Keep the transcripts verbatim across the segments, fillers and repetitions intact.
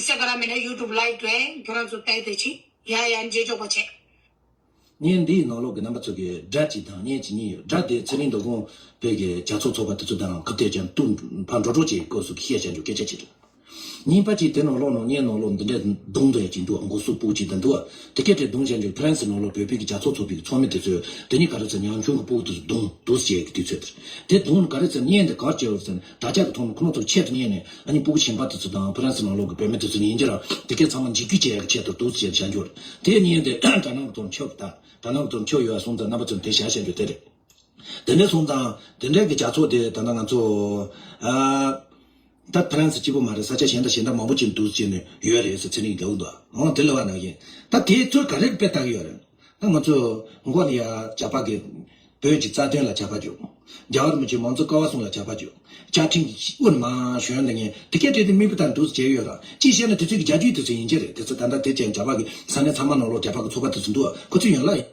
ས་ག་ར་མེད་ན་ཡུ་ཊུབ་ལའིབ་འགྲོ་ཡིན། ཁྱོད་རང་ཚོ་ལྟ་ཡི་དེ་ཅི་ཡ་ཡ་མཇལ་ཆོག་པ་བྱས། བརྙན་འདིའི་ནང་ལོགས་ཀྱི་རྣམ་པ་ཚོ་གིས་སྒྲ་གཅིག་དང་བརྙན་གཅིག་གཉིས་ཡོད། སྒྲ་དེ་ཚེ་རིང་མདོ་དགོང་བོད་ཀྱི་རྒྱལ་ཚོགས་ཚོགས་པ་དེ་ཚོ་དང་ཁ་གཏད་ཅན་དུ་ཕར་འགྲོ་འགྲོ་བྱེད་སྐབས་སུ་གི་བཤད་བྱ་འཇུག་སྐད་ཆ་ཅིག་རེད། གཉིས་པ་གཅིག་དེ་ནང་ལོགས་ནང་བརྙན་ནང་ལོགས་འདི་འདྲའི་གདོང་དུ་ཡ་གཅིག་འདུག་འགོ་སུ་སྤུ་གཅིག་དང་འདུག་དེ་སྐད་དེ་གདོང་བྱ་འཇུག་ཕ་རན་སི་ནང་ལོགས་བོད་པའི་གི་རྒྱལ་ཚོགས་ཚོགས་པའི་གི་ཚོགས་མི་དེ་ཚོས་དེ་གཉིས་ག་རེ་ཟེར་ཉམ་ཆུང་གི་སྤུ་གུ་དེ་ཚོ་གདོང་འདུག་ཟེར་གི་དུས་ཚོད་དེར། དེ་གདོང་ག་རེ་ཟེར་བརྙན་དེ་གར་བྱས་ཡོད་ཟེར་ན་དྲ་ཇག་གི་ཐོག་ནས་ཁོ་རང་ཚོར་ཆེད་དུ་བརྙན་ནས་ཨ་ནི་སྤུ་གུ་གཞན་པ་དེ་ཚོ་དང་ཕ་རན་སི་ནང་ལོགས་ཀྱི་བོད་མི་དེ་ཚོ་ཡིན་གྱི་ར་དེ་སྐད་ཚང་མ་འཇིགས་སྐུལ་བྱེད་ཡག་གི་ཆེད་དུ་འདུག་ཟེར་བྱ་འགྱུར། དེ་བརྙན་དེ་དྲ་ནང་གི་ཐོག་ནས་ཁྱབ་ད་དྲ་ནང་གི་ཐོག་ནས་ཁྱབ་ཡོད་སོང་ཙང་རྣམ་པ་ཚོར་དེ་བྱ་བྱ་འགྱུར་དེ་རེད། དེ་འདྲ་སོང་ཙང་དེ་འདྲའི་གི་རྒྱལ་ཚོགས་དེ་ད་ལྟ་ང་ཚོ་ཨ་ད་ཕ་རན་སི་གཅིག་པུ་མ་རེད། ས་ཆ་གཞན་དང་གཞན་དག་མང་པོ་ཅིག་འདུག་ཟེར་ནས་ཡོད་རེད་ཟེར་ཚེ་རིང་གིས་ལབ་འདུག་འོང་དེ་ལབ་པ་ནང་བཞིན་ད་དེ་ཚོས་ག་རེ་དཔེ་བལྟ་གི་ཡོད་རེད། ད་ང་ཚོ་མགོ་ནས་ཡར་ཇག་པ་གི་བོད་ཀྱི་རྩ་དོན་ལ་ཇག་པ་རྒྱག་རྒྱལ་བ་རིན་པོ་ཆེ་མང་གཙོ་ཀ་བ་གསུམ་ལ་ཇག་པ་རྒྱག་བཅའ་ཁྲིམས་ཀྱི་དབུ་ནས་མར་ཞོན་བསྡད་མཁན་དེ་སྐད་བྲིས་ཏེ་མི་བུ་དང་འདུག་ཟེར་བྱས་ཡོད་ར། གཅིག་བཤད་ན་དེ་ཚོའི་གི་རྒྱལ་རྒྱུད་དེ་ཚོ་ཡིན་གྱི་རེད། དེ་ཚོ་ད་ལྟ་དེ་ཅན་ཇག་པ་གི་ས་གནས་ཚང་མ་ནང་ལོགས་ཇག་པ་གི་ཚོགས་པ་དེ་ཚོ་འདུག་ཁོ་ཚོ་ཡོད་ལ།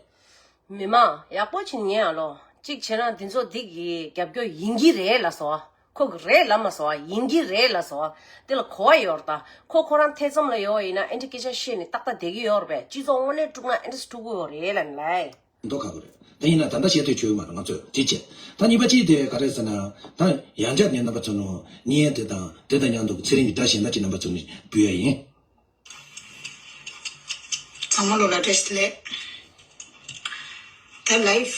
མི་མང་ཡག་པོ་ཅིག་ཉན་ཨ་ལོ། གཅིག་བྱས་ན་འདི་ཚོ་འདི་གི་རྒྱབ་སྐྱོར་ཡིན་གྱི་རེད་ལ་སོ། ཁོ་གི་རེད་ལ་མ་སོ། ཡིན་གྱི་རེད་ལ་སོ། དེ་ལ་གོ་བ་ཡོད་རེད་ད། ཁོ་ཁོ་རང་ཐེ་ཚོམ་ལ་ཡོད་ཡིན་ན་ཨེ་འདྲ་སྐད་ཆ་བཤད་ནས་ཏག་ཏག་བསྡད་ཀྱི་ཡོད་རེད་པས། སྤྱི་ཚོགས་དངོས་གནས་དཀྲུག་ན་ཨེ་འདྲ་དཀྲུག་གི་ཡོད་རེད་ལ་ནི་ལའི། མདོ་ཁ་པོ་རེད། ད་ཡིན་ན་ད་ལྟ་བཤད་ཐུབ་ཆོག་གི་མ་རེད་ང་ཚོས་དེ་བྱས། ད་གཉིས་པ་གཅིག་དེ་ག་རེ་ཟེར་ན། ད་ཡང་བསྐྱར་ངས་རྣམ་པ་ཚོ་ནང་བརྙན་དེ་དང་དེ་དང་མཉམ་དུ་ཚེ་རིང་གི་སྒྲ་གཞན་དག་ཅིག་རྣམ་པ་ཚོ་ནས་འབུལ་ཡ་ཡིན། ཚང་མ་ལོ་ལ་བཀྲ་ཤིས་བདེ་ལེགས། ད་ལའིབ་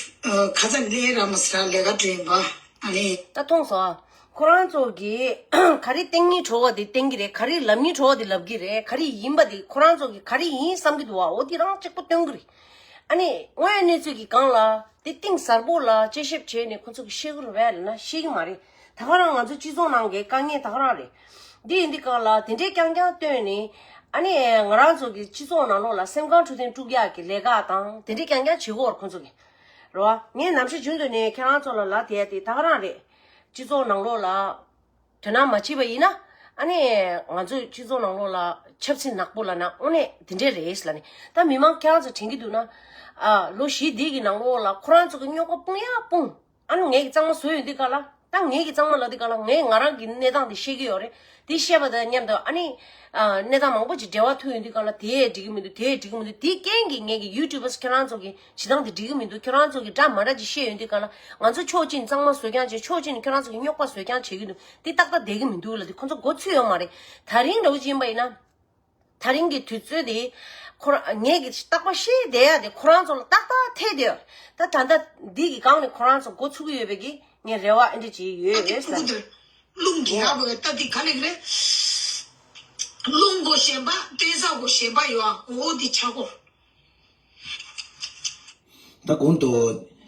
ཁ་ཚ་ལས་ར་མ་སི་ར་ལས་ཀ་བྲིན་པ་ཨ་ནི། ད་མཐོང་སོང་ཨ། ཁོ་རང་ཚོ་གིས་ག་རེ་བསྟན་སྙིང་བྲོ་བ་དེ་བསྟན་གི་རེད། ག་རེ་ལབ་སྙིང་བྲོ་བ་དེ་ལབ་གི་རེད། ག་རེ་ཡིན་པ་དེ་ཁོ་རང་ཚོ་གིས་ག་རེ་ཡིན་བསམ་གི་འདུག་བ། འོ་དེ་རང་གཅིག་པོ་སྟོན་གི་རེད། ཨ་ནི་དངོས་ཡོད་གནས་ཚུལ་གྱི་སྒང་ལ་དེ་གཏིང་ཟབ་པོ་ལ་དཔྱད་ཞིབ་བྱས་ནས་ཁོ་ཚོ་གིས་ཤེས་གི་རེད་པས་ལབ་ན་ཤེས་གི་མ་རེད། ད་ག་རང་ང་ཚོ་སྤྱི་ཚོགས་ནང་གི་དཀའ་ངལ་ད་ག་རང་རེད། འདི་ཡིན་དུས་སྒང་ལ་དེ་འདྲའི་རྐྱང་རྐྱང་བཏོན་ནས་ཨ་ནི་ང་རང་ཚོ་གི་སྤྱི་ཚོགས་ནང་ལོགས་ལ་སེམས་ཁམས་འཕྲོད་བསྟེན་དཀྲུག་ཡག་གི་ལས་ཀ་དང་དེ་འདྲའི་རྐྱང་རྐྱང་བྱེད་ཀྱི་ཡོད་རེད་ཁོ་ཚོ་གི། རེད་བ། ངས་ནམ་ཞག་རྒྱུན་དུ་ནས་ཁྱེད་རང་ཚོ་ལ་ལབ་བསྡད་དེ་ད་ག་རང་རེད། སྤྱི་ཚོགས་ནང་ལོགས་ལ་དོ་སྣང་མ་བྱས་པ་ཡིན་ན་ཨ་ནི་ང་ཚོའི་སྤྱི་ཚོགས་ནང་ལོགས་ལ་ཆབ་སྲིད་ནག་པོ་ལབ་ན་དངོས་གནས་དེ་འདྲས་རེད་ལབ་ནས། ད་མི་མང་ཁྱེད་རང་ཚོ་དྲན་གྱི་འདུག་ན། ཨ་ལོ་བཞི་འདི་གི་ནང་ལོགས་ལ་ཁོ་རང་ཚོ་གི་རྙོག་པ་སྤུངས་ཡ་སྤུངས། ཨ་ནི་ངེད་ཀྱིས་གཙང་མ་བཟོས་ཡོང་དུས་ག་ལ། ད་ངེད་ཀྱིས་གཙང་མ་ལབ་དུས་ག་ལ་ངས་ང་རང་གི་གནས་སྟངས་དེ་ཤེས་ཀྱི་ཡོད་རེད། དེ་ཤེས་པ་དང་མཉམ་དུ་ཨ་ནི། ཨ་གནས་སྟངས་མང་པོ་ཅིག་འབྲེལ་བ་ཐུག་ཡོང་དུས་ག་ལ་དེ་འགྲིག་གི་མི་འདུག་དེ་འགྲིག་གི་མི་འདུག་དེའི་རྐྱེན་གྱིས་ངེད་ཀྱི་ཡུ་ཊུབ་པར་ཁྱེད་རང་ཚོ་གི་བྱེད་སྟངས་དེ་འགྲིག་གི་མི་འདུག་ཁྱེད་རང་ཚོ་གི་སྒྲ་མ་འདྲ་ཅིག་བཤད་ཡོང་དུས་ག་ལ་ང་ཚོ་ཕྱོགས་གཅིག་ནས་གཙང་མ་བཟོ་རྐྱང་བྱས། ཕྱོགས་གཅིག་ནས་ཁྱེད་རང་ཚོ་གི་རྙོག་པ་བཟོ་རྐྱང་བྱེད་ཀྱི་འདུག་དེ་ཏག་ཏག་བསྡད་ཀྱི་མི་འདུག་ལབ་དུས་ཁོ་ཚོ་མགོ་ཚོས་ཡོད་མ་རེད། ད་རིང་འདྲ་བོ་ཅིག་ཡིན་པ་ཡིན་ན། ད་རིང་གི་དུས་ཚོད་དེ། ཁོ་རང་ངེད་ཀྱིས་རྟག་པར་བཤད་བསྡད་ཡ་དེ་ཁོ་རང་ཚོ་ལ་ཏག་ཏག་ཐེ་བསྡད་ཡོད། ད་ད་ལྟ་འདི་གི་སྒང་ནས་ཁོ་རང་ཚོ་མགོ་ཚུགས་ཀྱི་ཡོད་པའི་གི་ངས་རེ་བ་ཨེ་འདྲ་ཅིག་ཡོད་ཨ་ཏི་ལབ་ཕྲུ་གུ་ནས། དེར་རླུང་གི་ཡག་པོ་ཡོད་ད་དེ་ག་ལེགས་རེད། རླུང་མགོ་གཞན་པ་བསྟན་ས་མགོ་གཞན་པ་ཡོད་ཨ་འོ་དེ་ཆག་གོ། ད་གོང་དུ་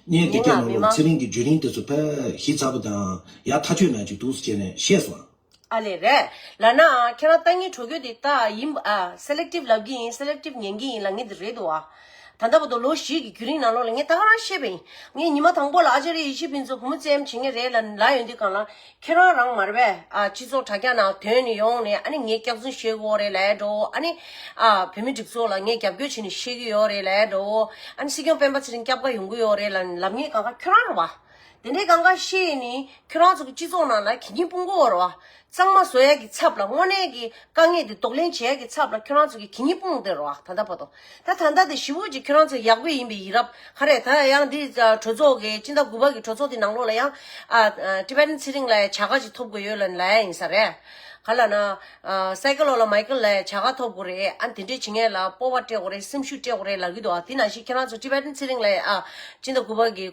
བརྙན་དེ་སྐད་ནང་ལོགས་ཚེ་རིང་གི་བརྒྱུད་རིམ་དེ་ཚོ་ཕར་ཞིབ་ཚགས་པོ་དང་ཡག་ཐག་ཆོད་ན་ཅིག་འདུག་ཟེར་བྱས་ནས་བཤད་སོང་། ཨ་ལས་རེད། ལབ་ན་ཁྱེད་རང་ལྟ་ངན་གྲོས་གོས་དེ་ད་ཡིན་ཨ་སེ་ལེག་ཊིབ་ལབ་གི་ཡིན། སེ་ལེག་ཊིབ་ཉན་གི་ཡིན་ལབ་ངེས་དེ་རེད་འདུག་ཨ། ད་ལྟ་བར་དུ་ལོ་བཞི་གི་རྒྱུན་རིང་ནང་ལོགས་ལ་ངས་ད་ག་རང་བཤད་པ་ཡིན། ངས་ཉི་མ་དང་པོ་ལ་ཨ་ཅར་ཡེ་ཤེས་ཕུན་ཚོགས་བུ་མོ་བཙན་བྱེད་ངེས་རེད་ལབ་ལབ་ཡོང་དུས་སྒང་ལ་ཁྱེད་རང་རང་མ་རེད་པས། ཨ་སྤྱི་ཚོགས་དྲ་རྒྱ་ནང་ཐོན་ནས་ཡོང་ནས་ཨ་ནི་ངས་སྐྱག་རྫུན་བཤད་ཀྱི་ཡོད་རེད་ལབ་ཡ་འགྲོ། ཨ་ནི་ཨ་བོད་མི་སྒྲིག་འཛུགས་ལ་ངས་རྒྱབ་སྐྱོར་བྱས་ནས་བཤད་ཀྱི་ཡོད་རེད་ལབ་ཡ་འགྲོ། ཨ་ནི་སྲིད་སྐྱོང་སྤེན་པ་ཚེ་རིང་སྐྱབས་ཀ་ཡོང་གི་ཡོད་རེད་ལབ་ལབ་མཁན་གང་ག་ཁྱོད་རང་རེད་བ། དེ་འདྲའི་གང་ག་བཤད་ནི་ཁྱོད་རང་ཚོ་གི་སྤྱི་ཚོགས་ནང་ལ་གད་སྙིགས་སྤུངས་གི་ཡོད་རེད་བ། གཙང་མ་བཟོ་ཡ་གི་ཚབ་ལ་དངོས་གནས་ཀྱི་དཀའ་ངལ་དེ་གདོང་ལེན་བྱེད་ཡ་གི་ཚབ་ལ་ཁྱོད་རང་ཚོ་གི་གད་སྙིགས་སྤུངས་བསྡད་རེད་བ། ད་ལྟ་བར་དུ་ད་ད་ལྟ་དེ་ཞེ་པོ་ཅིག་ཁྱོད་རང་ཚོ་ཡག་པོ་ཡིན་པའི་ཡིད་རབས་ག་རེ། ད་ཡང་འདི་གྲོས་ཚོགས་ཀྱི་སྤྱི་ཟླ་དགུ་པ་གི་གྲོས་ཚོགས་དེ་ནང་ལོགས་ལ་ཡང་ཨ་ཊི་བེ་ཊན་ཚེ་རིང་ལ་བྱ་དགའ་ཅིག་ཐོབ་དགོས་ཡོད་ལབ་ལབ་ཡ་ཡིན་ས་རེད། ག་ལབ་ན། ཨ་སའི་ཀི་ལོ་ལ་མའི་ཀལ་ལ་བྱ་དགའ་ཐོབ་དགོས་རེད། ཨ་དེ་འདྲས་བྱེད་མཁན་ལ་སྤོབས་པ་སྤྲད་དགོས་རེད། སེམས་ཤུགས་སྤྲད་དགོས་རེད་ལབ་ཀྱི་འདུག་ཨ་དེ་ནང་བཞིན་ཁྱེད་རང་ཚོ་ཊི་བེ་ཊན་ཚེ་རིང་ལ་ཨ་སྤྱི་ཟླ་དགུ་པ་གི་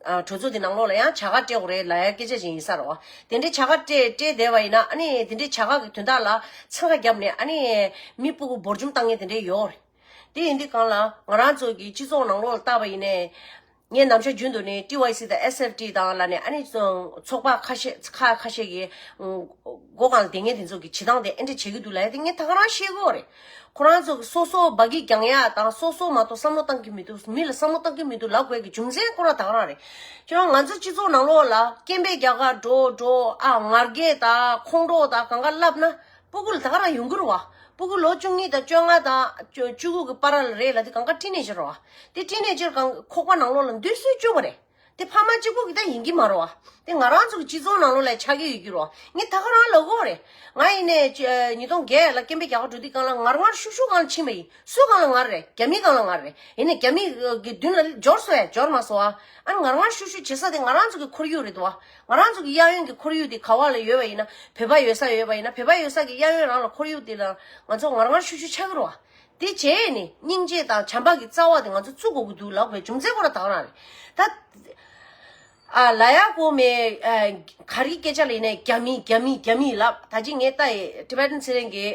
ཨ་གྲོས་ཚོགས་དེ་ནང་ལོགས་ལ་ཡང་བྱ་དགའ་སྤྲད་དགོས་རེད་ལབ་ཡ་སྐད་ཆ་ཅིག་ཡིན་ས་རེད་བ། དེ་འདྲས་བྱ་དགའ་སྤྲད་སྤྲད་བསྡད་པ་ཡིན་ན་ཨ་ནི་དེ་འདྲས་བྱ་དགའ་གི་དོན་དག་ལ་འཚང་ཁ་བརྒྱབ་ནས་ཨ་ནི་མི་སྤུ་གུ་འབོར་འཇོམས་བཏང་མཁན་དེ་འདྲས་ཡོད་རེད། དེ་ཡིན་དུས་སྒང་ལ་ང་རང་ཚོ་གི་སྤྱི་ཚོགས་ནང་ལོགས་ལ་བལྟས་པ་ཡིན་ནའི། ངས་ནམ་ཞག་རྒྱུན་དུ་ནས་ཊི་ཝའི་སི་དང་ཨེསི་ཨེཕ་ཊི་དང་ལབ་ནས་ཨ་ནི་ཚོགས་པ་ཁ་ཤས་ཁ་ཁ་ཤས་ཀྱིས་མགོ་སྒང་ལ་བསྡད་མཁན་དེ་ཚོ་གི་བྱེད་སྟངས་དེ་ཨེ་འདྲ་བྱེད་ཀྱི་འདུག་ལབ་ཡ་དེ་ངས་ད་ག་རང་ཤེས་ཀྱི་ཡོད་རེད། ཁོ་རང་ཚོ་གི་སོ་སོ་འབའ་སྐད་རྒྱག་ཡ་དང་སོ་སོ་མ་གཏོགས་བསམ་བློ་བཏང་གི་མི་འདུག་མི་ལ་བསམ་བློ་བཏང་གི་མི་འདུག་ལབ་དགོས་ཀྱི་རྒྱུ་མཚན་ཁོ་རང་ད་ག་རང་རེད། ཁྱོད་རང་ང་ཚོ་སྤྱི་ཚོགས་ནང་ལོགས་ལ་སྐད་འབོད་རྒྱག་ག་འགྲོ་འགྲོ་ཨ་ངར་སྐད་དང་ཁོང་ཁྲོ་དང་གང་ག་ལབ་ན། སྤུ་གུ་ལ་ད་ག་རང་ཡོང་གི་རེད་བ། སྤུ་གུ་ལོ་བཅུ་གཉིས་དང་བཅོ་ལྔ་དང་བཅུ་བཅུ་དགུ་གི་བར་ལ་རེད་ལབ་དེ་གང་ག་ཊི་ནེ་ཇར་རེད་བ། དེ་ཊི་ནེ་ཇར་གང་ཁོག་པ་ནང་ལོགས་ལ་འདུག་སྲོལ་བཅུག་པ་རེད། དེ་ཕ་མ་གཅིག་པོ་གི་ད་ཡིན་གྱི་མ་རེད་བ། དེ་ང་རང་ཚོ་གི་སྤྱི་ཚོགས་ནང་ལོགས་ལ་ཆགས་ཀྱི་ཡོད་ཀྱི་རེད་བ། ངས་ད་ག་རང་ལབ་དགོས་རེད། ང་ཡིན་ནས་ཅི་ཨ་ཉིས་སྟོང་བརྒྱད་ལ་སྐད་འབོད་རྒྱག་ག་འགྲོ་དུས་སྒང་ལ་ངར་ངར་ཤུག་ཤུག་སྒང་ལ་ཕྱིན་པ་ཡིན། སུ་སྒང་ལ་ངར་རེད། རྒྱ་མི་སྒང་ལ་ངར་རེད། ཡིན་ནས་རྒྱ་མི་གི་མདུན་ལ་འབྱོར་སོང་ཡ། འབྱོར་མ་སོང་ཨ། ཨ་ངར་ངར་ཤུག་ཤུག་བྱེད་ས་དེ་ང་རང་ཚོ་གི་ཁོར་ཡུག་རེད་འདུག་བ། ང་རང་ཚོ་གི་གཡས་གཡོན་གྱི་ཁོར་ཡུག་དེ་ག་བ་ལ་ཡོད་པ་ཡིན་ན། བོད་པ་ཡོད་ས་ཡོད་པ་ཡིན་ན། བོད་པ་ཡོད་ས་གི་གཡས་གཡོན་རང་ལ་ཁོར་ཡུག་དེ་ལ་ང་ཚོ་ངར་ངར་ཤུག་ཤུག་ཆགས་ཀྱི་རེད་བ། དེ་བྱས་ནས་སྙིང་རྗེ་དང་བྱམས་པ་གི་རྩ་བ་དེ་ང་ཚོ་བཙུགས་དགོས་ཀྱི་འདུག་ལབ་པའི་རྒྱུ་མཚན་ཁོ་རང་ད་ག་རང་རེད། ད་ཨ་ལ་ཡ་གོ་མེ་ཨ་ག་རེ་སྐད་ཆ་ལ་ཡིན་ནའི་རྒྱ་མི་རྒྱ་མི་རྒྱ་མི་ལབ། ད་ཅི་ངས་ལྟ་ཡི་ཊི་བེ་ཊན་ཚེ་རིང་གི་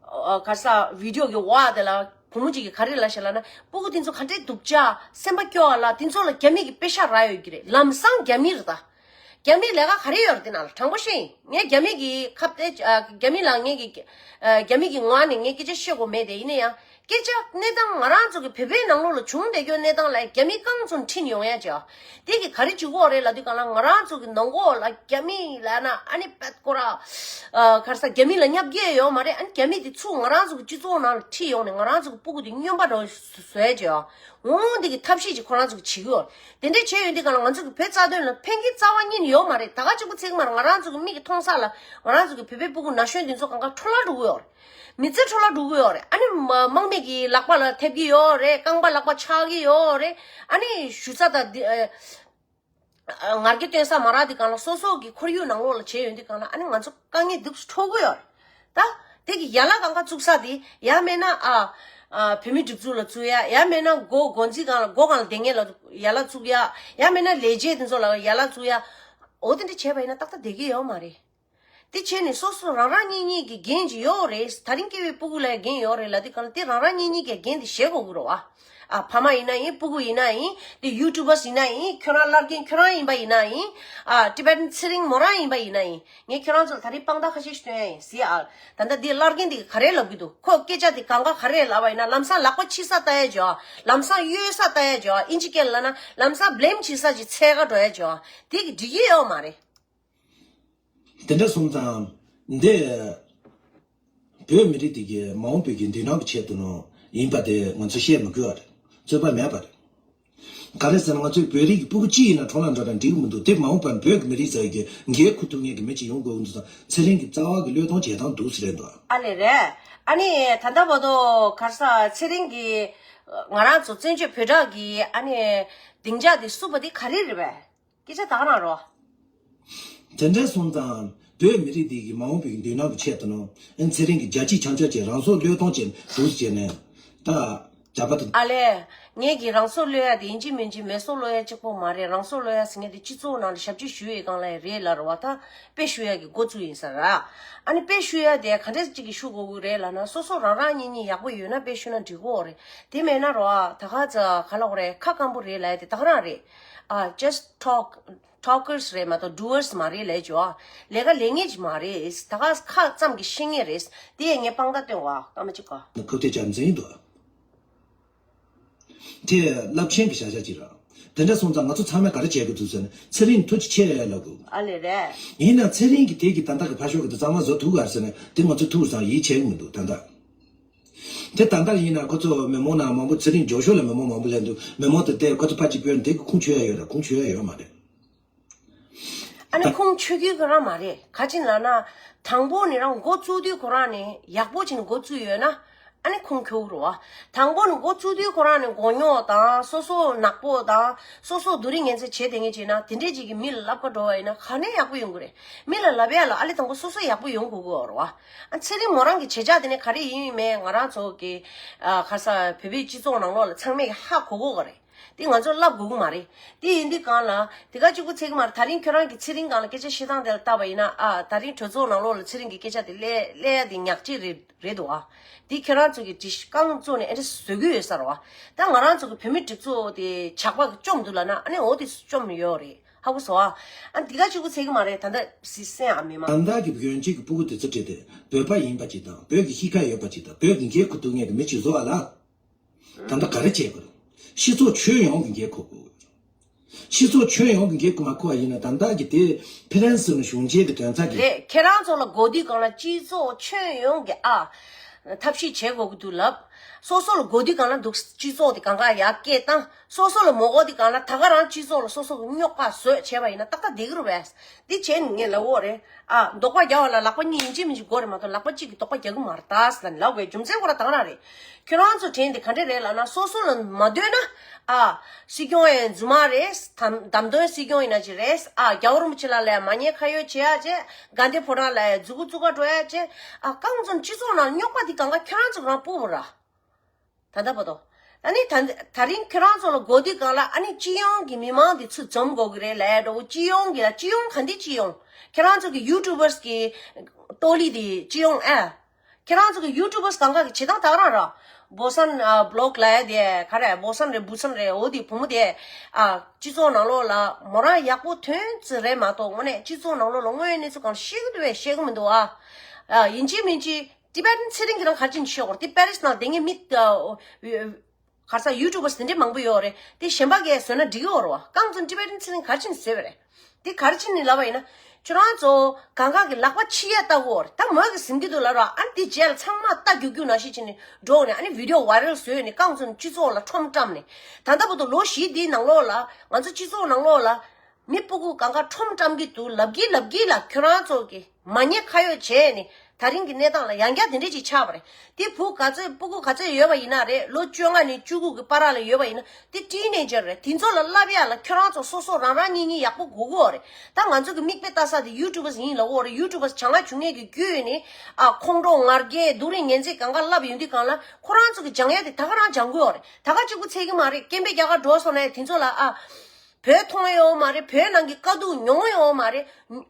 ཨ་ག་ས་བི་ཌི་ཡོ་གི་འོག་དེ་ལ་བུ་མོ་གཅིག་གིས་ག་རེ་ལབ་ཤག་ལབ་ན། སྤུ་གུ་དེ་ཚོ་ག་འདྲའི་སྡུག་ཅག་སེམས་པ་སྐྱོ་བ་ལ། དེ་ཚོ་ལ་རྒྱ་མི་གི་པེ་ཤག་རག་ཡོད་ཀྱི་རེད། ལམ་སང་རྒྱ་མི་རེད་ད། རྒྱ་མིའི་ལས་ཀ་ག་རེ་ཡོད་རེད་དེ་ནང་ལ། དྲང་པོ་བཤད་ཡིན། ངས་རྒྱ་མི་གི་ཁ་གཏད་ཨ་རྒྱ་མི་ལ་ངས་ཀྱི་ཨ་རྒྱ་མི་གི་ངོ་ནས་ངས་སྐད་ཆ་བཤད་དགོས་མེད་དེ། ཡིན་ན་ཡང་སྐད་ཆ་གནས་སྟངས་ང་རང་ཚོ་གི་བོད་པའི་ནང་ལོགས་ལ་བྱུང་བསྡད་རྒྱུ་གནས་སྟངས་ལ་རྒྱ་མི་རྐང་ཚོ་ཁྲིད་ཡོང་ཡ་བྱས། དེ་གི་ག་རེ་བྱེད་དགོས་རེད་ལབ་དུས་སྒང་ལ། ང་རང་ཚོ་གི་ནང་ལོགས་ལ་རྒྱ་མི་ལབ་ན་ཨ་ནི་པད་ཀོ་ར་ཨ་ག་རེ་ཟ། རྒྱ་མི་ལ་བརྙས་བཅོས་ཡོད་མ་རེད། ཨ་ནི་རྒྱ་མི་དེ་ཚུར་ང་རང་ཚོ་གི་སྤྱི་ཚོགས་ནང་ལ་ཁྲིད་ཡོང་ནས་ང་རང་ཚོ་གི་སྤུ་གུ་དེ་སྨྱོན་པ་འདྲ་བཟོ་ཡ་བྱས། འོང་འདི་གི་ཐབས་ཤེས་ཅིག་ཁོ་རང་ཚོ་གི་བྱེད་ཀྱི་ཡོད། དེ་འདྲ་བྱས་ཡོང་དུས་སྒང་ལ་ང་ཚོ་གི་བོད་རྩ་དོན་ལ་ཕན་གྱི་རྩ་བ་ཉིད་ནས་ཡོད་མ་རེད། ད་ག་གཅིག་པུ་ཚིག་མར་ང་རང་ཚོ་གི་མིག་གིས་མཐོང་ས་ལ་ང་རང་ཚོ་གི་བོད་པའི་སྤུ་གུ་ན་གཞོན་འདི་ཚོ་གང་ག་འཕྲོ་བརླག་འགྲོ་གི་ཡོད་རེད། མི་ཚེ་འཕྲོ་བརླག་འགྲོ་གི་ཡོད་རེད། ཨ་ནི་མ་དམག་མི་གི་ལག་པ་ལ་ཐེབས་ཀྱི་ཡོད་རེད། རྐང་པ་ལག་པ་ཆག་གི་ཡོད་རེད། ཨ་ནི་ཞུ་ས་དང་འདི་ཨ་ཨ་ང་རྒྱལ་སྟོན་ས་མ་རག་དུས་སྒང་ལ་སོ་སོ་གི་ཁོར་ཡུག་ནང་ལོགས་ལ་བྱས་ཡོང་དུས་སྒང་ལ་ཨ་ནི་ང་ཚོ་དཀའ་ངལ་སྡུག་ཅག་འཕྲད་ཀྱི་ཡོད་རེད། ད་དེ་གི་ཡན་ལག་གང་ག་བཙུགས་ས་དེ་ཡང་མེད་ན་ཨ་ཨ་བོད་མིའི་སྒྲིག་འཛུགས་ལ་བཙུགས་ཡ། ཡང་མེད་ན་སྒོ་སྒོ་འཛིན་སྒང་ལ་སྒོ་སྒང་ལ་བསྡད་མཁན་ལ་ཡན་ལག་བཙུགས་ཡ། ཡང་མེད་ན་ལས་བྱེད་དེ་ཚོ་ལ་ཡན་ལག་བཙུགས་ཡ། འོ་དེ་འདྲ་བྱས་པ་ཡིན་ན་ཏག་ཏག་བསྡད་ཀྱི་ཡོད་མ་རེད། དེ་བྱས་ནས་སོ་སོ་རང་རང་ཉིད་ཉིད་ཀྱི་འགན་ཅིག་ཡོད་རེད། ད་རིང་སྐྱེ་བའི་སྤུ་གུ་ལ་འགན་ཡོད་རེད་ལབ་དུས་སྒང་ལ་དེ་རང་རང་ཉིད་ཉིད་ཀྱི་འགན་དེ་བཞེས་དགོས་ཀྱི་རེད་བ། ཨ་ཕ་མ་ཡིན་ན་ཡིན། སྤུ་གུ་ཡིན་ན་ཡིན། དེ་ཡུ་ཊུབ་བར་ཡིན་ན་ཡིན། ཁྱོད་རང་བླ་རྒན་ཁྱོད་རང་ཡིན་པ་ཡིན་ན་ཡིན། ཨ་ཊི་བེ་ཊན་ཚེ་རིང་མོ་རང་ཡིན་པ་ཡིན་ན་ཡིན། ངས་ཁྱོད་རང་ཚོ་ལ་ད་རིང་དཔང་རྟགས་ཁ་ཤས་ཤིག་སྟོན་ཡ་ཡིན་ཟེར་ཨ། ད་ལྟ་འདི་བླ་རྒན་འདི་ག་རེ་ལབ་ཀྱི་འདུག་ཁོ་སྐད་ཆ་འདི་གང་ག་ག་རེ་ལབ་པ་ཡིན་ན། ལམ་སང་ལག་པ་ཕྱིས་ས་ལྟ་ཡ་བྱོས། ལམ་སང་གཡོལ་ས་ལྟ་ཡ་བྱོས། ཨིན་ཇི་སྐད་ལ་ན་ལམ་སང་བི་ལེམ་བྱེད་ས་ཅིག་འཚོལ་ག་འགྲོ་ཡ་བྱོས། དེ་གི་འགྲིག་གི་ཡོད་མ་རེད། དེ་འདྲ་སོང་ཙང་འདི་བོད་མི་རིགས་དེ་གའི་མ་འོངས་པའི་གི་མདུན་ལམ་གྱི་ཆེད་དུ་ནང་ཡིན་པ་དེ་ང་ཚོས་བཤད་མི་དགོས་པ་རེད། རྩོད་པ་མེད་པ་རེད། ག་རེ་ཟེར་ན་ང་ཚོའི་བོད་རིགས་ཀྱི་སྤུ་གུ་གཅིག་ཡིན་ན་འཕྲོ་བརླག་འགྲོ་ན་འགྲིག་གི་མི་འདུག་དེ་མ་འོངས་པར་བོད་ཀྱི་མི་རིགས་ཟེར་གྱི་འགན་ཁུར་ཐུབ་མཁན་གྱི་མི་གཅིག་ཡོང་དགོས་ཀྱི་འདུག་ཙང་། ཚེ་རིང་གི་རྩ་བ་གི་བློས་གཏོང་བྱེད་སྟངས་འདུག་ཟེར་རེད་འདུག་ཨ་ལེ་རེད། ཨ་ནི་ད་ལྟ་བར་དུ་ག་རེ་ཟ། ཚེ་རིང་གི་ང་རང་ཚོ་བཙན་བྱོལ་བོད་གྲགས་ཀྱི་ཨ་ནི་སྡིངས་ཆ་དེ་བསུབས་པ་དེ་ག་རེ་རེད་པས། སྐད་ཆ་ད་ག་རང་རོ། དེ་འདྲ་སོང་ཙང་བོད་མི་རིགས་འདི་གི་མ་འོངས་པའི་མདུན་ལམ་གྱི་ཆེད་དུ་ནང་ཨེ་ཚེ་རིང་གི་རྒྱལ་གཅེས་བྱང་ཆུབ་ཀྱི་རང་སྲོག་བློས་གཏོང་བྱས་འདུག་བྱས་ནས་ད་རྒྱ་པ་དང་། ཨ་ལས། ངས་ཀྱི་རང་སྲོག་བློས་ཡ་དེ་ཡིན་གཅིག་མིན་གཅིག་མེ་སྲོག་བློས་ཡ་གཅིག་པོ་མ་རེད། རང་སྲོག་བློས་ཡ་ཟེར་མཁན་དེ་སྤྱི་ཚོགས་ནང་ལ་ཞབས་ཕྱི་ཞུ་ཡའི་སྒང་ལ་ཡ་རེད་ལ་རེད་བ། ད་དཔེ་ཞུ་ཡ་གི་འགོ་བཙུགས་ཡིན་ས་ར། ཨ་ནི་དཔེ་ཞུ་ཡ་དེ་ག་འདྲ་གཅིག་གི་ཞུ་དགོས་ཀྱི་རེད་ལབ་ན། སོ་སོ་རང་རང་ཉིད་ཉིད་ཡག་པོ་ཡོད་ན་དཔེ་ཞུ་ན་འགྲིག་གི་ཡོད་རེད། དེ་མེད་ན་རོ་ཨ་ད་ག་ཚ་ག་ལ་འོ་རེད། ཁ་སྐམ་པོ་རེད་ལབ་ཡ་དེ་ད་ག་རང་རེད། ཨ་just talk talkers རེད་མ་གཏོགས་doers མ་རེད་ལས་ཇོ། ལས་ཀ་ལས་ངེས་ཀྱི་མ་རེད། ད་ག་ཁ་ཙམ་གྱིས་ཤེས་ངེས་རེད། དེ་ཡས་ངས་དཔང་རྟགས་སྟོན་བ་སྐར་མ་གཅིག་ག་ཁོ་ཐེ་ཅག་འཛིན་འདུག་དེ་རླབས་ཆེན་གྱི་བྱ་བཞག་ཅིག་རེད། དེ་འདྲ་སོང་ཙང་ང་ཚོ་ཚང་མས་ག་རེ་བྱེད་དགོས་འདུག་ཟེར་ན། ཚེ་རིང་ཐུགས་རྗེ་ཆེ་ལབ་དགོས། ཨ་ལེ་རེད། ཡིན་ན་ཚེ་རིང་གི་དེ་གི་ད་ལྟ་གི་ཕ་ཤོག་གི་དེ་གཙང་མ་བཟོ་ཐུབ་ག་ཟེར་ན། དེ་ང་ཚོ་ཐུགས་སང་ཡིད་ཆེས་ཀྱི་མི་འདུག་ད་ལྟ། དེ་ད་ལྟ་ཡིན་ན་ཁོ་ཚོ་མི་མང་ནང་མང་པོ་ཚེ་རིང་མགྱོགས་ཤོས་ལ་མི་མང་མང་པོ་སླེབས་འདུག་མི་མང་དེ་དེ་ཁོ་ཚོ་ཕར་གཅིག་བོས་ན་དེ་གི་ཁུངས་འཁྱོལ་ཡ་ཡོད་ར། ཁུངས་འཁྱོལ་ཡ་ཡོད་མ་རེད། ཨ་ནི་ད་ཁུངས་འཁྱོལ་གི་ག་རང་མ་རེད། ག་ཅི་ལབ་ན། དང་པོ་ནས་རང་འགོ་བཙུགས་དུས་ཁོ་རང་ནས་ཡག་པོ་བྱས་ནས་འགོ་བཙུགས་ཡོད་ན། ཨ་ནི་ཁུངས་འཁྱོལ་རོ། དང་པོ་ནས་འགོ་བཙུགས་དུས་ཁོ་རང་ནས་མགོ་རྙོག་དང་སོ་སོ་ནག་པོ་དང་སོ་སོ་སྡུག་རུས་ངན་ཚད་བྱས་དེ་ངས་བྱས་ན། དེ་འདྲས་ཅིག་གི་མི་ལ་ལབ་ཀ་འགྲོ་བ་ཡིན་ན་ག་ནས་ཡག་པོ་ཡོང་གི་རེད། མི་ལ་ལབ་ཡ་ལ་ཨ་ལེ་དང་པོ་སོ་སོ་ཡག་པོ་ཡོང་དགོས་ཀྱི་ཡོད་རེད་བ། ཨ་ཚེ་རིང་མོ་རང་གི་བྱེད་བྱ་དེ་ནས་ག་རེ་ཡིན་ཡིན་མེད་ང་རང་ཚོ་གི་ཨ་ག་ས་བོད་པའི་སྤྱི་ཚོགས་ནང་ལོགས་ལ་ཚང་མས་ཧ་གོ་གོ་གི་རེད། དེ་ང་ཚོ་ལབ་དགོས་ཀྱི་མ་རེད། དེ་ཡིན་དུས་སྒང་ལ་དེ་ག་གཅིག་པུ་ཚེ་གི་མ་རེད། ད་རིང་ཁྱོད་རང་གི་ཚེ་རིང་སྒང་ལ་སྐད་ཆ་བཤད་སྟངས་དེ་ལ་བལྟས་པ་ཡིན་ན། ཨ་ད་རིང་གྲོས་ཚོགས་ནང་ལོགས་ལ་ཚེ་རིང་གི་སྐད་ཆ་དེ་གླེ་གླེ་ཡ་དེ་ཉག་གཅིག་རེད་རེད་འདུག་ཨ། དེ་ཁྱོད་རང་ཚོ་གི་དྲི་རྐང་བཙུགས་ནས་ཨེ་འདྲ་བཟོ་གི་ཡོད་ས་རེད་བ། ད་ང་རང་ཚོ་གི་བོད་མི་སྒྲིག་འཛུགས་དེ་ཇག་པ་གི་བཅོམ་འདུག་ལབ་ན་ཨ་ནི་འོ་དེ་བཅོམ་ཡོད་རེད། ཧ་གོ་སོང་ཨ། ཨ་འདི་ག་གཅིག་པུ་ཚེ་གི་མ་རེད། ད་ལྟ་སི་སེང་ཨ་མི་མ། ད་ལྟ་གི་གཞོན་སྐྱེས་ཀྱི་སྤུ་གུ་དེ་ཚོ་ཁྲིད་དེ་བོད་པ་ཡིན་པ་ཅིག་དང་བོད་ཀྱི་གཤིས་ཀ་ཡོད་པ་ཅིག་དང་བོད་ཀྱི་འགན་ཁུར་ཐུབ་མཁན་གྱི་མི་ཅིག་བཟོ་བ་ལ། ད་ལྟ་ག་རེ་བྱེད་དགོས་རེད། སྤྱི་ཚོགས་ཁྱོན་ཡོངས་ཀྱི་འགན་འཁུར་དགོས་རེད། སྤྱི་ཚོགས་ཁྱོན་ཡོངས་ཀྱི་འགན་འཁུར་མ་འཁུར་བ་ཡིན་ན་ད་ལྟ་གི་དེ་ཕི་རན་སི་ནང་གཞུང་ཆེན་གྱི་དོན་ཚན་གྱི། རེད། ཁྱེད་རང་ཚོ་ལ་གོ་དུས་སྒང་ལ་སྤྱི་ཚོགས་ཁྱོན་ཡོངས་ཀྱི་ཨ་ཐབས་ཤེས་བྱེད་དགོས་ཀྱི་འདུག་ལབ། སོ་སོ་ལ་དགོས་དུས་གང་ལ་འདུག་སྤྱི་ཚོགས་དེ་གང་ག་ཡར་སྐད་བཏང་། སོ་སོ་ལ་མ་དགོས་དུས་གང་ལ་ད་ག་རང་སྤྱི་ཚོགས་ལ་སོ་སོ་གི་རྙོག་པ་བཟོས་བྱས་པ་ཡིན་ན་ཏག་ཏག་བསྡད་ཀྱི་རེད་པས། འདི་བྱས་ནས་ངས་ལབ་ཡོད་རེད། ཨ། འདོགས་པ་རྒྱག་པ་ལ་ལག་པ་གཉིས་ཡིན་གཅིག་མིན་གཅིག་དགོས་རེད་མ་གཏོགས་ལག་པ་གཅིག་གིས་འདོགས་པ་རྒྱག་གི་མ་རེད་ད་ཟེར་ལབ་ནས་ལབ་དགོས་རྒྱུ་མཚན་ཁོ་རང་ད་ག་རང་རེད། ཁྱོད་རང་ཚོ་དྲན་དེ་ག་འདྲ་རེད་ལབ་ན་སོ་སོ་ལ་མ་འདོད་ན། ཨ། སྲིད་སྐྱོང་ཡང་རྫུན་མ་རེད། དམ་དམ་དོན་སྲིད་སྐྱོང་ཡིན་ན་ཅི་རེད། ཨ། རྒྱལ་བ་རིན་པོ་ཆེ་ལ་ལས་མ་ཉེས་ཁ་གཡོག་བྱེད་ཡ་བྱེད། དགའ་ལྡན་ཕོ་བྲང་ལ་མཛུ་གུ་བཙུགས་ག་འགྲོ་ཡ་བྱེད། ཨ། རྐང་བཙུན་སྤྱི་ཚོགས་ནང་རྙོག་པ་འདི་གང་ག་ཁྱོད་རང་ཚོ་རང་སྤུ་བོ་ར། ད་ལྟ་བར་དུ། ཨ་ནི་ད་ད་རིང་ཁྱོད་རང་ཚོ་ལ་དགོས་དུས་གང་ལ་ཨ་ནི་སྤྱི་ཡོངས་ཀྱི་མི་མང་འདི་ཚུར་འཛོམས་དགོས་ཀྱི་རེད་ལབ་འགྲོ། སྤྱི་ཡོངས་ཀྱི་ལ་སྤྱི་ཡོངས་ག་འདི་སྤྱི་ཡོངས། ཁྱོད་རང་ཚོ་གི་ཡུ་ཊུ་བར་སི་གི་ཀྲོ་ལི་འདི་སྤྱི་ཡོངས་ཨ། ཁྱེད་རང་ཚོ་གི་ཡུ་ཊུ་བར་སི་གང་ག་གི་བྱེད་སྟངས་ད་ག་རང་ར། བོ་སན་ཨ་བི་ལོག་ལབ་ཡ་དེ་ག་རེ། བོ་སན་རེད་བུ་སན་རེད། འོ་དེ་བུ་མོ་དེ་ཨ་སྤྱི་ཚོགས་ནང་ལོགས་ལ་མོ་རང་ཡག་པོ་ཐོན་ཙི་རེད་མ་གཏོགས་དངོས་གནས་སྤྱི་ཚོགས་ནང་ལོགས་ལ་དངོས་ཡོད་གནས་ཚུལ་གང་ཤེས་ཀྱི་འདུག་བས་ཤེས་ཀྱི་མི་འདུག་ཨ། ཨ་ཡིན་གཅིག་མིན་གཅིག་ཊི་བེ་ཊན་ཚེ་རིང་གི་རང་ག་རེ་བྱས་ནས་ཤོད་དགོས་རེད། དེ་པེ་རི་སི་ནང་བསྡད་མཁན་མི་ཨ་ག་རེ་ཟ་ཡུ་ཊུ་བར་སི་དེ་འདྲས་མང་པོ་ཡོད་རེད། དེ་གཞན་པ་གས་བཟོས་ན་འགྲིག་གི་ཡོད་རེད་བ། རྐང་བཙུན་ཊི་བེ་ཊན་ཚེ་རིང་ག་རེ་བྱས་ནས་བཟོས་པ་རེད། དེ་ག་རེ་བྱས་ནས་ལབ་པ་ཡིན་ན། ཁྱོད་རང་ཚོ་གང་ག་གི་ལག་པ་ཕྱི་ཡ་ལྟ་གི་ཡོད་རེད། ད་མོས་གི་ཟིན་གི་འདུག་ལབ་ར། ཨ་ནི་དེ་རྗེས་ལ་ཚང་མ་ལྟ་རྒྱུག་རྒྱུག་ནང་བཞིན་བྱས་ནས་འགྲོ་ནས་ཨ་ནི་བི་ཌི་ཡོ་ཝའི་རལ་བཟོས་ནས་རྐང་བཙུན་སྤྱི་ཚོགས་ལ་ཁྲོམ་བཀྲམ་ནས། ད་ལྟ་བར་དུ་ལོ་བཞི་འདིའི་ནང་ལོགས་ལ་ང་ཚོ་སྤྱི་ཚོགས་ནང་ལོགས་ལ་མི་སྤུ་གུ་གང་ག་ཁྲོམ་བཀྲམ་གི་འདུག་ལབ་གི་ལབ་གི་ལ་ཁྱོད་རང་ཚོ་གི་མ་ཉེས་ཁ་གཡོག་བྱས་ནས་ད་རིང་གི་གནས་སྟངས་ལ་ཡང་བསྐྱར་དེ་འདྲས་ཅིག་ཆགས་པ་རེད། དེ་བུ་ག་ཚོད་སྤུ་གུ་ག་ཚོད་ཡོད་པ་ཡིན་ན་རེད། ལོ་བཅོ་ལྔ་ནས་བཅུ་དགུ་གི་བར་ལ་ཡོད་པ་ཡིན་ན་དེ་ཊི་ནེ་ཇར་རེད། དེ་ཚོ་ལ་བསླབ་ཡ་ལ་ཁྱོད་རང་ཚོ་སོ་སོ་རང་རང་གཉིས་གཉིས་ཡག་པོ་དགོས་ཀྱི་ཡོད་རེད། ད་ང་ཚོ་གི་མིག་དཔེ་ལྟ་ས་དེ་ཡུ་ཊུ་བར་སི་ཡིན་ལབ་ཀྱི་ཡོད་རེད། ཡུ་ཊུ་བར་སི་བྱང་ང་བྱུང་ངེས་ཀྱི་རྒྱུ་ཡོད་ནི། ཨ་ཁོང་ཁྲོ་ང་རྒྱལ་སྡུག་རུས་ངན་ཚད་གང་ག་བསླབ་ཡོང་དུས་གང་ལ་ཁོ་རང་ཚོ་གི་སྦྱང་ཡ་དེ་ད་ག་རང་སྦྱང་གི་ཡོད་རེད། ད་ག་གཅིག་པུ་ཚད་ཀྱི་མ་རེད། སྐད་འབོད་རྒྱག་ག་འགྲོ་སོང་ན་དེ་ཚོ་ལ་ཨ། བོད་མཐོང་ཡོད་མ་རེད། བོད་ནང་གི་དཀའ་སྡུག་མྱོང་ཡོད་མ་རེད།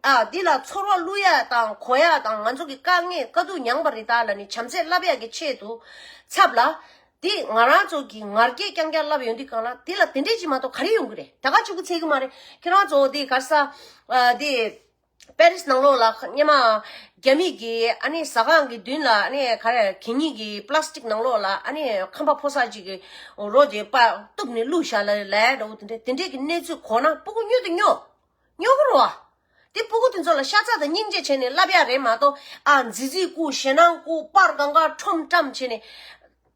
ཨ་འདི་ལ་ཚོར་བ་བླུག་ཡ་དང་གོ་ཡ་དང་ང་ཚོ་གི་དཀའ་ངལ་དཀའ་སྡུག་མྱངས་པ་རེད་ད་ལབ་ནས་བྱམས་བརྩེ་བསླབ་ཡ་གི་ཆེད་དུ་ཚབ་ལ། འདི་ང་རང་ཚོ་གི་ང་རྒྱལ་རྐྱང་རྐྱང་བསླབ་ཡོང་དུས་གང་ལ་འདི་ལ་དེ་འདྲས་ཅིག་མ་གཏོགས་ག་རེ་ཡོང་གི་རེད། ད་ག་གཅིག་པུ་ཚད་ཀྱི་མ་རེད། ཁྱེད་རང་ཚོ་འདི་ག་རེ་ཟ། ཨ་འདི་པེ་རི་སི་ནང་ལོགས་ལ་སྔོན་མ་རྒྱ་མི་གི་ཨ་ནི་ཟ་ཁང་གི་མདུན་ལ་ཨ་ནི་ག་རེ་གད་སྙིགས་ཀྱི་པ་ལ་སི་ཊིག་ནང་ལོགས་ལ་ཨ་ནི་ཁམས་པ་ཕོ་གསར་ཅིག་གི་རོ་དེ་པ་གཏུབ་ནས་བླུགས་བཞག་ལ་ལས་འདྲ་བོ་དེ་འདྲས་དེ་འདྲས་ཀྱི་གནས་ཚུལ་གོ་ན་སྤུ་གུ་སྨྱོ་དང་སྨྱོ། སྨྱོ་གི་རེད་བ། དེ་སྤུ་གུ་དེ་ཚོ་ལ་ཤ་ཚ་དང་སྙིང་རྗེ་བྱས་ནས་བསླབ་ཡ་རེད་མ་གཏོགས་ཨ་མཛེས་མཛེས་བཀུག་ཞེད་སྣང་བཀུག་པར་གང་ག་ཁྲོམ་བཀྲམ་བྱས་ནས་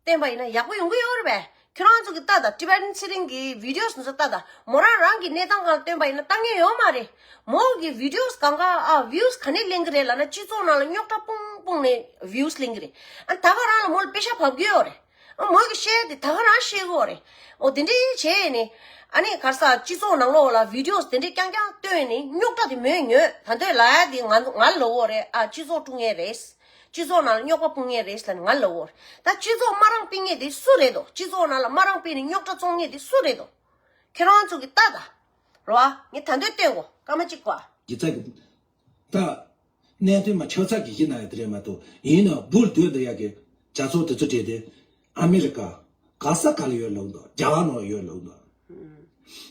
བསྟན་པ་ཡིན་ན་ཡག་པོ་ཡོང་གི་ཡོད་རེད་པས། ཁྱོད་རང་ཚོ་གི་ལྟ་དང་ཊི་བེ་ཊན་ཚེ་རིང་གི་བི་ཌི་ཡོ་དེ་ཚོ་ལྟ་དང་མོ་རང་རང་གི་གནས་སྟངས་སྒང་ལ་བསྟན་པ་ཡིན་ན་ལྟ་མཁན་ཡོད་མ་རེད། མོ་གི་བི་ཌི་ཡོ་གང་ག་ཨ་བིའུ་ག་ནས་ལེན་གི་རེད་ལབ་ན་སྤྱི་ཚོགས་ནང་ལ་རྙོག་དྲ་སྤུངས་སྤུངས་ནས་བིའུ་ལེན་གི་རེད། ཨ་ད་ག་རང་ལ་མོ་ལ་པེ་ཤ་བབས་གི་ཡོད་རེད། ཨ་མོ་གི་བཤད་དེ་ད་ག་རང་བཤད་གི་ཡོད་རེད། འོ་དེ་འདྲའི་བྱས་ནས་ཨ་ནི་ག་རེ་ཟ་སྤྱི་ཚོགས་ནང་ལོགས་ལ་བི་ཌི་ཡོ་དེ་འདྲའི་རྐྱང་རྐྱང་བཏོན་ནས་རྙོག་དྲ་དེ་མོས་ཉོས། ད་འདོད་ལ་ཡ་དེ་ང་ང་ལ་འོ་རེད། ཨ་སྤྱི་ཚོགས་དཀྲུག་མཁན་རེད། སྤྱི་ཚོགས་ནང་ལ་རྙོག་པ་སྤུངས་མཁན་རེད་ཟེར་ནས་ང་ལབ་ཡོད་རེད། ད་སྤྱི་ཚོགས་དམའ་རང་སྤེལ་མཁན་དེ་སུ་རེད་དོ། སྤྱི་ཚོགས་ནང་ལ་དམའ་རང་སྤེལ་ནས་རྙོག་དྲ་བཙོང་མཁན་དེ་སུ་རེད་དོ། ཁྱེད་རང་ཚོ་གི་ལྟ་ད། རེད་བ། ངས་ད་འདོད་བསྟན་གོ་སྐར་མ་གཅིག་གོ། སྒྱུ་རྩལ་གྱི་ད་གནད་དོན་མ་ཆགས་ཚར་གི་ཡིན་ན་ཡང་དེ་རེད་མ་གཏོགས་ཡིན་ན་འབུར་སྡོད་འདི་ཡག་གི་རྒྱ་ཚོགས་དེ་ཚོ་བྲིས་ཏེ་ཨ་མི་རི་ཀ་ག་ས་ག་ལ་ཡོད་ལབ་འདུག་རྒྱ་གར་ནང་ཡོད་ལབ་འདུག་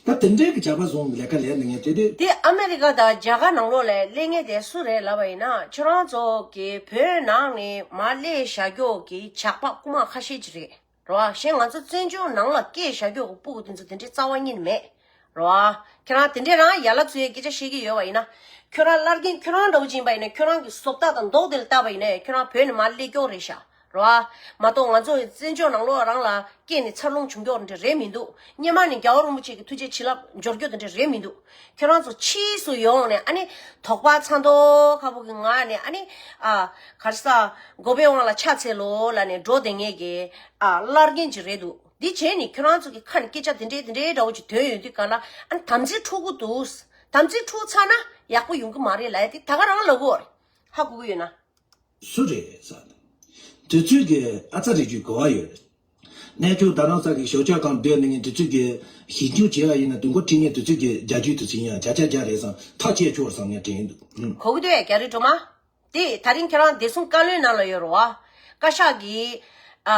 ད་དེ་འདྲའི་གི་ཇག་པ་བཟུང་ལས་ཀ་ལས་ནི་ངས་དེ་དུས། དེ་ཨ་མེ་རི་ཀ་དང་རྒྱ་གར་ནང་ལོགས་ལ་སླེབས་མཁན་དེ་སུ་རེད་ལབ་པ་ཡིན་ན་ཁྱོད་རང་ཚོ་གི་བོད་ནང་ནས་མར་སླེབས་བཞག་རྒྱུ་གི་ཇག་པ་རྐུ་མ་ཁ་ཤས་ཅིག་རེད། རེད་བ། གཞན་ང་ཚོ་བཙན་བྱོལ་ནང་ལ་སྐྱེས་བཞག་རྒྱུ་གི་སྤུ་གུ་དེ་ཚོ་དེ་འདྲའི་རྩ་བ་ཉིད་ནས་མེད། རེད་བ། ཁྱོད་རང་དེ་འདྲའི་རང་ཡ་ལ་ཚུད་ཡའི་སྐད་ཆ་བཤད་ཀྱི་ཡོད་པ་ཡིན་ན། ཁྱོད་རང་བླ་རྒན་ཁྱོད་རང་འདྲ་བོ་ཅིག་ཡིན་པ་ཡིན་ན་ཁྱོད་རང་གི་བཟོ་ལྟ་དང་མདོག་དེ་ལ་བལྟས་པ་ཡིན་ན་ཁྱོད་རང་བོད་ནས་མར་སླེབས་མཁན་རེད་ཤག་རེད་བ། མ་གཏོགས་ང་ཚོ་བཙན་བྱོལ་ནང་ལོགས་རང་ལ་སྐྱེས་ནས་འཚར་ལོངས་བྱུང་མཁན་འདྲ་རེད་མི་འདུག་སྔོན་མ་ནས་རྒྱལ་བ་རིན་པོ་ཆེ་གི་ཐུགས་རྗེ་བྱིན་རླབས་འབྱོར་རྒྱུ་དེ་འདྲ་རེད་མི་འདུག་ཁྱོད་རང་ཚོ་ཕྱིས་སུ་ཡོང་ནས་ཨ་ནི་དོགས་པ་ཚ་མདོག་ཁ་པོ་གི་ངང་ནས་ཨ་ནི་ཨ་ག་རེ་ཟ་མགོ་པའི་དབང་ལ་ཕྱག་འཚལ་ལོ་ལབ་ནས་འགྲོ་བསྡད་མཁན་གྱི་ཨ་བླ་རྒན་ཅིག་རེད་འདུག་འདི་བྱས་ནས་ཁྱོད་རང་ཚོ་གི་ཁ་ནས་སྐད་ཆ་དེ་འདྲའི་དེ་འདྲའི་འདྲ་བོ་ཅིག་ཐོན་ཡོང་དུས་ག་ལ་ཨ་ནི་དམ་ཚིག་འཁྲུག་གི་འདུག་དམ་ཚིག་འཁྲུག་ཚར་ན་ཡག་པོ་ཡོང་གི་མ་རེད་ལབ་ཡ་དེ་ད་ག་རང་ལབ་དགོས་རེད། ཧ་གོ་གི་ཡོད་ན། སུ་རེད་ཟེར། དེ་ཚོས་ཀྱི་ཨ་ཙ་རེ་རྒྱུས་གོ་བ་ཡོད་རེད། གནས་ཆུང་རྡ་རམ་ས་གི་ཞོགས་ཇ་ཁང་སྡོད་ནས་དེ་ཚོས་ཀྱི་ཞིབ་འཇུག་བྱེད་ཡ་ཡིན་ན་དུས་འགོ་ཁྲིད་མཁན་དེ་ཚོས་ཀྱི་རྒྱ་རྒྱུད་དུ་ཟིན་ཡ་བྱ་བྱ་རྒྱ་རེད་བསམ་ཐག་བཅད་ཆོག་བསམ་ངས་དྲན་འདུག་ཨུམ། གོ་གི་འདུག་ཨེ་རྒྱ་རི་སྒྲོལ་མ། དེ་ད་རིང་ཁྱེད་རང་བདེ་སྲུང་བཀའ་བློན་ནང་ལ་ཡོད་རེད་བ། བཀའ་ཤག་གི་ཨ་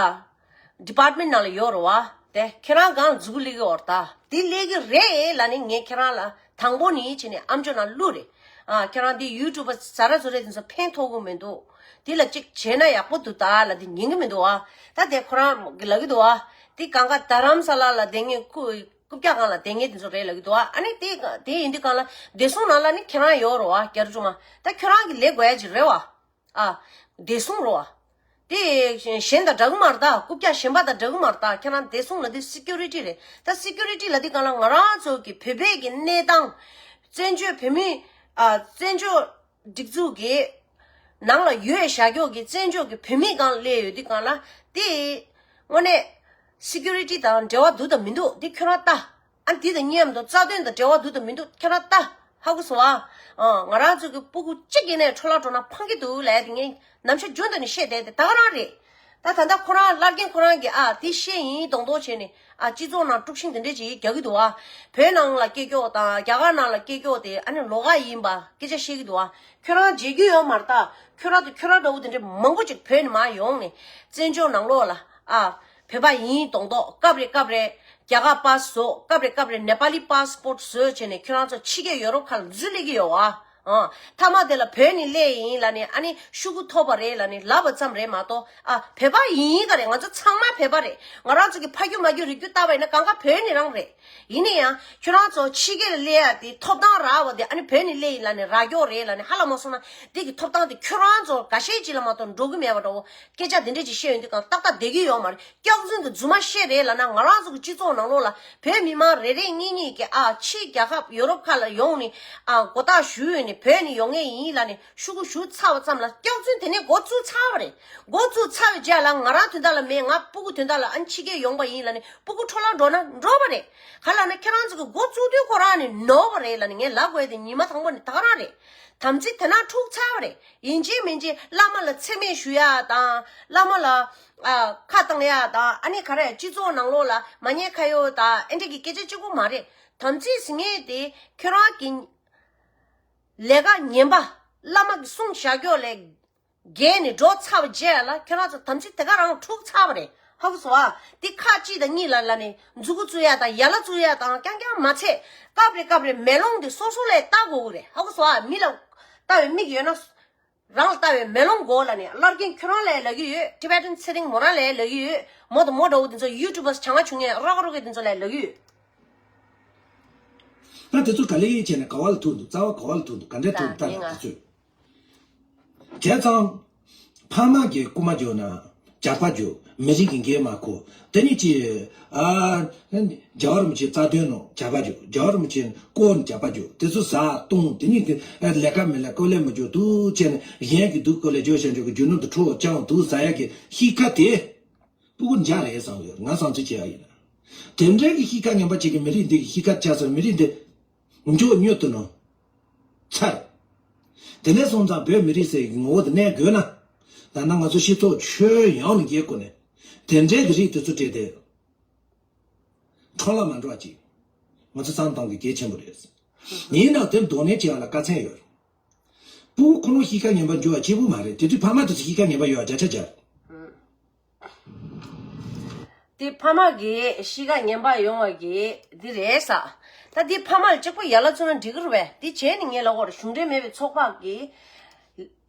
ཌི་པཱར་ཊི་མེན་ཊི་ནང་ལ་ཡོད་རེད་བ། དེ་ཁྱེད་རང་གང་མཛུ་གུ་སླེབས་ཀྱི་ཡོད་རེད་ད། དེ་སླེབས་ཀྱི་རེད་ལབ་ནས་ངས་ཁྱེད་རང་ལ་དང་པོ་ནས་བྱས་ནས་ཨམ་ཅོག་ནང་བླུགས་རེད། ཨ་ཁྱེད་རང་དེ་ཡུ་ཊུབ་པ་ཟ་ར་ཟོ་རེ་དེ་ཚོ་ཕན་ཐོགས་ཀྱི་མི་འདུག་དེ་ལ་གཅིག་བྱས་ན་ཡག་པོ་འདུག་ད་ལབ་དེ་ཉན་གྱི་མི་འདུག་ཨ། ད་དེ་ཁོ་རང་གིས་ལབ་ཀྱི་འདུག་ཨ། དེ་གང་ག་རྡ་རམ་ས་ལ་ལ་བསྡད་མཁན་ཁུ་རྐུབ་བཀྱག་སྒང་ལ་བསྡད་མཁན་དེ་ཚོ་རེད་ལབ་ཀྱི་འདུག་ཨ། ཨ་ནི་དེ་དེ་ཡིན་དུས་གང་ལ་བདེ་སྲུང་ནང་ལ་ནི་ཁྱེད་རང་ཡོད་རེད་བ་རྒྱ་རི་སྒྲོལ་མ། ད་ཁྱོད་རང་གིས་ལས་དགོས་ཡ་ཅིག་རེད་བ། ཨ། བདེ་སྲུང་རེད་བ། དེ་གཞན་དང་འདྲ་གི་མ་རེད་ད། རྐུབ་བཀྱག་གཞན་པ་དང་འདྲ་གི་མ་རེད་ད། ཁྱེད་རང་བདེ་སྲུང་ལབ་དུས་སི་ཀུ་རི་ཊི་རེད་ད། སི་ཀུ་རི་ཊི་ལབ་དུས་སྒང་ལ་ང་རང་ཚོ་གི་བོད་པའི་གི་གནས་སྟངས། བཙན་བྱོལ་བོད་མི་ཨ་བཙན་བྱོལ་སྒྲིག་འཛུགས་ཀྱི་ནང་ལ་ཡོད་བཞག་ཀྱོག་གི་བཙན་བྱོལ་གྱི་བོད་མི་སྒང་སླེབས་ཡོད་དུས་སྒང་ལ་དེ་དངོས་གནས་སི་ཀུ་རི་ཊི་དང་འབྲེལ་བ་འདུག་དང་མི་འདུག་དེ་ཁྱོད་རང་ལྟ། ཨ་འདི་དང་མཉམ་དུ་རྩ་དོན་དང་འབྲེལ་བ་འདུག་དང་མི་འདུག་ཁྱོད་རང་ལྟ། ཧ་གོ་སོང་ཨ། ཨ་ང་རང་ཚོ་གི་སྤུ་གུ་གཅིག་ཡིན་ནའི་འཕྲོ་བརླག་འགྲོ་ན་ཕངས་ཀྱི་འདུག་ལབ་དེ་ངས་ནམ་ཞག་རྒྱུན་དུ་ནས་བཤད་བསྡད་དེ་ད་ག་རང་རེད། ད་ད་ལྟ་ཁོ་རང་བླ་རྒན་ཁོ་རང་གིས་ཨ་དེ་བཤད་ཡིན་མདོག་མདོག་བྱས་ནས་ཨ་སྤྱི་ཚོགས་ནང་དཀྲུག་ཤིང་དེ་འདྲས་ཅིག་རྒྱག་གི་འདུག་ཨ། བོད་ནང་ལ་སྐྱེས་ཀྱོག་དང་རྒྱ་གར་ནང་ལ་སྐྱེས་ཀྱོག་དེ་ཨ་ནི་ལོགས་ཀ་ཡིན་པ་སྐད་ཆ་བཤད་ཀྱི་འདུག་ཨ། ཁྱོད་རང་བརྗེད་རྒྱུ་ཡོད་མ་རེད་ད། ཁྱོད་རང་དང་ཁྱོད་རང་འདྲ་བོ་དེ་འདྲས་མང་པོ་ཅིག་བོད་ནས་མར་ཡོང་ནས་བཙན་བྱོལ་ནང་ལོགས་ལ་ཨ་བོད་པ་ཡིན་མདོག་མདོག་སྐབས་རེ་སྐབས་རེ་རྒྱ་གར་པཱ་སི་བཟོ། སྐབས་རེ་སྐབས་རེ་ནེ་པ་ལི་པཱ་སི་པོར་ཊི་བཟོས་བྱས་ནས་ཁྱོད་རང་ཚོ་ཕྱི་རྒྱལ་ཡོ་རོབ་ཁག་ལ་འཛུལ་སླེབས་ཀྱི་ཡོད་ཨ། ཨ། མཐའ་མ་དེ་ལ་བོད་ནས་སླེབས་ཡིན་ལབ་ནས་ཨ་ནི་ཤོག་གུ་ཐོབ་པ་རེད་ལབ་ནས་ལབ་པ་ཙམ་རེད་མ་གཏོགས་ཨ་བོད་པ་ཡིན་ག་རེད། ང་ཚོ་ཚང་མ་བོད་པ་རེད། ང་རང་ཚོ་གི་ཕ་རྒྱུད་མ་རྒྱུད་རིགས་རྒྱུད་ལྟ་བ་ཡིན་ན་གང་ག་བོད་ནས་རང་རེད། ཡིན་ན་ཡང་ཁྱོད་རང་ཚོ་ཕྱི་རྒྱལ་ལ་སླེབས་ཡ་དེ་ཐོབ་ཐང་རག་པ་དེ་ཨ་ནི་བོད་ནས་སླེབས་ཡིན་ལབ་ནས་རག་ཀྱོག་རེད་ལབ་ནས་ཧ་ལ་མ་སོང་ན་དེ་གི་ཐོབ་ཐང་དེ་ཁྱོད་རང་ཚོ་འགའ་ཤས་ཅིག་ལ་མ་གཏོགས་འགྲོ་གི་མེད་པ་འདྲ་བོ་སྐད་ཆ་དེ་འདྲས་ཅིག་བཤད་ཡོང་དུས་གང་ཏག་ཏག་བསྡད་ཀྱི་ཡོད་མ་རེད། སྐྱག་རྫུན་དེ་རྫུན་མ་བཤད་རེད་ལབ་ན་ང་རང་ཚོ་གི་སྤྱི་ཚོགས་ནང་ལོགས་ལ་བོད་མི་མང་རེ་རེ་གཉིས་གཉིས་ཀྱིས་ཨ་ཕྱི་རྒྱལ་ཁབ་ཡོ་རོབ་ཁག་ལ་ཡོང་ནས་ཨ་མགོ་བཏགས་ཞུས་ཡོད་ནས་བོད་ནས་ཡོང་ངེས་ཡིན་ལབ་ནས་ཤོག་གུ་ཞུ་ཚར་བ་ཙམ་ལ་སྐྱག་རྫུན་དེ་ནས་འགོ་བཙུགས་ཚར་བ་རེད། འགོ་བཙུགས་ཚར་བའི་རྗེས་ལ་ང་རང་དོན་དག་ལ་མེད། ང་སྤུ་གུ་དོན་དག་ལ་ཨ་ཕྱི་རྒྱལ་ཡོང་པ་ཡིན་ལབ་ནས་སྤུ་གུ་འཕྲོ་བརླག་འགྲོ་ན་འགྲོ་བ་རེད། ག་ལབ་ན་ཁྱེད་རང་ཚོ་གི་འགོ་བཙུགས་དུས་ཁོ་རང་ནས་ནོར་བ་རེད་ལབ་ནས་ངས་ལབ་དགོས་དེ་ཉི་མ་དང་པོ་ནས་ད་ག་རང་རེད། དམ་ཚིག་དེ་ན་འཁྲུག་ཚར་བ་རེད། ཡིན་གཅིག་མིན་གཅིག་བླ་མ་ལ་མཚན་སྨད་ཞུ་ཡ་དང་བླ་མ་ལ་ཨ་ཁ་བཏང་ཡ་དང་ཨ་ནི་ག་རེ་སྤྱི་ཚོགས་ནང་ལོགས་ལ་མ་ཉེས་ཁ་གཡོག་དང་ཨེ་འདྲ་གི་སྐད་ཆ་གཅིག་པོ་མ་རེད། དམ་ཚིག་ཟེར་མཁན་དེ་ཁྱོད་རང་གི་ལས་ཀ་ངན་པ་བླ་མ་གི་གསུང་བཞག་ཀྱོག་ལས་འགལ་ནས་འགྲོ་ཚར་བ་རྗེས་ལ་ཁྱོད་རང་ཚོ་དམ་ཚིག་དེ་ག་རང་འཁྲུག་ཚར་བ་རེད། ཧ་གོ་སོང་ཨ། དེ་ཁ་གཅིག་དང་གཉིས་ལ་ལ་ནས་མཛུ་གུ་བཙུགས་ཡ་དང་ཡ་ལ་བཙུགས་ཡ་དང་རྐྱང་རྐྱང་མ་ཚད་སྐབས་རེ་སྐབས་རེ་མེ་ལོང་དེ་སོ་སོ་ལ་ལྟ་དགོས་གི་རེད། ཧ་གོ་སོང་ཨ། མི་ལ་ལྟ་བའི་མིག་ཡོད་ན། རང་ལ་ལྟ་བའི་མེ་ལོང་དགོས་ལབ་ནས་བླ་རྒན་ཁྱོད་རང་ལ་ལབ་ཀྱི་ཡོད། ཊི་བེ་ཊན་ཚེ་རིང་མོ་རང་ལ་ལབ་ཀྱི་ཡོད། མོ་དང་མོ་འདྲ་བོ་དེ་ཚོ་ཡུ་ཊུབ་པར་བྱང་ང་ཆུང་ངས་རོགས་རོགས་གི་དེ་ཚོ་ལ་ལབ་ཀྱི་ཡོད། ད་དེ་ཚོ་ག་ལེ་བྱས་ནས་ག་བ་ལ་ཐུག་འདུག་རྩ་བ་ག་བ་ལ་ཐུག་འདུག་ག་འདྲ་ཐུག་འདུག་ད་ལྟ་དེ་ཚོས། བྱས་ཙང་། ཕ་མ་གིས་རྐུ་མ་རྒྱོབ་ན་ཇག་པ་རྒྱོབ། མི་རིགས་ཀྱི་འགན་མ་ཁུར། དེ་ནས་ཅི། ཨ། རྒྱལ་བ་རིན་པོ་ཆེའི་རྩ་དོན་ནང་ཇག་པ་རྒྱོབ། རྒྱལ་བ་རིན་པོ་ཆེ་བསྐོར་ནས་ཇག་པ་རྒྱོབ། དེ་ཚོ་ཟ་བཏུང་དེ་ནས་ཀྱི་ལས་ཀ་མེད་ལ་ཀོ་ལས་མི་རྒྱོབ་འདུག་བྱས་ནས་གཞན་གྱི་སྡུག་ཀོ་ལས་རྒྱོབ་བྱས་འཇོག་གི་རྒྱུ་ནོར་དུ་ཁྲོ་བོ་ཅང་འདུག་ཟ་ཡ་གི་གཤིས་ཀ་དེ། སྤུ་གུ་འཇག་རེད་བསམ་ཡོད། ང་བསམ་ཚུལ་བྱས་པ་ཡིན་ན། དེ་འདྲའི་གི་གཤིས་ཀ་ངན་པ་ཅིག་གི་མི་རིགས་འདི་གི་གཤིས་ཀ་ཆགས་ཚར། མི་རིགས་འདི་མགྱོགས་མྱུར་དུ་ནང་ཚར། དེ་ནས་སོང་ཙང་བོད་མི་རིགས་ཟེར་གི་ངོ་བོ་དེ་གནས་དགོས་ན། ད་ནང་ང་ཚོ་སྤྱི་ཚོགས་ཁྱོན་ཡོངས་ནས་འགན་ཁུར་ནས། དེ་འདྲའི་གི་རིགས་དེ་ཚོ་བྲལ་ཏེ། འཕྲོ་བརླག་མ་འགྲོ་བ་ཅིག་ང་ཚོ་བསམ་བཏང་གི་གལ་ཆེན་པོ་རེད། ཡིན་ནའང་དེར་གདོང་ལེན་བྱེད་ཡ་ལ་དཀའ་ཚེགས་ཡོད། སྤུ་གུ་ཁོ་རང་གཤིས་ཀ་ངན་པ་འགྱུར་བ་གཅིག་པུ་མ་རེད། དེ་དུས་ཕ་མ་དེ་ཚོ་གཤིས་ཀ་ངན་པ་ཡོང་བ་བརྒྱ་ཆ་བརྒྱ་རེད། དེ་ཕ་མ་གི་གཤིས་ཀ་ངན་པ་ཡོང་བ་གི་འདི་རེད་ས། ད་འདི་ཕ་མ་ལ་གཅིག་པུ་ཡ་ལ་བཙུགས་ན་འགྲིག་གི་རེད་པས། འདི་བྱས་ནས་ངས་ལབ་དགོས་རེད། གཞུང་འབྲེལ་མེད་པའི་ཚོགས་པ་གི་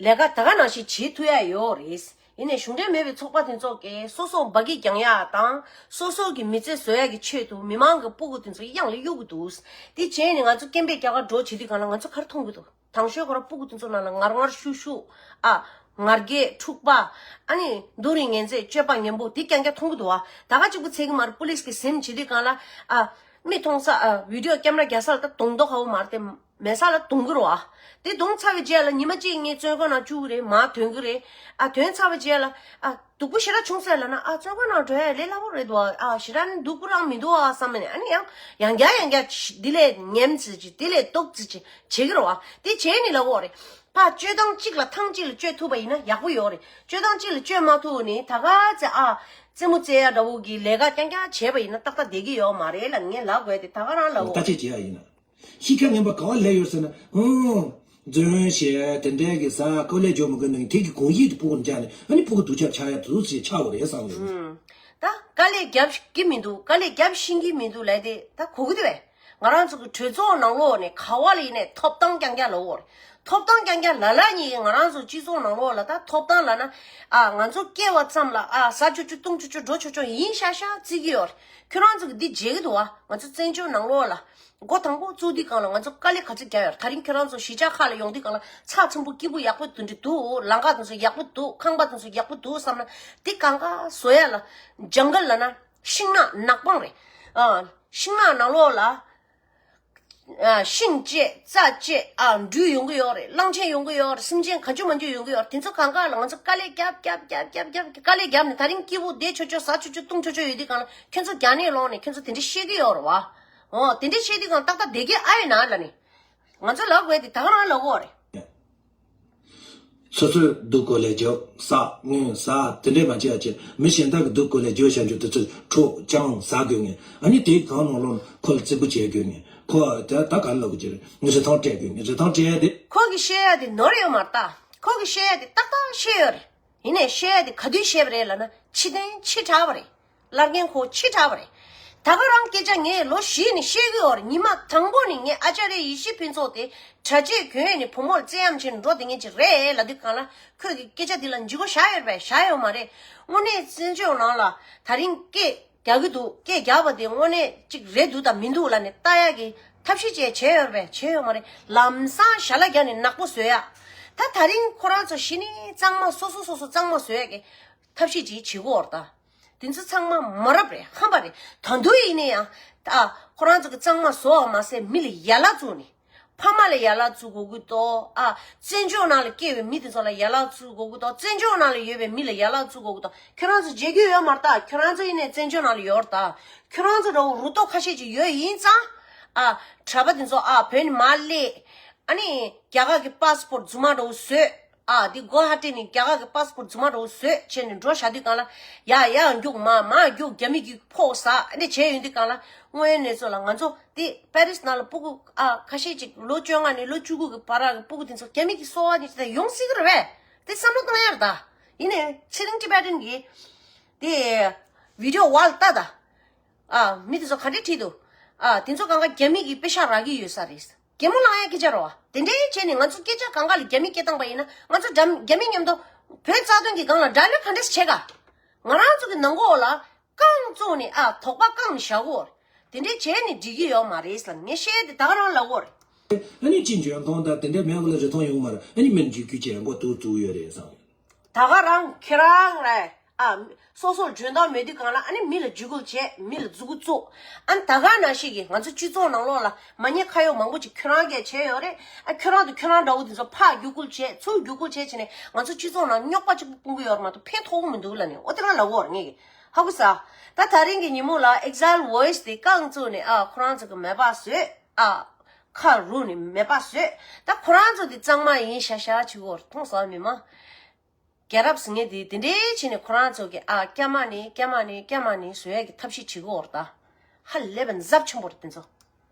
ལས་ཀ་ད་ག་ནང་བཞིན་བྱེད་ཐུབ་ཡ་ཡོད་རེད། ཡིན་ནའི་གཞུང་འབྲེལ་མེད་པའི་ཚོགས་པ་དེ་ཚོ་གིས་སོ་སོ་འབའ་སྐད་རྒྱག་ཡ་དང་སོ་སོ་གི་མི་ཚེ་བཟོ་ཡ་གི་ཆེད་དུ་མི་མང་གི་སྤུ་གུ་དེ་ཚོ་གཡང་ལ་གཡུག་གི་འདུག་འདི་བྱས་ནས་ང་ཚོ་སྐད་འབོད་རྒྱག་གར་འགྲོ་བྱེད་དུས་སྒང་ལ་ང་ཚོ་ག་རེ་མཐོང་གི་འདུག་དང་ཤོས་ཁོ་རང་སྤུ་གུ་དེ་ཚོ་ནང་ལ་ངར་ངར་ཤུག་ཤུག་ཨ། ངར་སྐད་འཁྲུག་པ། ཨ་ནི་སྡུག་རུས་ངན་ཚད་སྤྱོད་པ་ངན་པོ་དེ་རྐྱང་རྐྱང་མཐོང་གི་འདུག་བ། ད་ག་གཅིག་པུ་ཚད་ཀྱི་མ་རེད། པུ་ལིས་ཀྱིས་ཟིན་བྱེད་དུས་སྒང་ལ་ཨ། མི་མཐོང་ས་ཨ། བི་ཌི་ཡོ་ཀེམ་ར་རྒྱག་ས་ལ་ད་གདོང་མདོག་ཁ་པོ་མ་རེད་དེ་མེད་ས་ལ་གདོང་གི་རེད་བ། དེ་གདོང་ཚ་བའི་རྗེས་ལ་ཉི་མ་གཅིག་ངས་བཙོན་ཁང་ནང་བཅུག་གི་རེད། མར་ཐོན་གི་རེད། ཨ་ཐོན་ཚར་བའི་རྗེས་ལ་ཨ། སྡུག་པོ་ཞེ་དྲག་བྱུང་ས་ལབ་ན་ཨ་བཙོན་ཁང་ནང་འགྲོ་ཡ་ལས་སླ་པོ་རེད་འདུག་ཨ་ཞེ་དྲག་ནི་སྡུག་པོ་རང་མི་འདུག་ཨ་བསམ་ནས་ཨ་ནི་ཡང་ཡང་བསྐྱར་ཡང་བསྐྱར་འདི་ལས་ཉམས་ཙི་ཅི་འདི་ལས་སྡུག་ཙི་ཅི་བྱེད་ཀྱི་རེད་བ། དེ་བྱས་ནི་ལབ་དགོས་རེད། ཕར་སྤྱོད་སྟངས་གཅིག་ལ་ཐེངས་གཅིག་ལ་སྤྱོད་ཐུབ་པ་ཡིན་ན་ཡག་པོ་ཡོད་རེད། སྤྱོད་སྟངས་གཅིག་ལ་སྤྱོད་མ་ཐུབ་ནི་ད་ག་ཚེ་ཨ་རྩེད་མོ་རྩེ་ཡ་འདྲ་བོ་གི་ལས་ཀ་རྐྱང་རྐྱང་བྱས་པ་ཡིན་ན་ཏག་ཏག་བསྡད་ཀྱི་ཡོད་མ་རེད་ལབ་ངས་ལབ་དགོས་དེ་ད་ག་རང་ལབ་དགོས་རེད། ད་ཅི་བྱེད་ཡ་ཡིན་ན། གཤིས་ཀ་ངན་པ་ག་བ་སླེབས་ཡོད་ཟེར་ན། ཨང་། རྫུན་བཤད་དེ་འདྲའི་གི་ཟ་ཀོ་ལས་འཇོག་མི་དགོས་ནས་དེ་གི་དགོངས་ཡིད་དུ་སྤུ་གུར་འཇགས་ནས་ཨ་ནི་སྤུ་གུ་སྡུག་ཅག་ཆགས་ཡ་འདུག་ཟེར་ཆགས་པ་རེད་བསམ་ཡོད། ཨང་། ད་དཀའ་ལས་རྒྱབ་ཀྱི་མི་འདུག་དཀའ་ལས་རྒྱབ་ཤེས་ཀྱི་མི་འདུག་ལབ་དེ་ད་གོ་གི་འདུག་བས། ང་རང་ཚོ་གི་གྲོས་ཚོགས་ནང་ལོགས་ནས་ག་བ་ལ་ཡིན་ནའི་ཐོབ་ཐང་རྐྱང་རྐྱང་ལབ་ཡོད་རེད། ཐོབ་ཐང་རྐྱང་རྐྱང་ལབ་ལབ་ནས་ང་རང་ཚོ་སྤྱི་ཚོགས་ནང་ལོགས་ལ་ད་ཐོབ་ཐང་ལབ་ན། ཨ། ང་ཚོ་སྐྱེ་བ་ཙམ་ལ། ཨ། ཟ་ཆོག་ཆོག་འཐུང་ཆོག་ཆོག་འགྲོ་ཆོག་ཆོག་ཡིན་ཤག་ཤག་བརྩི་གི་ཡོད་རེད། ཁྱོད་རང་ཚོ་གི་འདི་བརྗེད་ཀྱི་འདུག་བ། ང་ཚོ་བཙན་བྱོལ་ནང་ལོགས་ལ་འགོ་དང་པོ་བཙུགས་དུས་སྒང་ལ་ང་ཚོ་དཀའ་ལས་ག་ཚོད་བརྒྱབ་ཡོད་རེད། ད་རིང་ཁྱོད་རང་ཚོ་གཞིས་ཆགས་ཁག་ལ་ཡོང་དུས་སྒང་ལ་ཚགས་ཚུད་པོ་སྐྱིད་པོ་ཡག་པོ་དེ་འདྲ་འདུག་ལམ་ཁ་དེ་ཚོ་ཡག་པོ་འདུག་ཁང་པ་དེ་ཚོ་ཡག་པོ་འདུག་བསམ་ན། འདི་གང་ག་བཟོ་ཡ་ལ། ཇང་གལ་ལབ་ན་ཤིང་ནགས་ནགས་སྤང་རེད། ཨ། ཤིང་ནགས་ནང་ལོགས་ལ། ཨ། ཤིང་བཅད་རྩྭ་བཅད། ཨ། འབྲུ་ཡོང་གི་ཡོད་རེད། གླང་ཆེན་ཡོང་གི་ཡོད་རེད། སེམས་ཅན་ག་ཚོད་མང་ཚོད་ཡོང་གི་ཡོད་རེད། དེ་ཚོ་གང་ག་ལ་ང་ཚོ་དཀའ་ལས་རྒྱབ་རྒྱབ་རྒྱབ་རྒྱབ་རྒྱབ་དཀའ་ལས་བརྒྱབ་ནས་ད་རིང་སྐྱིད་པོ་བསྡད་ཆོག་ཆོག་ཟ་ཆོག་ཆོག་འཐུང་ཆོག་ཆོག་ཡོད་དུས་སྒང་ལ་ཁྱོད་ཚོ་རྒྱ་ནས་ལོག་ནས་ཁྱོད་ཚོ་དེ་འདྲ་བཤད་ཀྱི་ཡོད་རེད་བ། འོ། དེ་འདྲ་བཤད་དུས་སྒང་ཏག་ཏག་བསྡད་ཀྱི་ཨ་ཡོད་ན་ལབ་ནས། ང་ཚོ་ལབ་དགོས་དེ་ད་ག་རང་ལབ་དགོས་རེད། སོ་སོས་སྡུག་གོ་ལས་རྒྱབ་ཟ་ངན་ཟ་དེ་འདྲས་མ་བྱེད་ཡ་བྱེད། མི་གཞན་དག་གི་སྡུག་གོ་ལས་རྒྱབ་བྱ་རྒྱུ་དེ་ཚོ་འཕྲོག་བཅང་ཟ་དགོས་ངེས། ཨ་ནི་དེའི་སྒང་ནང་ལོགས་ཁོ་ལ་རྩེ་པོ་བྱེད་དགོས་ངེས། ཁོ་ད་ད་ག་ལབ་དགོས་ཀྱི་རེད། རི་ཐང་སྤྲད་དགོས་ངེས། རི་ཐང་སྤྲད་ཡ་དེ། ཁོ་གིས་བཤད་ཡ་དེ་ནོར་ཡོད་མ་རེད་ད། ཁོ་གིས་བཤད་ཡ་དེ་ཏག་ཏག་བཤད་ཡོད་རེད། ཡིན་ནའི་བཤད་ཡ་དེ་ག་དུས་བཤད་པ་རེད་ལབ་ན། ཕྱི་ཐེངས་ཕྱི་དྲགས་པ་རེད། བླ་རྒན་ཁོ་ཕྱི་དྲགས་པ་རེད། ད་ག་རང་སྐད་ཆ་ངས་ལོ་བཞི་ནས་བཤད་གི་ཡོད་རེད། ཉི་མ་དང་པོ་ནས་ངས་ཨ་ཅཱརྱ་ཡེ་ཤེས་ཕུན་ཚོགས་དེ་གྲྭ་ཆས་གྱོན་ནས་བུ་མོར་བཙན་གཡེམ་བྱས་ནས་འགྲོ་བསྡད་མཁན་ཅིག་རེད་ལབ་དུས་སྒང་ལ། ཁོས་ཀྱི་སྐད་ཆ་འདི་ལ་འཇིགས་པ་བཞག་ཡོད་པས། བཞག་ཡོད་མ་རེད། དངོས་གནས་བཙན་བྱོལ་ནང་ལ་ད་རིང་སྐད་རྒྱག་གི་འདུག་སྐད་རྒྱག་པ་དེ་དངོས་གནས་ཅིག་རེད་འདུག་དང་མི་འདུག་ལབ་ནས་ལྟ་ཡག་གི་ཐབས་ཤེས་བྱས་བྱས་ཡོད་པས། བྱས་ཡོད་མ་རེད། ལམ་སང་ཞྭ་ལ་བརྒྱབ་ནས་ནག་པོ་བཟོ་ཡག་ད་ད་རིང་ཁོ་རང་ཚོ་གཞི་ནས་གཙང་མ་སོ་སོ་སོ་སོ་གཙང་མ་བཟོ་ཡག་གི་ཐབས་ཤེས་ཅིག་བྱེད་ཀྱི་ཡོད་རེད་ད། དེ་ཚོ་ཚང་མ་མ་རབས་རེད། ཧམ་པ་རེད། ད་དུང་ཡིན་ན་ཡང་། ཨ། ཁོ་རང་ཚོ་གི་གཙང་མ་བཟོ་བ་མ་ཟད་མི་ལ་ཡ་ལན་བཙུགས་ནས། ཕ་མ་ལ་ཡ་ལན་བཙུགས་དགོས་ཀྱི་འདུག་ཨ། བཙན་བྱོལ་ནང་ལ་སྐྱེས་པའི་མི་དེ་ཚོ་ལ་ཡ་ལན་བཙུགས་དགོས་ཀྱི་འདུག་བཙན་བྱོལ་ནང་ལ་ཡོད་པའི་མི་ལ་ཡ་ལན་བཙུགས་དགོས་ཀྱི་འདུག་ཁྱོད་རང་ཚོ་བརྗེད་རྒྱུ་ཡོད་མ་རེད་ད། ཁྱོད་རང་ཚོ་ཡིན་ནའི་བཙན་བྱོལ་ནང་ལ་ཡོད་རེད་ད། ཁྱོད་རང་ཚོ་འདྲ་བོ་རུ་ཏོག་ཁ་ཤས་ཅིག་ཡོད་ཡིན་ཙང་། ཨ། གྲྭ་པ་དེ་ཚོ། ཨ། བོད་ནས་མར་སླེབས། ཨ་ནི་རྒྱ་གར་གྱི་པ་སི་པོར་རྫུན་མ་འདྲ་བོ་བཟོས། ཨ། འདི་གོ་ཧ་ཏེ་ནི་རྒྱ་གར་གྱི་པ་སི་པོར་རྫུན་མ་འདྲ་བོ་བཟོས་བྱས་ནས་འགྲོ་བཞག་དུས་སྒང་ལ། ཡ་ཡ་རྒྱུག་མ་མ་རྒྱུག་རྒྱ་མི་གིས་ཕོག་ཟ་ཨ་ནི་བྱས་ཡོང་དུས་སྒང་ལ། དངོས་ཡོད་གནས་ཚུལ་ལ་ང་ཚོ་དེ་པེ་རིས་ནང་ལ་སྤུ་གུ། ཨ། ཁ་ཤས་ཅིག་ལོ་བཅོ་ལྔ་ནས་ལོ་བཅུ་དགུ་གི་བར་གྱི་སྤུ་གུ་དེ་ཚོ་རྒྱ་མི་གིས་གསོ་བ་ནི་ཅི་ད་ཡོང་སྲིད་ཀྱི་རེད་པས། དེ་བསམ་བློ་བཏང་ཡ་རེད་ད། ཡིན་ནའི་ཚེ་རིང་ཊི་བེ་ཊན་གྱིས་དེ་བི་ཌི་ཡོ་བར་ལ་ལྟ་ད། ཨ། མི་དེ་ཚོ་ག་འདྲས་བྲིས་འདུག་ཨ། དེ་ཚོ་གང་ག་རྒྱ་མི་གིས་པེ་ཤག་རག་གི་ཡོད་ས་རེད། གད་མོ་ལངས་ཡ་སྐད་ཆ་རེད་བ། དེ་འདྲའི་བྱས་ནས་ང་ཚོ་སྐད་ཆ་གང་ག་ལ་རྒྱ་མི་སྐད་བཏང་པ་ཡིན་ན། ང་ཚོ་རྒྱ་རྒྱ་མི་མཉམ་དུ་བོད་རྩ་དོན་གྱི་སྒང་ལ་ཌའི་ལོག་ག་འདྲས་བྱེད་ག་ང་རང་ཚོ་གི་ནང་སྒོ་ལ་རྐང་བཙུགས་ནས། ཨ། དོགས་པ་བཀང་ནས་བཞག་གོ། དེ་འདྲས་བྱས་ནས་འགྲིག་གི་ཡོད་མ་རེད་ཟེར་ངས་བཤད་དེ་ད་ག་རང་ལབ་གོ་རེད། ཨ་ནི་ཅི་འཇོན་ཐང་དང་དེ་འདྲས་མེད་པ་ལ་རི་ཐང་ཡོང་མ་རེད། ཨ་ནི་མི་འཇིགས་རྒྱུ་བྱས་མགོ་ཐུག་བཙུགས་ཡོད་རེད་བསམ། ད་ག་རང་ཁྱེད་རང་རེད། ཨ། སོ་སོར་འཇོན་ཐང་མེད་དུས་སྒང་ལ་ཨ་ནི་མི་ལ་འཇིགས་སྐུལ་བྱས། མི་ལ་རྫུ་འཕྲུལ་བཙུགས། ཨ་ནི་ད་ག་ནང་བཞིན་གྱི་ང་ཚོ་སྤྱི་ཚོགས་ནང་ལོགས་ལ་མ་ཉེས་ཁ་གཡོག་མང་པོ་ཅིག་ཁྱོད་རང་གིས་བྱས་ཡོད་རེད། ཨ། ཁྱོད་རང་དང་ཁྱོད་རང་འདྲ་བོ་དེ་ཚོ་ཕར་རྒྱུག་སྐུལ་བྱས། ཚུར་རྒྱུག་སྐུལ་བྱས་བྱས་ནས་ང་ཚོ་སྤྱི་ཚོགས་ནང་རྙོག་པ་གཅིག་པུ་སྤུངས་གི་ཡོད་རེད་མ་གཏོགས་ཕན་ཐོགས་གི་མི་འདུག་ལབ་ནས། འོ་དེ་རང་ལབ་གོ་རེད་ངས་ཀྱི། ཧ་གོ་སོང་། ད་ད་རིང་གི་ཉིན་མོ་ལ་ཨེག་ཛའིལ་ཝོ་ཡི་སི་དེ་རྐང་བཙུགས་ནས། ཨ། ཁོ་རང་ཚོ་གི་མེད་པ་བཟོས། ཨ། ཁ་རུབ་ནས་མེད་པ་བཟོས། ད་ཁོ་རང་ཚོ་དེ་གཙང་མ་ཡིན་ཤག་ཤག་བྱེད་ཀྱི་ཡོད་རེད། མཐོང་སོང་། མི་མང་རྒྱལ་རབས་ཟེར་མཁན་དེ་དེ་འདྲའི་བྱས་ནས་ཁོ་རང་ཚོ་གི། ཨ། སྐྱ་མ་ནས་སྐྱ་མ་ནས་སྐྱ་མ་ནས་བཟོ་ཡ་གི་ཐབས་ཤེས་བྱེད་ཀྱི་ཡོད་རེད་ད། ཧ་ལས་པའི་ཚབས་ཆེན་པོ་རེད་དེ་ཚོ།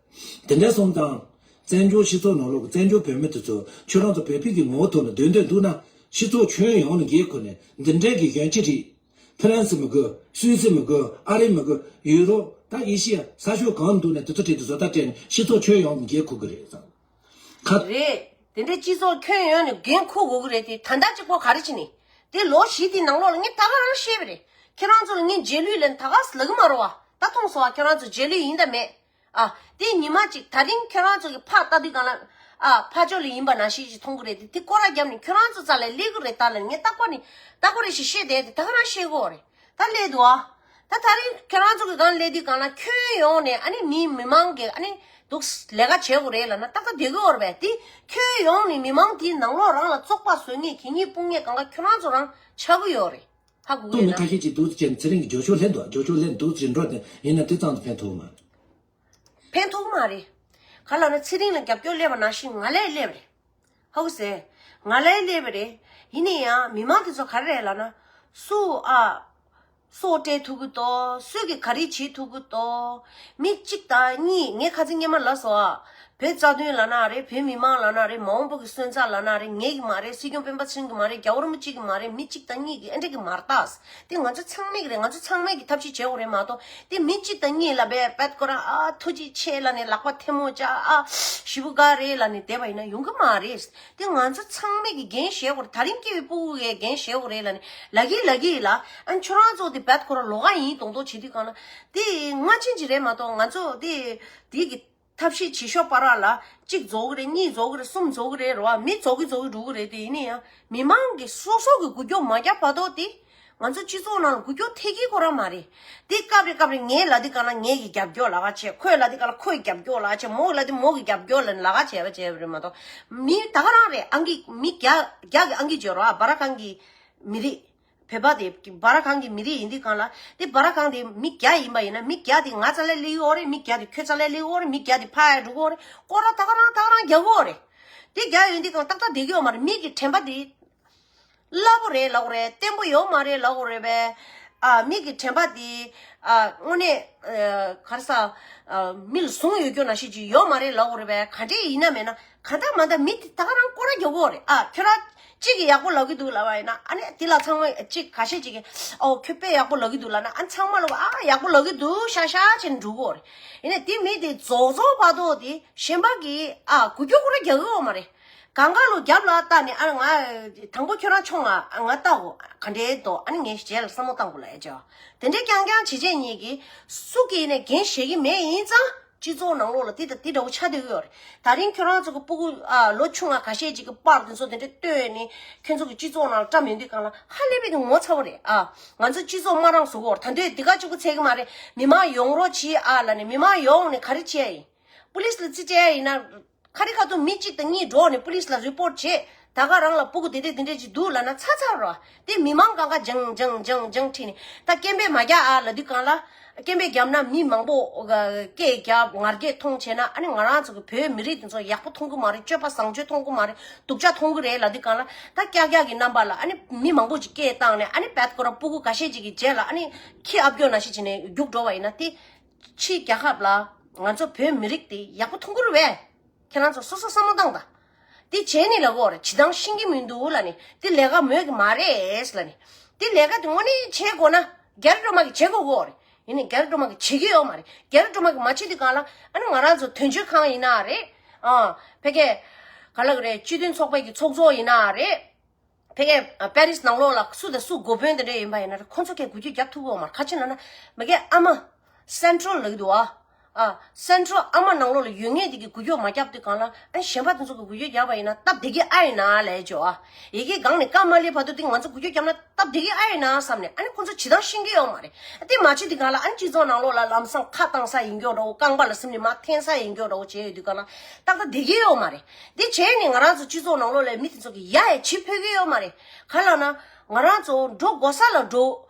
དེ་འདྲ་སོང་ཙང་། བཙན་བྱོལ་སྤྱི་ཚོགས་ནང་ལོགས་ཀྱི་བཙན་བྱོལ་བོད་མི་དེ་ཚོ་ཁྱོད་རང་ཚོ་བོད་པའི་གི་ངོ་བོ་ཐོག་ནས་སྡོད་འདོད་འདུག་ན། སྤྱི་ཚོགས་ཁྱོན་ཡོངས་ནས་འགན་ཁུར་ནས་འདི་འདྲའི་གི་གཞོན་སྐྱེས་རིགས། ཕ་རན་སི་མི་དགོས། སུད་སི་མི་དགོས། ཨ་རི་མི་དགོས། ཡུ་རོབ། ད་ཨེ་ཤི་ཡ་ས་ཕྱོགས་གང་དུ་འདུག་ནས་དེ་ཚོ་ཁྲིད་དུ་བཟོ་ལྟ་སྤྲད་ནས་སྤྱི་ཚོགས་ཁྱོན་ཡོངས་ཀྱི་འགན་འཁུར་གི་རེད་བསམ། ཁ། རེད། དེ་འདྲའི་སྤྱི་ཚོགས་ཁྱོན་ཡོངས་ནས་འགན་འཁུར་དགོས་ཀྱི་རེད་དེ། ད་ལྟ་གཅིག་པོ་ག་རེ་བྱས་ནས། དེ་ལོ་བཞི་དེའི་ནང་ལོགས་ལ་ངས་ད་ག་རང་བཤད་པ་རེད། ཁྱེད་རང་ཚོ་ལ་ངས་རྗེས་ལུས་ལེན་ད་ག་ཟེར་ལབ་ཀྱི་མ་རེད་བ། ད་མཐོང་སོང་བ། ཁྱེད་རང་ཚོ་རྗེས་ལུས་ཡིན་དང་མེད། ཨ། དེ་ཉི་མ་གཅིག་ད་རིང་ཁྱོད་རང་ཚོ་གི་ཕར་ལྟ་དུས་སྒང་ལ། ཨ། ཕར་ཕྱོགས་ལ་ཡིན་པ་ནང་བཞིན་ཞིག་མཐོང་གི་རེད་དེ། དེ་སྐོར་ར་བརྒྱབ་ནས་ཁྱོད་རང་ཚོ་རྩ་ལ་སླེབས་ཀྱི་རེད་ད་ལབ་ནས་ངས་རྟག་པར་ནས་རྟག་པར་རེ་ཞིག་བཤད་བསྡད་དེ། ད་ག་རང་བཤད་ཀྱི་ཡོད་རེད། ད་སླེབས་འདུག་ཨ། ད་ད་རིང་ཁྱོད་རང་ཚོ་གི་སྒང་སླེབས་དུས་སྒང་ལ་ཁྱོན་ཡོངས་ནས་ཨ་ནི་མི་མི་མང་གི་ཨ་ནི་འདུག་ལས་ཀ་བྱེད་དགོས་རེད་ལབ་ན་ཏག་ཏག་བསྡད་ཀྱི་ཡོད་རེད་པས། དེ་ཁྱོན་ཡོངས་ནས་མི་མང་དེའི་ནང་ལོགས་རང་ལ་བཙོག་པ་བཟོ་མཁན་གད་སྙིགས་སྤུངས་མཁན་སྒང་ག་ཁྱོད་རང་ཚོ་རང་ཆགས་ཀྱི་ཡོད་རེད། ཧ་གོ་གི་ཡོད་ན། ཏོག་ནི་ཁ་ཤས་ཀྱིས་འདུག་ཅེས་ཚེ་རིང་གི་རྒྱོ་ཤོག་ལྷན་དུ་རྒྱོ་ཤོག་ལྷན་འདུག་ཅེས་འགྲོ་དེ་ཡིན་ན་དེ་ཙམ་དུ་ཕན་ཐོགས་མ། ཕན་ཐོགས་མ་རེད། ག་ལབ་ན་ཚེ་རིང་ལ་རྒྱབ་སྐྱོར་སླེབས་པ་ནང་བཞིན་ང་ལ་སླེབས་རེད། ཧ་གོ་སོང་། ང་ལ་སླེབས་པ་རེད། ཡིན་ན་ཡང་མི་མང་དེ་ཚོ་ག་རེ་རེད་ལབ་ན། སུ་ཨ། སུ་སྤྲད་ཐུབ་ཀྱི་འདུག་སུ་གིས་ག་རེ་བྱེད་ཐུབ་ཀྱི་འདུག་མི་གཅིག་དང་གཉིས། ངས་ཁ་སང་སྔོན་མ་ལབ་སོང་ཨ། བོད་རྩ་དོན་ལབ་ན་རེད། བོད་མི་མང་ལབ་ན་རེད། མ་འོངས་པ་གི་སོན་རྩ་ལབ་ན་རེད། ངེད་ཀྱི་མ་རེད། སྲིད་སྐྱོང་སྤེན་པ་ཚེ་རིང་གི་མ་རེད། རྒྱལ་བ་རིན་པོ་ཆེ་གི་མ་རེད། མི་གཅིག་དང་གཉིས་ཀྱི་ཨེ་འདྲ་གི་མ་རེད་ད། དེ་ང་ཚོ་ཚང་མས་ཀྱི་རེད། ང་ཚོ་ཚང་མས་ཀྱི་ཐབས་ཤེས་བྱེད་དགོས་རེད་མ་གཏོགས། དེ་མི་གཅིག་དང་གཉིས་ལ་བས་པད་ཁོ་རང་ཨ་ཐུགས་རྗེ་ཆེ་ལབ་ནས་ལག་པ་ཐལ་མོ་སྦྱར། ཨ་ཞེ་པོ་དགའ་རེད་ལབ་ནས་བསྡད་པ་ཡིན་ན་ཡོང་གི་མ་རེད། དེ་ང་ཚོ་ཚང་མས་ཀྱི་འགན་བཞེས་དགོས་རེད། ད་རིང་སྐྱེས་པའི་སྤུ་གུ་གས་འགན་བཞེས་དགོས་རེད་ལབ་ནས་ལབ་ཀྱི་ལབ་ཀྱི་ལ། ཨ་ཁྱོད་རང་ཚོ་དེ་བད་ཁོ་ར་ལོགས་ཀ་ཡིན་མདོག་མདོག་བྱེད་དུས་གང་ལ། དེ་སྔ་ཕྱིན་ཅིག་རེད་མ་གཏོགས། ང་ཚོ་དེ་དེ་གི་ཐབས་ཤེས་བྱེད་ཤོག་པ་ར་ལ་གཅིག་རྫོགས་ཀྱི་རེད། གཉིས་རྫོགས་ཀྱི་རེད། གསུམ་རྫོགས་ཀྱི་རེད། རེད་བ། མི་རྫོགས་ཀྱི་རྫོགས་ཀྱི་འགྲོ་གི་རེད། དེ་ཡིན་ན་ཡང་མི་མང་གི་སོ་སོ་གི་འགུལ་སྐྱོད་མ་རྒྱབ་བར་དུ་དེ་ང་ཚོ་སྤྱི་ཚོགས་ནང་ལ་འགུལ་སྐྱོད་ཐེབས་ཀྱི་ཁོ་རང་མ་རེད། དེ་སྐབས་རེ་སྐབས་རེ་ངས་ལབ་དུས་གང་ལ་ངས་ཀྱི་རྒྱབ་སྐྱོར་ལབ་ཀ་བྱས། ཁོས་ལབ་དུས་གང་ལ་ཁོས་རྒྱབ་སྐྱོར་ལབ་ཀ་བྱས། མོས་ལབ་དུས་མོ་གི་རྒྱབ་སྐྱོར་ལབ་ནས་ལབ་ཀ་བྱས་པ་བྱས་པ་རེད་མ་གཏོགས། མི་ད་ག་རང་རེད། ཨང་ཀི་མི་བརྒྱ་བརྒྱ་གི་ཨང་ཀི་བརྗོད་རོགས་ཨ། སྦ་ར་ཁང་གི་མི་རིགས། བོད་པ་དེ་སྦ་ར་ཁང་གི་མི་རིགས་ཡིན་དུས་གང་ལ། དེ་སྦ་ར་ཁང་དེ་མི་བརྒྱ་ཡིན་པ་ཡིན་ན། མི་བརྒྱ་དེ་ང་རྩ་ལ་སླེབས་ཀྱི་ཡོད་རེད། མི་བརྒྱ་དེ་ཁྱོད་རྩ་ལ་སླེབས་ཀྱི་ཡོད་རེད། མི་བརྒྱ་དེ་ཕར་ཡ་འགྲོ་གི་ཡོད་རེད། སྐོར་ར་ད་ག་རང་ད་ག་རང་རྒྱག་གི་ཡོད་རེད། དེ་རྒྱག་ཡོང་དུས་གང་ཏག་ཏག་བསྡད་ཀྱི་ཡོད་མ་རེད། མི་གི་དྲན་པ་དེ་སླ་པོ་རེད་ལབ་དགོས་རེད། བརྟན་པོ་ཡོད་མ་རེད་ལབ་དགོས་རེད་པས། ཨ་མི་གི་དྲན་པ་དེ་ཨ་དངོས་གནས་ཨ་ག་རེ་ཟ། ཨ་མི་ལ་བཟུང་ཡོད་རྒྱུ་ནང་བཞིན་ཅིག་ཡོད་མ་རེད་ལབ་དགོས་རེད་པས། ག་འདྲས་ཡིན་ན་མེད་ན། གང་ལྟར་མ་ལྟར་མི་དེ་ད་ག་རང་སྐོར་ར་རྒྱག་གི་ཡོད་རེད། ཨ་ཁྱོད་རང་གཅིག་གིས་ཡག་པོ་ལབ་ཀྱི་འདུག་ལབ་པ་ཡིན་ན། ཨ་ནི་དེ་ལ་ཚང་མས་གཅིག་ཁ་ཤས་ཅིག་གིས་ཨོ་ཁྱོད་དཔེ་ཡག་པོ་ལབ་ཀྱི་འདུག་ལབ་ན། ཨ་ཚང་མ་ལ་ཨ་ཡག་པོ་ལབ་ཀྱི་འདུག་ཤག་ཤག་བྱས་ནས་འགྲོ་གི་ཡོད་རེད། ཡིན་ནའི་དེ་མི་དེ་རྫོགས་རྫོགས་བར་དུ་དེ་གཞན་པ་གིས་ཨ་འགུལ་སྐྱོད་ཁོ་རང་རྒྱག་གི་ཡོད་མ་རེད། གང་ག་ལོ་རྒྱབ་ལ་བལྟས་ནས་ཨ་ང་དང་པོ་ཁྱོད་རང་མཆོང་ང་ང་ལྟ་གོ་ག་འདྲས་འདུག་ཨ་ནི་ངས་རྗེས་ལ་བསམ་བློ་བཏང་དགོས་ལབ་ཡ་བྱས། དེ་འདྲས་རྐྱང་རྐྱང་བྱེད་བྱེད་ཉིད་ཀྱིས་སུ་གིས་ནས་འགན་བཞེས་ཀྱི་མེད། ཡིན་ཙང་སྤྱི་ཚོགས་ནང་ལོགས་ལ་དེ་དང་དེ་འདྲ་བོ་ཆགས་བསྡད་ཀྱི་ཡོད་རེད། ད་རིང་ཁྱོད་རང་ཚོ་གི་སྤུ་གུ་ཨ་ལོ་ཆུང་བ་ཁ་ཤས་ཅིག་གི་པར་དེ་ཚོ་དེ་འདྲས་བཏོན་ནས་ཁྱོད་ཚོ་གི་སྤྱི་ཚོགས་ནང་ལ་བཀྲམ་ཡོང་དུས་གང་ལ་ཧ་ལས་པའི་གི་ངོ་ཚ་བོ་རེད། ཨ་ང་ཚོ་སྤྱི་ཚོགས་དམག་རང་བཟོ་གི་ཡོད་རེད། ད་འདོད་འདི་ག་གཅིག་པུ་ཚད་ཀྱི་མ་རེད། མི་མང་ཡོང་རོགས་གྱིས་ཨ་ལབ་ནས་མི་མང་ཡོང་ནས་ག་རེ་བྱས་ཡིན། པུ་ལིས་ལ་རྩིས་སྤྲད་ཡ་ཡིན་ན། ཁ་རི་ཁ་ཐུག་མི་གཅིག་དང་གཉིས་འགྲོ་ནས་པུ་ལིས་ལ་རི་པོར་ཊི་བྱེད། ད་ག་རང་ལ་སྤུ་གུ་དེ་འདྲས་དེ་འདྲས་ཅིག་འདུག་ལབ་ན་ཚ་ཚ་རོ། དེ་མི་མང་གང་ག་ལྗང་ལྗང་ལྗང་ལྗང་ཁྲིད་ནས་ད་སྐད་འབོད་མ་རྒྱག་ཨ་ལབ་དུས་གང་ལ། སྐད་འབོད་བརྒྱབ་ན་མི་མང་པོ་སྐད་རྒྱབ་ངར་སྐད་མཐོང་བྱས་ན། ཨ་ནི་ང་རང་ཚོ་གི་བོད་མི་རིགས་དེ་ཚོ་ཡག་པོ་མཐོང་གི་མ་རེད། སྤྱོད་པ་བཟང་སྤྱོད་མཐོང་གི་མ་རེད། སྡུག་ཅག་མཐོང་གི་རེད་ལབ་དུས་གང་ལ། ད་ཀྱག་ཀྱག་གི་རྣམ་པ་ལ་ཨ་ནི་མི་མང་པོ་ཅིག་སྐད་བཏང་ནས། ཨ་ནི་བད་ཁོ་རང་སྤུ་གུ་འགའ་ཤས་ཅིག་གི་རྗེས་ལ་ཨ་ནི་ཁྱི་ཨབ་སྐྱོ་ནང་བཞིན་བྱས་ནས་རྒྱུགས་འགྲོ་བ་ཡིན་ན། དེ་ཕྱི་རྒྱལ་ཁབ་ལ་ང་ཚོ་བོད་མི་རིགས་དེ་ཡག་པོ་མཐོང་གི་རེད་པས། ཁྱེད་རང་ཚོ་སོ་སོ་བསམ་བློ་བཏང་དང་། དེ་བྱས་ནས་ལབ་དགོས་རེད། བྱེད་སྟངས་ཤེས་ཀྱི་མི་འདུག་ལབ་ནས། དེ་ལས་ཀ་མོས་ཀྱི་མ་རེད་ལབ་ནས། དེ་ལས་ཀ་དེ་དངོས་གནས་བྱེད་དགོས་ན་རྒྱ་རི་སྒྲོལ་མ་གིས་བྱེད་དགོས་ཀྱི་ཡོད་རེད། ཡིན་ནའི་རྒྱ་རི་སྒྲོལ་མ་གིས་བྱེད་ཀྱི་ཡོད་མ་རེད། རྒྱ་རི་སྒྲོལ་མ་གིས་མ་བྱེད་དུས་གང་ལ། ཨ་ནི་ང་རང་ཚོ་དོན་གཅོད་ཁང་ཡིན་ན་རེད། ཨ་ཕ་གིའི་ག་ལབ་ཀྱི་རེད། སྤྱི་མཐུན་ཚོགས་པའི་གི་ཚོགས་གཙོ་ཡིན་ན་རེད། ཕ་གིའི་ཨ་པེ་རིས་ནང་ལོགས་ལ་སུ་དང་སུ་འགོ་དཔོན་དེ་འདྲ་ཡིན་པ་ཡིན་ན་རེད། ཁོང་ཚོ་གིས་འགུལ་སྐྱོད་རྒྱབ་ཐུབ་ཀྱི་ཡོད་མ་རེད། ག་ཅི་ལབ་ན་མ་གིའི་ཨ་མ། སེན་ཊྲལ་ལབ་ཀྱི་འདུག་ཨ། ཨ་སེན་ཊྲལ་ཨ་མ་ནང་ལོགས་ལ་ཡོད་མཁན་དེ་གིས་འགུལ་སྐྱོད་མ་བརྒྱབ་དུས་གང་ལ། ཨ་གཞན་པ་དེ་ཚོ་གིས་འགུལ་སྐྱོད་བརྒྱབ་པ་ཡིན་ན་སྟབས་བདེ་གི་ཨ་ཡིན་ན་ལབ་ཀྱི་ཡོད་ཨ། ཡ་གི་སྒང་ནས་བཀའ་མ་སླེབས་བར་དུ་དེ་ང་ཚོ་འགུལ་སྐྱོད་བརྒྱབ་ན་སྟབས་བདེ་གི་ཨ་ཡིན་ན་བསམ་ནས། ཨ་ནི་ཁོང་ཚོ་བྱེད་སྟངས་ཤེས་ཀྱི་ཡོད་མ་རེད། ཨ་དེ་མ་བྱེད་དུས་གང་ལ། ཨ་ནི་སྤྱི་ཚོགས་ནང་ལོགས་ལ་ལམ་སང་ཁ་བཏང་ས་ཡིན་སྐྱོ་འདྲ་བོ། རྐང་པ་ལ་ཟིན་ནས་མར་འཐེན་ས་ཡིན་སྐྱོ་འདྲ་བོ་བྱས་ཡོད་དུས་གང་ལ། ཏག་ཏག་བསྡད་ཀྱི་ཡོད་མ་རེད། འདི་བྱས་ནས་ང་རང་ཚོ་སྤྱི་ཚོགས་ནང་ལོགས་ལ་མི་དེ་ཚོ་གིས་ཡ་ཡ་བྱེད་ཕོད་ཀྱི་ཡོད་མ་རེད། ག་ལབ་ན་ང་རང་ཚོ་འགྲོ་དགོས་ས་ལ་འགྲོ།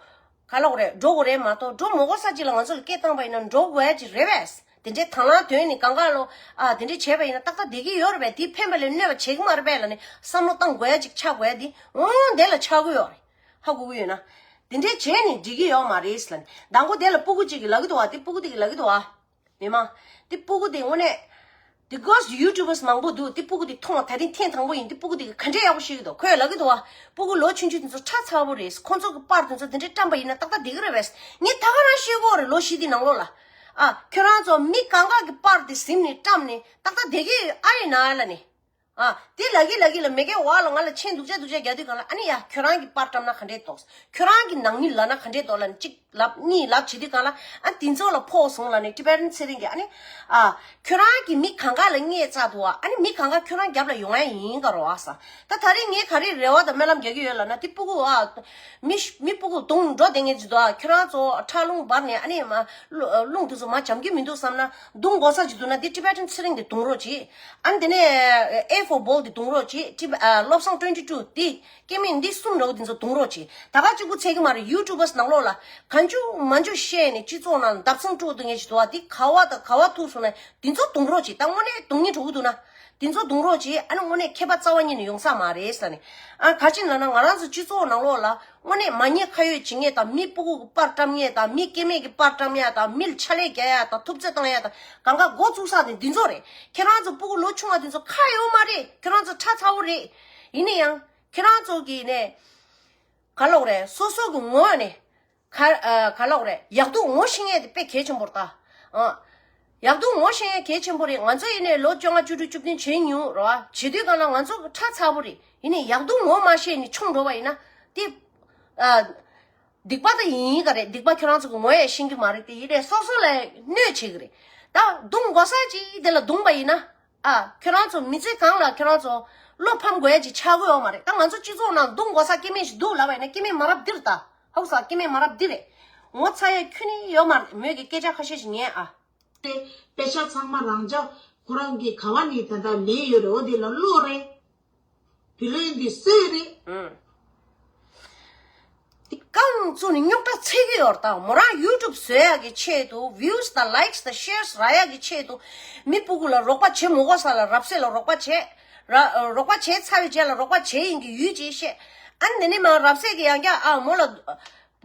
ག་ལབ་དགོས་རེད། འགྲོ་དགོས་རེད་མ་གཏོགས་འགྲོ་མ་དགོས་ས་ཅིག་ལ་ང་ཚོ་ལ་སྐད་བཏང་པ་ཡིན་ན་འགྲོ་དགོས་ཡ་ཅིག་རེད་པས། དེ་འདྲའི་དང་བླངས་དོན་ནི་གང་ག་ལོ། ཨ་དེ་འདྲའི་བྱས་པ་ཡིན་ན་ཏག་ཏག་བསྡད་ཀྱི་ཡོད་རེད་པས། དེ་ཕན་པ་ལས་གནོད་པ་བྱེད་ཀྱི་མ་རེད་པས་ལབ་ནས་བསམ་བློ་བཏང་དགོས་ཡ་ཅིག་ཆགས་དགོས་ཡ་དེ་འོང་དེ་ལ་ཆགས་ཀྱི་ཡོད་རེད། ཧ་གོ་གི་ཡོད་ན། དེ་འདྲའི་བྱས་ནས་འགྲིག་གི་ཡོད་མ་རེད་ལབ་ནས། མདང་དགོང་དེ་ལ་སྤུ་གུ་གཅིག་གིས་ལབ་ཀྱི་འདུག་བ། དེ་སྤུ་གུ་དེ་གིས་ལབ་ཀྱི་འདུག་བ། མི་མང་། འདི་སྤུ་གུ་འདི་དངོས་གནས། འདི་གོས་ཡུ་ཊུབ་བར་མང་པོ་འདུག་འདི་སྤུ་གུ་འདི་མཐོང་བ་ད་རིང་ཐེངས་དང་པོ་ཡིན། འདི་སྤུ་གུ་འདི་གིས་ག་འདྲས་ཡག་པོ་ཤེས་ཀྱི་འདུག་ཁོས་ལབ་ཀྱི་འདུག་བ། སྤུ་གུ་ལོ་ཆུང་ཆུང་འདི་ཚོ་ཁྲ་ཚ་པོ་རེད། ཁོང་ཚོ་གི་པར་འདི་ཚོ་འདི་འདྲས་བཀྲམ་པ་ཡིན་ན་ཏག་ཏག་བསྡད་ཀྱི་རེད་པས། ངས་ད་ག་རང་ཤེས་ཀྱི་ཡོད་རེད། ལོ་བཞི་འདི་ནང་ལོགས་ལ། ཨ་ཁྱོད་རང་ཚོ་མི་གང་ག་གི་པར་འདི་ཟིན་ནས་བཀྲམ་ནས་ཏག་ཏག་བསྡད་ཀྱི་ཨ་ཡིན་ན་ལབ་ནས། ཨ། དེ་ལབ་ཀྱི་ལབ་ཀྱི་ལ་མི་གའི་བར་ལ་ང་ལ་མཆན་སྡུག་ཅག་སྡུག་ཅག་རྒྱག་དུས་གང་ལ། ཨ་ནི་ཡ་ཁྱོད་རང་གི་པར་བཀྲམ་ན་ག་འདྲས་འདུག་ཁྱོད་རང་གི་ནང་མི་ལབ་ན་ག་འདྲས་འདུག་ལབ་ནས་གཅིག་ལབ་གཉིས་ལབ་བྱེད་དུས་གང་ལ། ཨ་དེ་ཚོ་ལ་ཕོག་སོང་ལབ་ནས་ཊི་བེ་ཊན་ཚེ་རིང་གིས་ཨ་ནི། ཨ། ཁྱོད་རང་གི་མི་གང་ག་ལ་བརྙས་བཅག་འདུག་ཨ། ཨ་ནི་མི་གང་ག་ཁྱོད་རང་རྒྱབ་ལ་ཡོང་ཡ་ཡིན་ག་རོ་ཨ་ས། ད་ད་རེས་ངས་ག་རེ་རེ་བ་དང་སྨོན་ལམ་རྒྱག་གི་ཡོད་ལབ་ན། དེ་སྤུ་གུ་ཨ། མི་མི་སྤུ་གུ་དུང་འགྲོ་བསྡད་མཁན་ཅིག་འདུག་ཨ། ཁྱོད་རང་ཚོ་ཁྲག་རླུང་འབར་ནས་ཨ་ནི་མ་རླུང་དེ་ཚོ་མ་འཇམ་གྱི་མི་འདུག་བསམ་ན། རྡུང་དགོས་ས་ཅིག་འདུག་ན་དེ་ཊི་བེ་ཊན་ཚེ་རིང་དེ་རྡུང་རོགས་གྱིས། ཨ་ནི་དེ་ནས་ཨེ་ཕོར་བྷོལ་དེ་རྡུང་རོགས་གྱིས། ཊི་ཨ་བློ་བཟང་ཊུ་ཝེན་ཊི་ཊུ་དེ་སྐྱེ་དམན་འདི་གསུམ་འདྲ་བོ་དེ་ཚོ་རྡུང་རོགས་གྱིས། ད་ག་གཅིག་པུ་ཚད་ཀྱི་མ་རེད། ཡུ་ཊུབ་བར་ནང་ལོགས་ལ་གང་བྱུང་མང་བྱུང་བཤད་ནས་སྤྱི་ཚོགས་ནང་བརྡབ་གསང་སྤྲོད་སྡོད་མཁན་ཞིག་འདུག་བ། དེ་ག་བ་དང་ག་བ་ཐུག་སོང་ན་དེ་ཚོ་རྡུང་རོགས་གྱིས། ད་དངོས་གནས་རྡུང་སྙིང་བྲོ་གི་འདུག་ན། དེ་ཚོ་རྡུང་རོགས་བྱེད། ཨ་ནི་དངོས་གནས་ཁྱད་པར་རྩ་བ་ཉིད་ནས་ཡོང་ས་མ་རེད་ཟེར་ནས། ཨ་ག་ཅི་ལབ་ན་ང་རང་ཚོ་སྤྱི་ཚོགས་ནང་ལོགས་ལ་དངོས་གནས་མ་ཉེས་ཁ་གཡོགས་བྱེད་མཁན་དང་། མི་སྤུ་གུ་གི་པར་བཀྲམ་མཁན་དང་། མི་སྐྱེ་དམན་གྱི་པར་བཀྲམ་ཡ་དང་། མི་ལ་ཕྱག་ལས་རྒྱག་ཡ་དང་། ཐུབ་ཚོད་བཏང་ཡ་དང་། གང་ག་འགོ་བཙུགས་ས་དེ་འདི་ཚོ་རེད། ཁྱེད་རང་ཚོ་སྤུ་གུ་ལོ་ཆུང་བ་དེ་ཚོ་ཁག་ཡོད་མ་རེད། ཁྱེད་རང་ཚོ་ཁྲ་ཚ་བོ་རེད། ཡིན་ན་ཡང་ཁྱེད་རང་ཚོ་གི་ནས་ག་ལོག་རེད། སོ་སོ་གི་ངོས་ནས་ག་ཨ་ག་ལོག་རེད། ཡག་སྡུག་ངོ་ཤེས་ཡས་དེ་དཔེ་གལ་ཆེན་པོ་རེད་ད། ཨ་ཡག་སྡུག་ངོ་ཤེས་ཡས་གལ་ཆེན་པོ་རེད། ང་ཚོ་ཡིན་ནའི་ལོ་བཅོ་ལྔ་བཅུ་དྲུག་བཅུ་བདུན་བྱེད་མྱོང་རེད་བ། བྱེད་དུས་གང་ལ་ང་ཚོ་ཁྲ་ཚ་པོ་རེད། ཡིན་ནའི་ཡག་སྡུག་ངོ་མ་ཤེས་ནས་མཆོང་འགྲོ་བ་ཡིན་ན་དེ་ཨ་སྡིག་པ་ད་ཡིན་ག་རེད། སྡིག་པ་ཁྱོད་རང་ཚོ་གི་ངོ་ཡས་ཤེས་ཀྱི་མ་རེད་དེ། ཡིན་ནའི་སོ་སོ་ལ་གནོད་བྱེད་ཀྱི་རེད། ད་རྡུང་དགོས་ས་ཅིག་དེ་ལ་རྡུང་པ་ཡིན་ན། ཨ་ཁྱོད་རང་ཚོ་མི་ཚེ་གང་ལ་ཁྱོད་རང་ཚོ་བློ་ཕམ་དགོས་ཡ་ཅིག་ཆགས་ཀྱི་ཡོད་མ་རེད། ད་ང་ཚོ་སྤྱི་ཚོགས་ནང་རྡུང་དགོས་ས་སྐྱེ་དམན་ཞིག་འདུག་ལབ་པ་ཡིན་ན། སྐྱེ་དམན་མ་རབས་འདི་རེད་ད། ཧོག་ས་སྐྱེ་དམན་མ་རབས་འདི་རེད། ངོ་ཚ་ཡ་ཁྱོན་ནས་ཡོད་མ་རེད། མོས་ཀྱི་སྐད་ཆ་ཁ་ཤས་ཤིག་ཉན་ཨ། དཔེ་ཆ་ཚང་མ་རང་ཅག་ཁོ་རང་གི་ག་བ་ནས་ད་ལྟ་ལས་ཡོད་རེད། འོ་དེ་ལ་བློ་རེད། བུ་ལོན་འདི་སུའི་རེད། ཨང་། དེ་རྐང་བཙུགས་ནས་རྙོག་དྲ་འཚེ་གི་ཡོད་རེད་ད། མོ་རང་ཡུ་ཊུབ་བཟོ་ཡག་གི་ཆེད་དུ། ཝིའུ་སི་དང་ལའིཀ་སི་དང་ཤེར་སི་རག་ཡག་གི་ཆེད་དུ། མི་སྤུ་གུ་ལ་རོགས་པ་བྱེད་མི་དགོས་ས་ལ་རབ་གསལ་ལ་རོགས་པ་བྱས། ར་རོགས་པ་བྱས་ཚར་བའི་རྗེས་ལ་རོགས་པ་བྱས་ཡིན་གྱི་ཡོད་ཅེས་བཤད། ཨ་ནི་དེ་ནས་མ་རབ་གསལ་གྱི་ཡང་བསྐྱར་ཨ་མོ་ལ།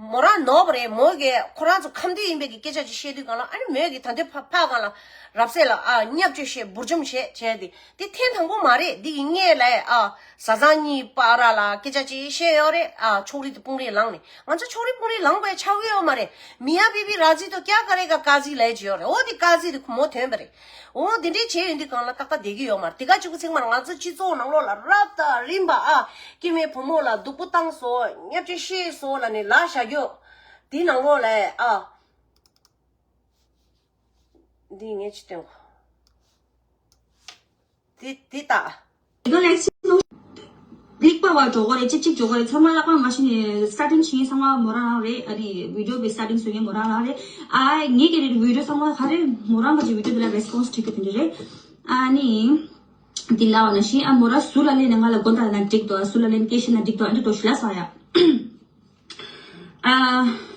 མོ་རང་ནོར་བ་རེད། མོ་གིས་ཁོ་རང་ཚོ་ཁམས་སྡེ་ཡིན་པའི་གི་སྐད་ཆ་ཅིག་བཤད་དུས་གང་ལ། ཨ་ནི་མོས་གི་ད་འདི་ཕ་ཕ་གང་ལ་རབ་གསལ་ལ་ཨ་བརྙས་བཅོས་བྱས། འབུར་འཇོམས་བྱས་བྱས་ཏེ། འདི་ཐེངས་དང་པོ་མ་རེད། འདི་གི་སྔས་ལ་ཨ་བཟའ་ཚང་གཉིས་བར་ལ་སྐད་ཆ་ཅིག་བཤད་ཡོད་རེད། ཨ་ཕྱོགས་རིས་དེ་དཔུང་རིས་ལངས་ནས། ང་ཚོ་ཕྱོགས་རིས་དཔུང་རིས་ལངས་པའི་ཆགས་ཀྱི་ཡོད་མ་རེད། མི་ཡ་པི་པི་ར་ཛི་ཏོ་ཀྱ་ཀ་རེ་ཀ་ཀ་ཟི་ལབ་ཅིག་ཡོད་རེད། འོ་དེ་ཀ་ཟི་དེ་ཁོ་མོ་ཐོན་པ་རེད། འོ་དེ་འདྲས་བྱས་ཡོང་དུས་གང་ལ་ཏག་ཏག་བསྡད་ཀྱི་ཡོད་མ་རེད། དེ་ག་གཅིག་པུ་ཚང་མར་ང་ཚོ་སྤྱི་ཚོགས་ནང་ལོགས་ལ་རབ་དང་རིམ་པ་ཨ་སྐྱེ་དམན་བུ་མོ་ལ་སྡུག་པོ་བཏང་སོང་། བརྙས་བཅོས་བཤད་སོང་ལབ་ནས་ལབ་བཞག་རྒྱུ། དེ་ནང་ལོགས་ལ་ཨ་འདི་ངས་ཅི་སྟོན་གོ། དེ་དེ་ལྟ། དེ་ག་ལས་ཚིག་ལོ། ལེགས་པ་བ་འགྲོ་གོ་རེད། ཅིག་ཅིག་འགྲོ་གོ་རེད། ཚང་མ་ལ་ཀང་མ་ཤི་ནས་སི་ཊར་ཊིང་བྱེད་མཁན་ཚང་མ་མོ་རང་རང་རེད། ཨ་རི་བི་ཌིའོ་བི་སི་ཊར་ཊིང་བཟོ་མཁན་མོ་རང་རང་རེད། ཨ་ངེད་ཀྱི་རེད། བི་ཌིའོ་ཚང་མ་ག་རེ་མོ་རང་ག་ཅིག་བི་ཌིའོ་དེ་ལ་རེ་སི་པོན་སི་བྱེད་ཀྱི་དེ་འདྲ་རེད། ཨ་ནི་འདི་ལ་བ་ན་ཤི་ཨ་མོ་ར་སུ་ལ་ལེན་ན་ང་ལ་དགོན་དག་ན་འགྲིག་འདུག་ཨ་སུ་ལ་ལེན་སྐད་ཤེས་ན་འགྲིག་འདུག་ཨ་འདི་འགྲོ་ཤི་ལ་ས་ཡ། ཨ།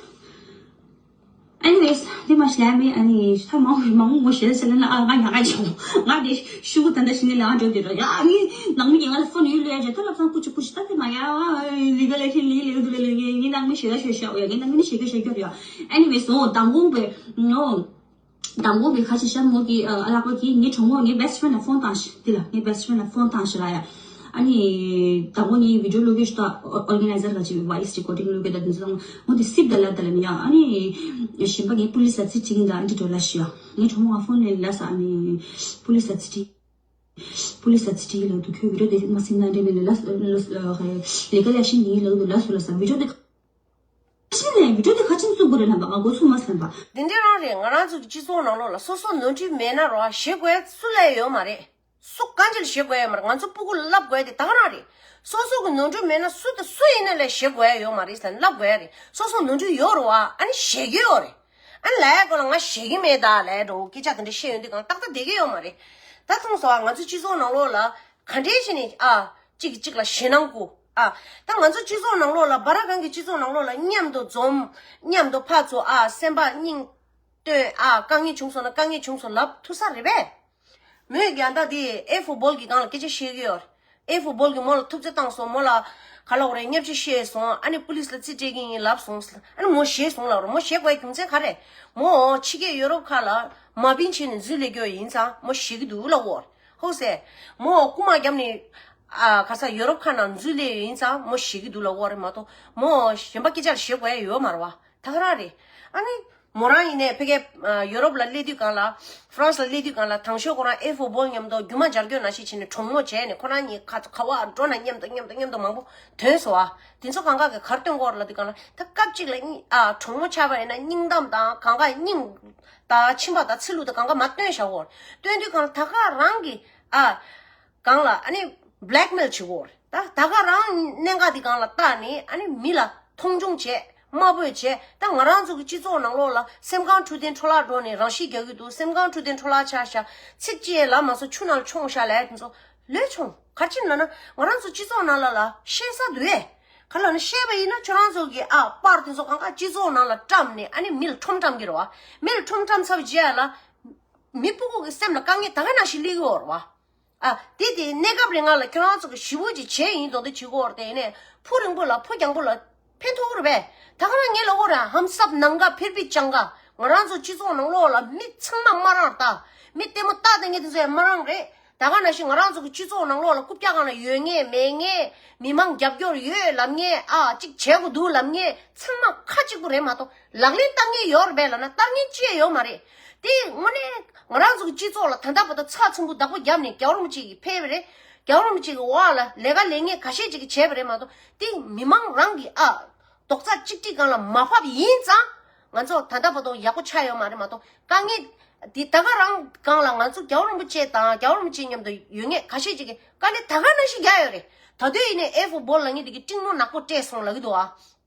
Anyways, འདི་མ་ཤི་ལ་མི་ཨ་ནི་ད་མང་མང་མོ་ཤི་ལ་ཤི་ལ་ན་ཨ་ང་ཉག་ག་ཆོ་ང་དེ་ཤུ་གུ་ད་ད་ཤི་ནི་ལ་འགྲོ་དེ་རོ་ཡ། ཨ་ནི་ནང་མི་ཉག་ལ་ཕོན་ཡུལ་ལ་ཡ་ཇ་ད་ལ་ཚང་ཀུ་ཅི་ཀུ་ཅི་ད་དེ་མ་ཡ་ལི་ག་ལ་ཤི་ལི་ལི་དུ་ལ་ལི་ངི་ནང་མི་ཤི་ལ་ཤི་ཤ་ཡ་ངི་ནང་མི་ཤི་ག་ཤི་ག་ཡ། Anyways, འོ་དང་གོང་པེ་ནོ། དང་པོ་བི་ཁ་ཆེ་ཤ་མོ་གི་ཨ་ལག་པ་གི་ངའི་གྲོགས་མོ་ངའི་best friend ལ་ཕོན་བཏང་ཤི། དེ་ལ་ངའི་best friend ལ་ཕོན་བཏང་ཤི་ར་ཡ། ཨ་ནི་དང་པོ་ངའི་བི་ཌིའོ་ལོ་གེ་ཤི་ད་ཨོར་ག་ནའི་ཛར་ག་ཅིག་voice recording ལོ་གེ་ད་དེ་ཚོ་མོ་དེ་སིབ་ད་ལ་ད་ལ་མི་ཡ། ཨ་ནི་གཞན་པ་ངའི་པུ་ལིས་ལ་ཚིག་ཅིག་ཡིན་ད་ཨ་འདི་འགྲོ་ལ་ཤི་ཡ། ངའི་གྲོགས་མོ་ང་ཕོན་ལེན་ལ་ས། ཨ་ནི་པུ་ལིས་ལ་ཚིག་ཅིག་པུ་ལིས་ལ་ཚིག་ཅིག་ལ་དུ་ཁྱོད་བི་ཌིའོ་དེ་མ་སིན་ན་འདྲེ་མེད་ལ་ལ་ལ་ལ་ལ་ལ་ལ་ཤི་ཡིན་ལ་དུ་ལ་སུ་ལ་ས་བི་ཌིའོ་དེ། ཕྱིན་ནས་བི་ཌིའོ་དེ་ག་ཅིན་བཙུགས་དགོས་རེད་ལབ་པ་ང་འགོ་ཚུགས་མ་ཟིན་པ། དེ་འདྲ་རང་རེད། ང་རང་ཚོ་གི་སྤྱི་ཚོགས་ནང་ལོགས་ལ་སོ་སོ་ནོར་འཁྲུལ་མེད་ན་རོ་ཞེད་དགོས་སུ་ལས་ཡོད་མ་རེད། སུ་གང་ཅི་ལ་ཞེད་དགོས་ཡོད་མ་རེད། ང་ཚོ་སྤུ་གུ་ལ་བསླབ་དགོས་དེ་ད་ག་རང་རེད། སོ་སོ་གི་ནོར་འཁྲུལ་མེད་ན་སུ་དང་སུ་ཡིན་ན་ལས་ཞེད་དགོས་ཡ་ཡོད་མ་རེད་ཟེར་ལབ་དགོས་ཡ་རེད། སོ་སོ་ནོར་འཁྲུལ་ཡོད་རེད་བ། ཨ་ནི་ཞེད་ཀྱི་ཡོད་རེད། ཨ་ནི་ལས་ཡ་སྐོར་ལ་ང་ཞེད་ཀྱི་མེད་ད་ལས་འགྲོ་སྐད་ཆ་དེ་འདྲ་བཤད་ཡོང་དུས་གང་ཏག་ཏག་བསྡད་ཀྱི་ཡོད་མ་རེད། ད་མཐོང་སོང་ང་ཚོ་སྤྱི་ཚོགས་ནང་ལོགས་ལ་ག་འདྲས་བྱས་ནས་ཨ། གཅིག་གིས་གཅིག་ལ་ཞེད་སྣང་སྐུལ། ཨ། ད་ང་ཚོ་སྤྱི་ཚོགས་ནང་ལོགས་ལ་སྦ་ར་གང་གི་སྤྱི་ཚོགས་ནང་ལོགས་ལ་མཉམ་དུ་འཛོམས། མཉམ་དུ་ཕར་ཚུར་ཨ་སེམས་པ་སྙིང་སྟོན། ཨ་དཀའ་ངལ་བྱུང་སོང་ན་དཀའ་ངལ་བྱུང་སོང་ལབ་ཐུབ་ས་རེད་པས། མོས་ཀྱང་ད་དེ་ཨེ་ཕུ་བོལ་གྱི་སྒང་ལ་སྐད་ཆ་བཤད་ཀྱི་ཡོད་རེད། ཨེ་ཕུ་བོལ་གྱིས་མོ་ལ་ཐུབ་ཚོད་བཏང་སོང་། མོ་ལ་ག་ལབ་དགོས་རེད། བརྙས་བཅོས་བཤད་སོང་། ཨ་ནི་པུ་ལིས་ལ་རྩིས་སྤྲད་ཀྱི་ཡིན་ལབ་སོང་། ཨ་ནི་མོ་ཞེད་སོང་ལབ་རེད། མོ་ཞེད་དགོས་རྒྱུ་མཚན་ག་རེ། མོ་ཕྱི་རྒྱལ་ཡོ་རོབ་ཁག་ལ་མ་བིན་བྱས་ནས་འཛུལ་སླེབས་ཀྱི་ཡིན་ཙང་མོ་ཞེད་ཀྱི་འདུག་ལབ་ཀྱི་ཡོད་རེད། ཧོ་སེ། མོ་རྐུ་མ་བརྒྱབ་ནས་ཨ་ག་ས་ཡོ་རོབ་ཁག་ནང་འཛུལ་སླེབས་ཡིན་ཙང་མོ་ཞེད་ཀྱི་འདུག་ལབ་ཀྱི་ཡོད་རེད་མ་གཏོགས། མོ་གཞན་པ་སྐད་ཆ་ལ་ཞེད་དགོས་ཡ་ཡོད་མ་རེད་བ། ད་ག་རང་རེད། ཨ་ནི་མོ་རང་ཡིན་ནའི་ཕ་གིར་ཡོ་རོབ་ལ་སླེབས་དུས་སྒང་ལ། ཧྥ་རན་སི་ལ་སླེབས་དུས་སྒང་ལ་དང་ཤོས་ཁོ་རང་ཨེ་ཕུ་བོལ་མཉམ་དུ་རྒྱུ་མ་སྦྱར་སྐྱོར་ནང་བཞིན་བྱས་ནས་གྲོགས་མོ་བྱས་ནས་ཁོ་རང་གཉིས་ཁ་ཁ་བ་འགྲོ་ན་མཉམ་དུ་མཉམ་དུ་མཉམ་དུ་མང་པོ་ཐོན་སོང་བ། དེ་ཚོ་གང་ག་གིས་ག་རེ་སྟོན་གྱི་ཡོད་རེད་ལབ་དུས་སྒང་ལ། ད་སྐབས་གཅིག་ལ་གཉིས་ཨ་གྲོགས་མོ་ཆགས་པ་ཡིན་ན་སྙིང་གཏམ་དང་གང་ག་སྙིང་དང་མཆིན་པ་དང་ཚིལ་ལུ་དང་གང་ག་མ་སྟོན་བཞག་གི་ཡོད་རེད། སྟོན་དུས་སྒང་ལ་ད་ག་རང་གི་ཨ། སྒང་ལ་ཨ་ནི་བྷི་ལེག་མེལ་བྱེད་ཀྱི་ཡོད་རེད། ད་ད་ག་རང་གནད་འགག་འདི་སྒང་ལ་བལྟས་ནས་ཨ་ནི་མི་ལ་མཐོང་ཆུང་བྱས། དམའ་འབེབས་བྱས། ད་ང་རང་ཚོ་གི་སྤྱི་ཚོགས་ནང་ལོགས་ལ་སེམས་ཁམས་འཕྲོད་བསྟེན་འཕྲོ་བརླག་འགྲོ་ནས་རང་ཤི་རྒྱག་གི་འདུག་སེམས་ཁམས་འཕྲོད་བསྟེན་འཕྲོ་བརླག་ཆགས་ཤག་ཚིག་གཅིག་ལབ་མ་སོང་ཆུ་ནང་ལ་མཆོངས་ཤག་ལབ་ཡ་དེ་ཚོ་ལོས་བྱུང་། ག་རེ་བྱས་ནས་ལབ་ན་ང་རང་ཚོ་སྤྱི་ཚོགས་ནང་ལ་ལ་བཤད་ས་འདུག་གས། ག་ལབ་ན་བཤད་པ་ཡིན་ན་ཁྱོད་རང་ཚོ་གི་ཨ་པར་དེ་ཚོ་གང་ག་སྤྱི་ཚོགས་ནང་ལ་བཀྲམ་ནས་ཨ་ནི་མི་ལ་ཁྲོམ་བཀྲམ་གི་རེད་བ། མི་ལ་ཁྲོམ་བཀྲམ་ཚར་བའི་རྗེས་ལ་མི་སྤུ་གུ་གི་སེམས་ལ་དཀའ་ངལ་ད་ག་ནང་བཞིན་སླེབས་ཀྱི་ཡོད་རེད་བ། ཨ་དེ་དེ་གནས་སྐབས་རིང་ང་ལ་ཁྱེད་རང་ཚོ་གི་ཞི་བོ་ཅིག་བྱས་ཡིན་དོ་དེ་བྱེད་དགོས་རེད། དེ་ནས་ཕུ་རིང་པོ་ལ་ཕུ་རྒྱང་པོ་ལ་ཕན་ཐོགས་རེད་པས། ད་ག་རང་ངས་ལ་འོ་ར་ཧམ་སབ་ནང་ག་ཕེར་པི་ཅང་ག་ང་རང་ཚོ་སྤྱི་ཚོགས་ནང་ལོགས་ལ་མི་ཚང་མ་མ་རང་ད། མི་ལྟད་མོ་ལྟ་དེ་ངས་དེ་ཚོ་ཡང་མ་རང་རེད། ད་ག་ནང་བཞིན་ང་རང་ཚོ་གི་སྤྱི་ཚོགས་ནང་ལོགས་ལ་རྐུབ་བཀྱག་སྒང་ལ་ཡོད་ངེས་མེད་ངེས། མི་མང་རྒྱབ་སྐྱོར་ཡོད་ལབ་ངེས། ཨ་གཅིག་བྱེད་དགོས་འདུག་ལབ་ངེས། ཚང་མ་ཁ་གཅིག་པུ་རེད་མ་གཏོགས་ལག་ལེན་བསྟར་ངེས་ཡོད་རེད་པས་ལབ་ན་བསྟར་ངེས་ཅི་ཡང་ཡོད་མ་རེད། དེ་དངོས་གནས་ང་རང་ཚོ་གི་སྤྱི་ཚོགས་ལ་ད་ལྟ་བར་དུ་ཚགས་ཚུད་པོ་བདག་པོ་བརྒྱབ་ནས་རྒྱལ་བ་རིན་པོ་ཆེ་གིས་ཕེབས་པ་རེད། རྒྱལ་བ་རིན་པོ་ཆེ་གི་འོག་ལ་ལས་ཀ་ལས་ངེས་ཁ་ཤས་ཅིག་གིས་བྱས་པ་རེད་མ་གཏོགས། དེ་མི་མང་རང་གི་ཨ་རྡོག་རྩ་གཅིག་སྒྲིལ་སྒང་ལ་མ་ཕབ་ཡིན་ཙང་། ང་ཚོ་ད་ལྟ་བར་དུ་ཡག་པོ་ཆགས་ཡོད་མ་རེད་མ་གཏོགས། དཀའ་ངལ་འདི་ད་ག་རང་སྒང་ལ་ང་ཚོ་རྒྱལ་བ་རིན་པོ་ཆེ་དང་རྒྱལ་བ་རིན་པོ་ཆེ་མཉམ་དུ་ཡོད་ངེས་ཁ་ཤས་ཅིག་གིས་དཀའ་ལས་ད་ག་ནང་བཞིན་རྒྱག་ཡོད་རེད། ད་དུང་ཡིན་ནའི་ཨེ་ཧྥུ་བོ་ལ་ངེས་འདི་གི་སྤྲིང་མོ་ནག་པོ་སྤྲད་སོང་ལབ་ཀྱི་འདུག་ཨ།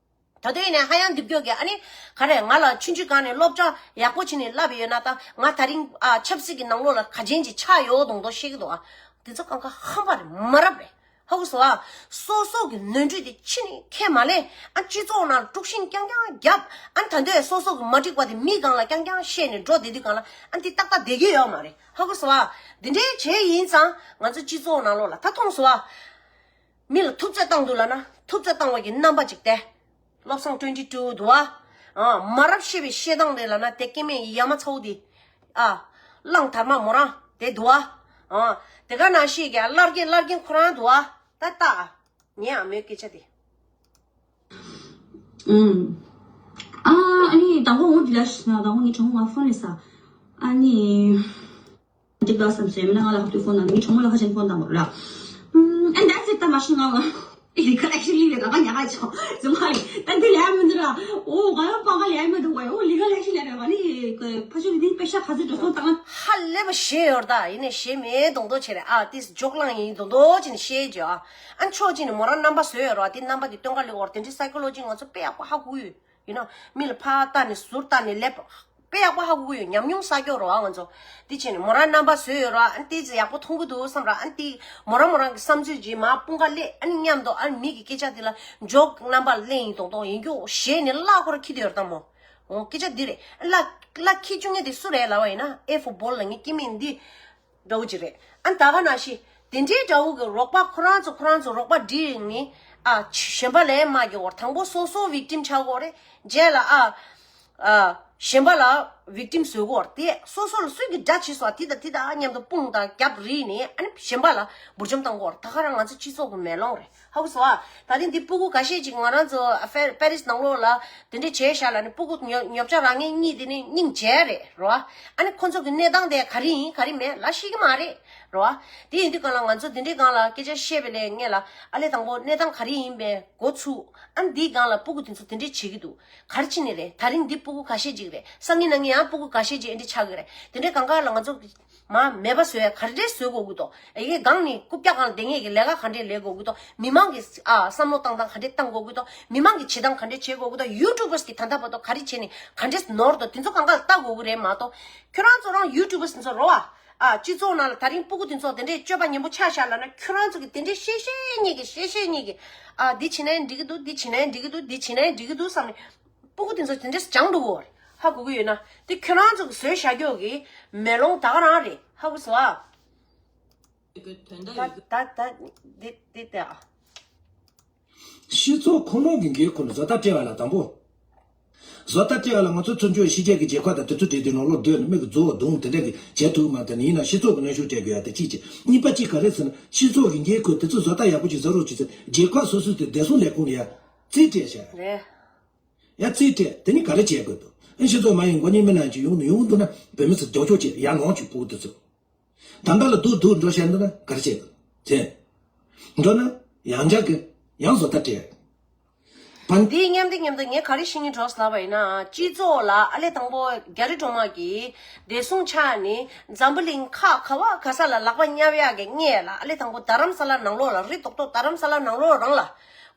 ད་དུང་ཡིན་ནའི་ཧ་ཡང་འདི་སྐྱོ་གི། ཨ་ནི་ག་རེ་ང་ལ་ཆུང་ཆུང་སྒང་ནས་སློབ་གྲྭ་ཡག་པོ་བྱས་ནས་བསླབས་ཡོད་ན་ད་ང་ད་རིང་ཨ་ཆབ་སྲིད་ཀྱི་ནང་ལོགས་ལ་ག་ཅན་ཅིག་ཆགས་ཡོད་མདོག་མདོག་བཤད་ཀྱི་འདུག་ཨ། འདི་ཚོ་གང་ག་ཧམ་པ་རེད། མ་རབས་རེད། ཧ་གོ་སོང་ཨ། སོ་སོ་གི་ནོར་འཁྲུལ་དེ་ཕྱི་ནས་ཁས་མ་ལེན། ཨ་སྤྱི་ཚོགས་ནང་དཀྲུག་ཤིང་རྐྱང་རྐྱང་བརྒྱབ། ཨ་ད་འདོད་སོ་སོ་གི་མ་འགྲིག་པ་དེ་མི་སྒང་ལ་རྐྱང་རྐྱང་བཤད་ནས་འགྲོ་བསྡད་དུས་སྒང་ལ་ཨ་འདི་ཏག་ཏག་བསྡད་ཀྱི་ཡོད་མ་རེད། ཧ་གོ་སོང་ཨ། འདི་འདྲའི་བྱས་ཡིན་ཙང་ང་ཚོ་སྤྱི་ཚོགས་ནང་ལོགས་ལ་ད་མཐོང་སོང་ཨ། མི་ལ་ཐུབ་ཚོད་བཏང་འདུག་ལབ་ན་ཐུབ་ཚོད་བཏང་བ་གི་རྣམ་པ་ཅིག་སྟེ། བློ་བཟང་twenty two་འདུག་བ། ཨ་མ་རབས་ཤེས་པའི་བཤད་སྟངས་དེ་ལབ་ན་དེ་སྐྱེ་དམན་ཡ་མ་ཚ་བོ་དེ། ཨ་གླང་དར་མ་མོ་རང་དེ་འདུག་བ། ཨ་དེ་ག་ནང་བཞིན་གྱི་བླར་རྒན་བླར་རྒན་ཁོ་རང་འདུག་བ། ད་ལྟ་ངས་ཨ་མའི་སྐད་ཆ་དེ། ཨུམ། ཨ་ཨ་ནི་ད་ཁོ་འོ་དེ་ལ་ཤི་ན་ད་ཁོ་ངའི་གྲོགས་མོ་ང་ཕོན་ལས་ས། ཨ་ནི། འགྲིག་ག་བསམ་སོང་། ཡིན་ན་ང་ལ་ཧབ་ཏུ་ཕོན་དང་ངའི་གྲོགས་མོ་ལ་ཁ་ཆེན་ཕོན་དང་མོ་ར། ཨུམ། ཨན་that's it། ད་མ་ཤི་ང་ལ་ལི་ཁ་ལེགས་ཤིག་ལི་ལི་ར་ང་ཉག་ཆོག་ཙི་མ་ལི་ད་འདི་ལས་མི་འདུག་ར། ཨོ་ང་ཡང་པང་ཁ་ལས་མི་འདུག་བ། ཨོ་ལི་ཁ་ལེགས་ཤིག་ལས་ར་ང་ནི་ཕ་ཤུ་ལི་ནི་པེ་ཤ་ཁ་ཚི་འགྲོ་སོང་ད་ང་ཧ་ལས་པ་ཞེ་ཡོར་ད། ཡིན་ནས་ཞེ་མེད་དོང་དོ་བྱེད་རེད། ཨ་ཏིས་འཇོག་ལང་ཡིན་དོང་དོ་བྱེད་ནས་ཞེ་བརྗོད། ཨ་ཨན་ཆོག་ཅིག་ནས་མོ་རང་རྣམ་པ་བཟོས་ཡོད་ར། དེ་རྣམ་པ་དེ་སྟོན་ཁ་ལི་འོར་དེ་འདྲའི་སའི་ཀོ་ལོ་ཇི་ང་ཚོ་དཔེ་ཡག་པོ་ཧ་གོ་ཡོད། ཡིན་ནོ། མི་ལ་ཕར་ལྟ་ནས་ཟུར་ལྟ་ནས་ལབ། དཔེ་ཡག་པོ་ཧ་གོ་གི་ཡོད། ཉམས་མྱོང་བསགས་ཀྱོག་རོ་ཨ་ང་ཚོ། དེ་བྱས་ནས་མོ་རང་རྣམ་པ་བཟོས་ཡོད་རོ། ཨ་ནི་དེ་ཡག་པོ་མཐོང་གི་འདུག་བསམ་ར། ཨ་ནི་དེ་མོ་རང་མོ་རང་གི་བསམ་ཚུལ་གྱིས་མ་དཔུང་ཁ་སླེབས། ཨ་ནི་མཉམ་དུ་ཨ་ནི་མི་གི་སྐད་ཆ་དེ་ལ་འཇོག་རྣམ་པ་གླེང་ཡིན་དོང་དོང་ཡིན་ཀྱོག་ཞེས་ནས་གླ་ཁོ་ར་ཁྱི་དེ་ཡོད་དམ་མོ། འོ་སྐད་ཆ་འདི་རེད། གླ་གླ་ཁྱི་བཅུག་མཁན་དེ་སུ་རེད་ལབ་པ་ཡིན་ན་ཨེ་ཧྥུ་བོ་ལ་ངའི་སྐྱེ་དམན་འདི། འདྲ་བོ་ཅིག་རེད། ཨ་ནི་ད་ག་ནང་བཞིན་དེ་འདྲའི་འདྲ་བོ་གི་རོགས་པ་ཁོ་རང་ཚོ་ཁོ་རང་ཚོ་རོགས་པ་སྒྲིལ་ནི། ཨ་གཞན་པ་ལས་མ་གི་བར་དང་པོ་སོ་སོ་བིག་ཊིམ་ཆགས་དགོས་རེད། རྗེས་ལ་ཨ་ཨ་གཞན་པ་ལ་བིག་ཊིམ་བཟོ་དགོས་རེད། དེ་སོ་སོ་ལ་སུས་ཀྱི་དགྲ་བྱས་སོང་དེ་དང་དེ་དང་མཉམ་དུ་དཔུང་དང་རྒྱབ་རིལ་ནས་ཨ་ནི་གཞན་པ་ལ་འབུར་འཇོམས་བཏང་དགོས་རེད། ད་ག་རང་ང་ཚོ་སྤྱི་ཚོགས་ཀྱི་མེ་ལོང་རེད། ཧ་གོ་སོང་ཨ། ད་ཐེངས་འདི་སྤུ་གུ་འགའ་ཤས་ཅིག་ང་རང་ཚོ་ཨ་ཧྥེ་པེ་རིས་ནང་ལོགས་ལ་དེ་འདྲས་བྱས་བཞག་ལ་ནི་སྤུ་གུ་ཉོ་ཉོ་ཆ་རག་མཁན་གཉིས་དེ་ནི་སྙིང་རྗེ་རེད་རོ། ཨ་ནི་ཁོ་ཚོ་གི་གནས་སྟངས་དེ་ག་རེ་ཡིན་ག་རེ་མེད་ལ་ཤེས་ཀྱི་མ་རེད་རོ། དེ་ཡིན་དུས་གང་ལ་ང་ཚོ་དེ་འདྲས་སྒང་ལ་སྐད་ཆ་བཤད་པའི་ལས་ངེས་ལ་ཨ་ལས་དང་པོ་གནས་སྟངས་ག་རེ་ཡིན་པའི་འགོ་ཚུགས། ཨ་ནི་འདིའི་སྒང་ལ་སྤུ་གུ་དེ་ཚོ་དེ་འདྲས་བྱེད་ཀྱི་འདུག་ག་རེ་བྱས་ནས་རེད། ད་རིང་འདི་སྤུ་གུ་ཁ་ཤས་ཅིག་རེད། སང་ཉིན་གནངས་ཉིན་ཡང་སྤུ་གུ་ཁ་ཤས་ཅིག་ཨེ་འདྲས་ཆགས་ཀྱི་རེད། དེ་འདྲས་གང་ག་ལ་ང་ཚོ་མ་མེད་པ་བཟོ་ཡ་ག་འདྲས་བཟོ་དགོས་ཀྱི་འདུག་ཨེ་གེ་སྒང་ནས་རྐུབ་བཀྱག་སྒང་ལ་བསྡད་མཁན་གྱི་ལས་ཀ་ག་འདྲས་ལས་དགོས་ཀྱི་འདུག་མི་མང་གི་ཨ་བསམ་བློ་བཏང་སྟངས་ག་འདྲས་བཏང་དགོས་ཀྱི་འདུག་མི་མང་གི་བྱེད་སྟངས་ག་འདྲས་བྱེད་དགོས་ཀྱི་འདུག་ཡུ་ཊུབ་པར་སི་གི་ད་ལྟ་བར་དུ་ག་རེ་བྱས་ནས་ག་འདྲས་ནོར་འདུག་དེ་ཚོ་གང་ག་ལ་ལྟ་དགོས་ཀྱི་རེད་མ་གཏོགས། ཁྱོད་རང་ཚོ་རང་ཡུ་ཊུབ་པར་སི་དེ་ཚོ་རོ་ཨ། ཨ་སྤྱི་ཚོགས་ནང་ལ་ད་རིང་སྤུ་གུ་དེ་ཚོ་དེ་འདྲས་སྤྱོད་པ་ཉེས་པོ་ཆགས་བཞག་ལབ་ན་ཁྱོད་རང་ཚོ་གི་དེ་འདྲས་བཤད་བཤད་ཉེས་ཀྱི་བཤད་བཤད་ཉེས་ཀྱི། ཨ་འདི་བྱས་ན་འགྲིག་གི་འདུག་འདི་བྱས་ན་འགྲིག་གི་འདུག་འདི་བྱས་ན་འགྲིག་གི་འདུག་བསམ་ནས། སྤུ་གུ་དེ་ཚོ་དེ་འདྲས་སྦྱང་འགྲོ་གི་ཧ་གོ་གི་ཡོད་ན། དེ་ཁྱོད་རང་ཚོ་གི་བཟོས་བཞག་ཀྱོག་གི་མེ་ལོང་ད་ག་རང་རེད། ཧ་གོ་སོང་ཨ། ད་ད་འདི་འདི་དེ་ཨ། སྤྱི་ཚོགས་ཁོ་ནོ་གི་འགན་ཁུར་ནས་བཟོ་ལྟ་སྤྲད་པ་ལ་དང་པོ། བཟོ་ལྟ་སྤྲད་པ་ལ་ང་ཚོ་ཚུར་འཇོག་ཕྱི་རྒྱལ་གྱི་རྒྱལ་ཁབ་དང་དེ་ཚོ་འབྲེལ་དུས་ནང་ལོགས་སྡོད་ནས་མིག་གི་རྫོགས་བ་རྡུང་དེ་འདྲ་གི་བྱེད་ཐུབ་མ་ཐུབ་ནི་ཡིན་ན་སྤྱི་ཚོགས་ཀྱི་གནོན་ཤུགས་སྤྲད་དགོས་ཡ་དེ་གཅིག་བྱས། གཉིས་པ་གཅིག་ག་རེ་ཟེར་ན་སྤྱི་ཚོགས་ཀྱི་འགན་ཁུར་དེ་ཚོ་བཟོ་ལྟ་ཡག་པོ་ཅིག་བཟོ་རོགས་བྱེད་ཚེ་རྒྱལ་ཁབ་སོ་སོའི་དེ་བདེ་སྲུང་ལས་ཁུངས་ལ་ཡ་རྩིས་སྤྲད་བྱས། རེད། ཡ་རྩིས་སྤྲད་དེ་ནི་ག་རེ་བྱེད་དགོས་འདུག་ཨ་སྤྱི་ཚོགས་མ་ཡིན་མགོ་གཉིས་མི་ནང་ཅིག་ཡོང་ཡོང་འདུག་ན་བོད་མི་ཚོ་རྒྱབ་སྐྱོར་བྱེད་ཡ་ནང་ཅིག་སྤུ་གུ་དེ་ཚོ། ད་ལྟ་ལ་སྡུག་སྡུག་འགྲོ་བཤད་འདུག་ན་ག་རེ་བྱེད་དགོས་ཟེར། འགྲོ་ན་ཡང་བསྐྱར་གི་ཡང་བཟོ་ལྟ་སྤྲད། བན། འདིའི་མཉམ་དུ་མཉམ་དུ་ངས་ག་རེ་ཤེས་ཀྱི་འགྲོ་ཟེར་ལབ་པ་ཡིན་ན་སྤྱི་ཚོགས་ལ་ཨ་ལས་དང་པོ་རྒྱ་རི་སྒྲོལ་མ་གིས་བདེ་སྲུང་ཆགས་ནས་འཛམ་བུ་གླིང་ཁག་ག་བ་ག་ས་ལ་ལག་པ་བསྙབ་ཡག་གི་སྔས་ལ་ཨ་ལས་དང་པོ་རྡ་རམ་ས་ལ་ནང་ལོགས་ལ་རི་ཏོག་ཏོག་རྡ་རམ་ས་ལ་ནང་ལོགས་རང་ལ་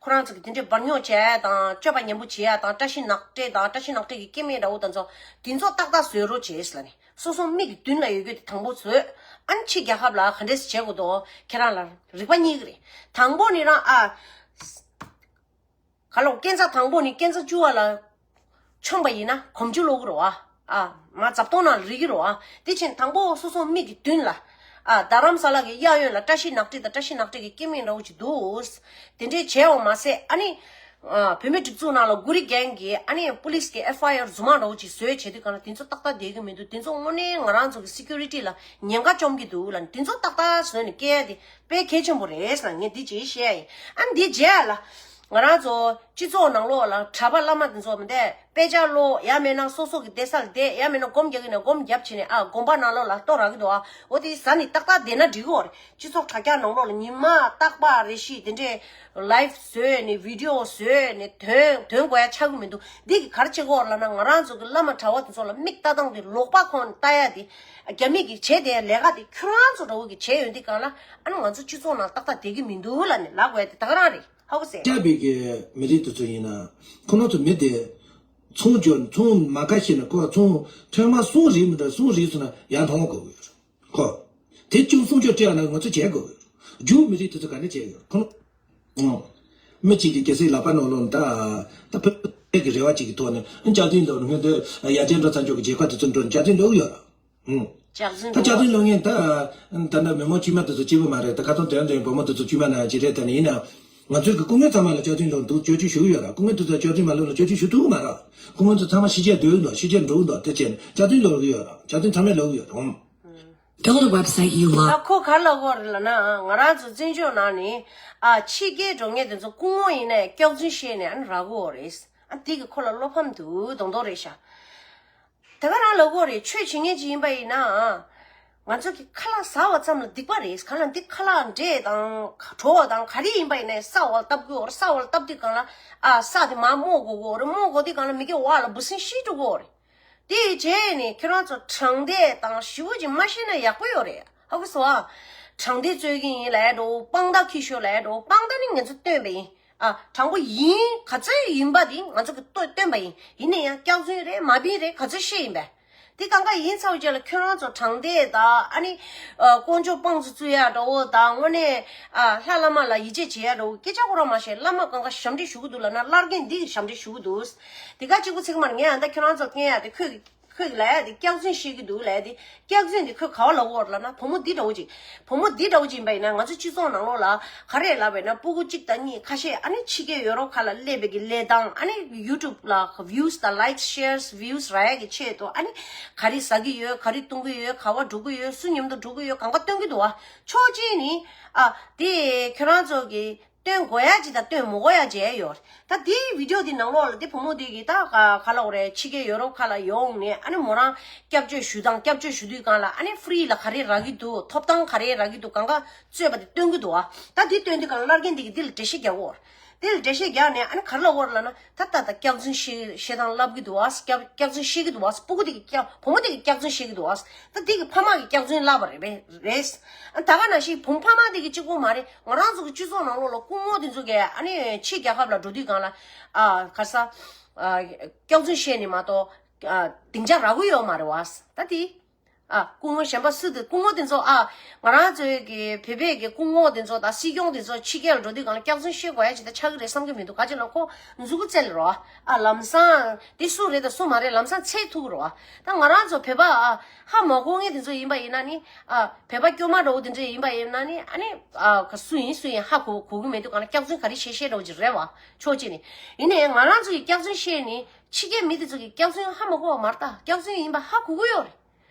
ཁོ་རང་ཚོ་གི་དེ་འདྲའི་འབར་ཉོག་བྱས་ཡ་དང་སྤྱོད་པ་ཉམས་པོ་བྱེད་ཡ་དང་བཀྲ་ཤིས་ནག་ཏྲེ་དང་བཀྲ་ཤིས་ནག་ཏྲེ་གི་སྐྱེ་དམན་འདྲ་བོ་དང་ཚོ་དེ་ཚོ་ཏག་ཏག་བཟོས་རོགས་བྱེད་ཟེར་ལབ་ནས། སོ་སོ་མིག་གི་མདུན་ལ་ཡོད་རྒྱུ་དེ་དང་པོ་བཟོས། ཨ་ནི་ཕྱི་རྒྱལ་ཁབ་ལ་ག་འདྲས་བྱེད་དགོས་འདུག་ཁྱེད་རང་ལ་རིག་པ་རྙེད་ཀྱི་རེད། དང་པོ་ནི་རང་ཨ། ག་ལོག་སྐས་འཛེག་དང་པོ་ནི་སྐས་འཛེག་བཅུ་བ་ལ་མཆོངས་པ་ཡིན་ན་གོམ་རྒྱུ་ལོག་གི་རེད་བ། ཨ་མ་རྫབ་སྟོང་ནང་རིག་གི་རེད་བ། དེ་ཕྱིན་དང་པོ་སོ་སོ་མིག་གི་མདུན་ལ་ ཨ་རྡ་རམ་ས་ལ་གི་གཡས་གཡོན་ལ་བཀྲ་ཤིས་ནག་ཁྲི་དང་བཀྲ་ཤིས་ནག་ཁྲི་གི་སྐྱེ་དམན་འདྲ་བོ་ཅིག་འདུག་དེ་འདྲས་བྱས་པ་མ་ཟད་ཨ་ནི། ཨ་བོད་མི་སྒྲིག་འཛུགས་ནང་ལ་གུ་རི་གེང་གི་ཨ་ནི་པུ་ལིས་ཀྱི་ཨེཕ་ཨའི་ཨར་རྫུན་མ་འདྲ་བོ་ཅིག་བཟོས་བྱས་དུས་གང་ལ་དེ་ཚོ་ཏག་ཏག་བསྡད་ཀྱི་མི་འདུག་དེ་ཚོ་དངོས་གནས་ང་རང་ཚོ་གི་སི་ཀུ་རི་ཊི་ལ་ཉེན་ཁ་བཅོམ་གྱི་འདུག་ལ་དེ་ཚོ་ཏག་ཏག་བཟོས་ནས་སྐྱེལ་ཡ་དེ་དཔེ་གལ་ཆེན་པོ་རེད་ལ་ངས་འདི་བྱས་བཤད་ཡ་ཡིན། ཨ་ནི་འདི་བྱས་ཡ་ལ། ང་རང་ཚོ་སྤྱི་ཚོགས་ནང་ལོགས་ལ་གྲྭ་པ་བླ་མ་དེ་ཚོ་མི་འདས་དཔེ་ཆ་ཀློག་ཡང་མིན་ན་སོ་སོ་གི་བསྡད་ས་ལ་བསྡད་ཡང་མིན་ན་སྒོམ་རྒྱག་གི་ན་སྒོམ་རྒྱབ་བྱས་ནས་ཨ་དགོན་པ་ནང་ལོགས་ལ་གཏོར་རག་གི་འདུག་ཨ་འོ་དེ་ཟ་ནས་ཏག་ཏག་བསྡད་ན་འགྲིག་གི་ཡོད་རེད། སྤྱི་ཚོགས་དྲ་རྒྱ་ནང་ལོགས་ལ་ཉི་མ་རྟག་པ་རེ་བཞིན་དེ་འདྲས་ལའིབ་བཟོས་ནས་བི་ཌི་ཡོ་བཟོས་ནས་དོན་དོན་དགོས་ཡ་ཆགས་གི་མི་འདུག་འདི་གི་ག་རེ་བྱེད་ཀྱི་ཡོད་རེད་ལབ་ན་ང་རང་ཚོ་གི་བླ་མ་གྲྭ་པ་དེ་ཚོ་ལ་མིག་ལྟ་སྟངས་དེ་ལོག་པ་ཁོང་ལྟ་ཡ་དེ་རྒྱ་མི་གི་བྱས་དེ་ལས་ཀ་དེ་ཁྱོད་རང་ཚོ་འདྲ་བོ་གི་བྱས་ཡོད་འདི་གང་ལ་ཨ་ནི་ང་ཚོ་སྤྱི་ཚོགས་ནང་ཏག་ཏག་བསྡད་ཀྱི་མི་འདུག་ལབ་ནས་ལབ་དགོས་ཡ་དེ་ད་ག་རང་རེད། ཧ་གོ་སོང་། སྐྱབས་པའི་གི་མི་རིགས་དེ་ཚོ་ཡིན་ན། ཁོ་རང་ཚོ་མི་དེ། ཚོང་སྦྱོར་ཚོང་མ་ཁ་ཤས་ན་ཁོ་ཚོང་ཐོན་མ་གསུམ་རེད་མི་འདྲ་གསུམ་རེད་སོང་ན་ཡར་མཐོང་དགོས་ཀྱི་ཡོད་རེད་ཁོ། དེ་བཅུ་གསུམ་ཅུ་སྤྲད་ཡ་ན་ང་ཚོ་བྱེད་དགོས་ཀྱི་ཡོད་རེད། རྒྱུ་མི་རིགས་དེ་ཚོ་ག་ནས་བྱེད་ཡོད་རེད་ཁོ་རང་། ཨང་། མི་གཅིག་གི་གལ་སྲིད་ལག་པ་ནང་ལོགས་ད། ད་བོད་པའི་གི་རེ་བ་གཅིག་གི་ཐོག་ནས་སྐྱག་རྫུན་ལབ་ན་སྔོན་དུ་ཡར་རྒྱས་འགྲོ་ཚར་ཆོག་གི་རྒྱལ་ཁབ་དེ་ཚོ་འགྲོ་སྐྱག་རྫུན་ལབ་ཡོད་རེད། ཨང་། ལྕགས་ཟིན་ད་ལྕགས་འགྲོ་ཟིན་ལོ་ངན་ད། ད་ནི་མི་མང་དཀྱུས་མ་དེ་ཚོ་སྐྱིད་པོ་མ་རེད་ད་ཁ་སང་དོན་དོན་བུ་མོ་དེ་ཚོ་དཀྱུས་མ་ན་ཅི་རེད་ད་ནི་ཡིན་ན། ང་ཚོའི་གི་སྐུ་ངོ་ཚང་མ་ལ་ལྕགས་ཟིན་ལོ་འདུག་བཅོལ་སྤྱོད་ཞུ་གི་ཡོད་ར། སྐུ་ངོ་དེ་ཚོ་ལྕགས་ཟིན་མ་ལོ་ལ་བཅོལ་སྤྱོད་ཞུ་ཐུབ་གི་མ་ར། སྐུ་ངོ་ཚོ་ཚང་མ་ཕྱི་རྒྱལ་སྡོད་འདུག་ཕྱི་རྒྱལ་འགྲོ་འདུག་དེ་བྱས་ནས་ལྕགས་ཟིན་ལོ་གི་ཡོད་ར། ལྕགས་ཟིན་ཚང་མས་ལོ་གི་ཡོད་ར། Go to the website you love. ད་ཁོ་ག་ལ་གོ་རེད་ལ་ན་ང་རང་ཚོ་བཙན་བྱོལ་ནང་ནི་ཨ་ཕྱི་རྒྱལ་འགྲོ་མཁན་དེ་ཚོ་སྐུ་ངོ་ཡིན་ནའི་སྐྱག་རྫུན་བཤད་ནས་ཨ་ནི་རག་གི་ཡོད་རེད། ཨ་དེ་གི་ཁོ་ལ་བློ་ཕམ་འདུག་མདོག་མདོག་རེད་ཤག་དེ་ག་རང་ལབ་དགོས་རེད། ཆོས་བྱེད་མཁན་ཅིག་ཡིན་པ་ཡིན་ན། ང་ཚོ་གི་ཁ་ལག་ཟ་བ་ཙམ་ལ་སྡིག་པ་རེད། ག་ལ་འདི་ཁ་ལག་འབྲས་དང་གྲོ་བ་དང་ག་རེ་ཡིན་པ་ཡིན་ནའི་ས་འོག་ལ་བཏབ་དགོས་རེད། ས་འོག་ལ་བཏབ་དུས་གང་ལ་ཨ་ས་དེ་མར་རྨོ་དགོས་དགོས་རེད། རྨོ་དགོས་དུས་གང་ལ་མི་གི་འོག་ལ་འབུ་སྲིན་ཤི་འགྲོ་དགོས་རེད། དེ་བྱས་ནས་ཁྱེད་རང་ཚོ་དྲང་བདེན་དང་ཞི་བོ་ཅིག་མ་ཤེས་ན་ཡག་པོ་ཡོད་རེད། ཧ་གོ་སོང་ཨ། དྲང་བདེན་རྩོད་ཀྱི་ཡིན་ལབ་འགྲོ། དཔང་རྟགས་ཁྱི་ཤོར་ལབ་འགྲོ། དཔང་རྟགས་ནི་ང་ཚོ་སྟོན་པ་ཡིན། ཨ། དྲང་པོ་ཡིན་ག་ཚོད་ཡིན་པ་དེ་ང་ཚོ་གི་ལྟོས་སྟོན་པ་ཡིན། ཡིན་ན་ཡང་སྐྱག་རྫུན་རེད་མ་བིན་རེད་ག་ཚོད་བཤད་ཡིན་པས། དེ་གང་ག་ཡིན་ཚར་བའི་རྗེས་ལ་ཁྱོད་རང་ཚོ་དྲང་བདེན་དང་ཨ་ནི། ཨ། དཀོན་མཆོག་དཔང་དུ་བཙུགས་ཡ་འདྲ་བོ་དང་དངོས་གནས། ཨ། ལྷ་བླ་མ་ལ་ཡིད་ཆེས་བྱེད་ཡ་འདྲ་བོ་སྐད་ཆ་ཁོ་རང་མ་བཤད། བླ་མ་གང་ག་ཞབས་འདྲེན་ཞུ་གི་འདུག་ལབ་ན་བླ་རྒན་འདི་གི་ཞབས་འདྲེན་ཞུ་གི་འདུག་དེ་ག་གཅིག་པུ་ཚིག་མར་ངས་ཨ་ད་ཁྱོད་རང་ཚོ་སྐད་ཡ་དེ་ཁོས་ཁོས་ལབ་ཡ་དེ་སྐྱག་རྫུན་བཤད་ཀྱི་འདུག་ལབ་ཡ་དེ་སྐྱག་རྫུན་དེ་ཁོས་ག་བ་ལབ་ཡོད་ལབ་ན་བུ་མོ་འདི་འདྲ་བོ་ཅིག་བུ་མོ་འདི་འདྲ་བོ་ཅིག་ཡིན་པ་ཡིན་ན་ང་ཚོ་སྤྱི་ཚོགས་ནང་ལོགས་ལ་ག་རེ་ལབ་པ་ཡིན་ན་སྤུ་གུ་གཅིག་དང་གཉིས་ཁ་ཤས་ཨ་ནི་ཕྱི་རྒྱལ་ཡོ་རོབ་ཁག་ལ་སླེབས་པའི་གི་ལས་སྟངས་ཨ་ནི་ཡུ་ཊུབ་ལ་ཝིའུ་སི་དང་ལའིཀ་ཤེར་ཝིའུ་སི་རག་ཡ་གི་ཆེད་དུ་ཨ་ནི་ག་རེ་ཟ་གི་ཡོད་ག་རེ་བཏུང་གི་ཡོད་ག་བ་འགྲོ་གི་ཡོད་སུ་མཉམ་དུ་འགྲོ་གི་ཡོད་གང་ག་སྟོན་གི་འདུག་བ། ཕྱོགས་གཅིག་ནི་ཨ་དེ་ཁྱོད་རང་ཚོ་གི་སྟོན་དགོས་ཡ་ཅིག་དང་སྟོན་མི་དགོས་ཡ་ཅིག་ཡོད་རེད། ད་དེའི་བི་ཌི་ཡོ་དེ་ནང་ལོགས་ལ་དེ་བུ་མོ་དེ་གིས་ད་ག་ག་ལབ་དགོས་རེད། ཕྱི་རྒྱལ་ཡོ་རོབ་ཁག་ལ་ཡོང་ནས་ཨ་ནི་མོ་རང་སྐྱབས་བཅོལ་ཞུ་དང་སྐྱབས་བཅོལ་ཞུ་དུས་སྒང་ལ་ཨ་ནི་ཧྥི་རི་ལ་ག་རེ་རག་གི་འདུག་ཐོབ་ཐང་ག་རེ་རག་གི་འདུག་གང་ག་རྩོད་པ་དེ་སྟོན་གི་འདུག་ཨ། ད་དེ་སྟོན་དུས་སྒང་ལ་བླ་རྒན་དེ་གིས་དེ་ལ་འགྲེལ་བཤད་རྒྱག་དགོས་རེད། དེ་ལ་འགྲེལ་བཤད་རྒྱག་ནས་ཨ་ནི་ག་རེ་ལབ་དགོས་རེད་ལབ་ན་ད་ད་ད་སྐྱག་རྫུན་བཤད་བཤད་སྟངས་ལབ་གི་འདུག་ཨ། སྐྱག་སྐྱག་རྫུན་བཤད་གི་འདུག་ཨ། སྤུ་གུ་དེ་གིས་སྐྱག་བུ་མོ་དེ་གིས་སྐྱག་རྫུན་བཤད་གི་འདུག་ཨ། ད་དེ་གིས་ཕ་མ་གིས་སྐྱག་རྫུན་ལབ་པ་རེད་པས་རེད། ད་ག་ནང་བཞིན་བུ་ཕ་མ་དེ་གིས་གཅིག་པོ་མ་རེད། ང་རང་ཚོ་གི་སྤྱི་ཚོགས་ནང་ལོགས་ལ་སྐུ་ངོ་དེ་ཚོ་གིས་ཨ་ནི་ཕྱི་རྒྱལ་ཁབ་ལ་འགྲོ་དུས་སྒང་ལ་ཨ་ག་ས་ཨ་སྐྱག་རྫུན་བཤད་ནས་མ་གཏོགས་ཨ་སྡིངས་ཆ་རག་གི་ཡོད་མ་རེད་བ། ད་དེ་ཨ་སྐུ་ངོ་གཞན་པ་སུ་དེ་སྐུ་ངོ་དེ་ཚོ་ཨ་ང་རང་ཚོའི་གི་བོད་པའི་གི་སྐུ་ངོ་དེ་ཚོ་དང་སྲིད་སྐྱོང་དེ་ཚོ་ཕྱི་རྒྱལ་ལ་འགྲོ་དུས་སྒང་ལ་སྐྱག་རྫུན་བཤད་དགོས་ཡ་ཅིག་ད་ཆགས་ཀྱི་རེད་བསམ་གྱི་མི་འདུག་ག་ཅི་ལ་ཁོ་མཛུ་གུ་རྩེ་ལ་རོ་ཨ་ལམ་སང་དེ་སུ་རེད་དང་སུ་མ་རེད་ལམ་སང་ཚད་ཐུག་གི་རོ་ཨ། ད་ང་རང་ཚོ་བོད་པ་ཨ་ཧ་མ་གོ་མཁན་དེ་ཚོ་ཡིན་པ་ཡིན་ན་ནི། ཨ། བོད་པ་སྐྱོ་མ་འདྲ་བོ་དེ་འདྲ་ཡིན་པ་ཡིན་ན་ནི་ཨ་ནི། ཨ། ག་སུ་ཡིན་སུ་ཡིན་ཧ་གོ་གོ་གི་མེད་དུས་གང་ལ་སྐྱག་རྫུན་ག་རེ་བཤད་བཤད་འདྲ་བོ་ཅིག་རེད་བ། ཕྱོགས་གཅིག་ནས། ཡིན་ནའི་ང་རང་ཚོ་ཡི་སྐྱག་རྫུན་བཤད་ནི་ཕྱི་རྒྱལ་མི་དེ་ཚོ་གི་སྐྱག་རྫུན་ཧ་མ་གོ་བ་མ་རེད་ད། སྐྱག་རྫུན་ཡིན་པ་ཧ་གོ་གི་ཡོད་རེད།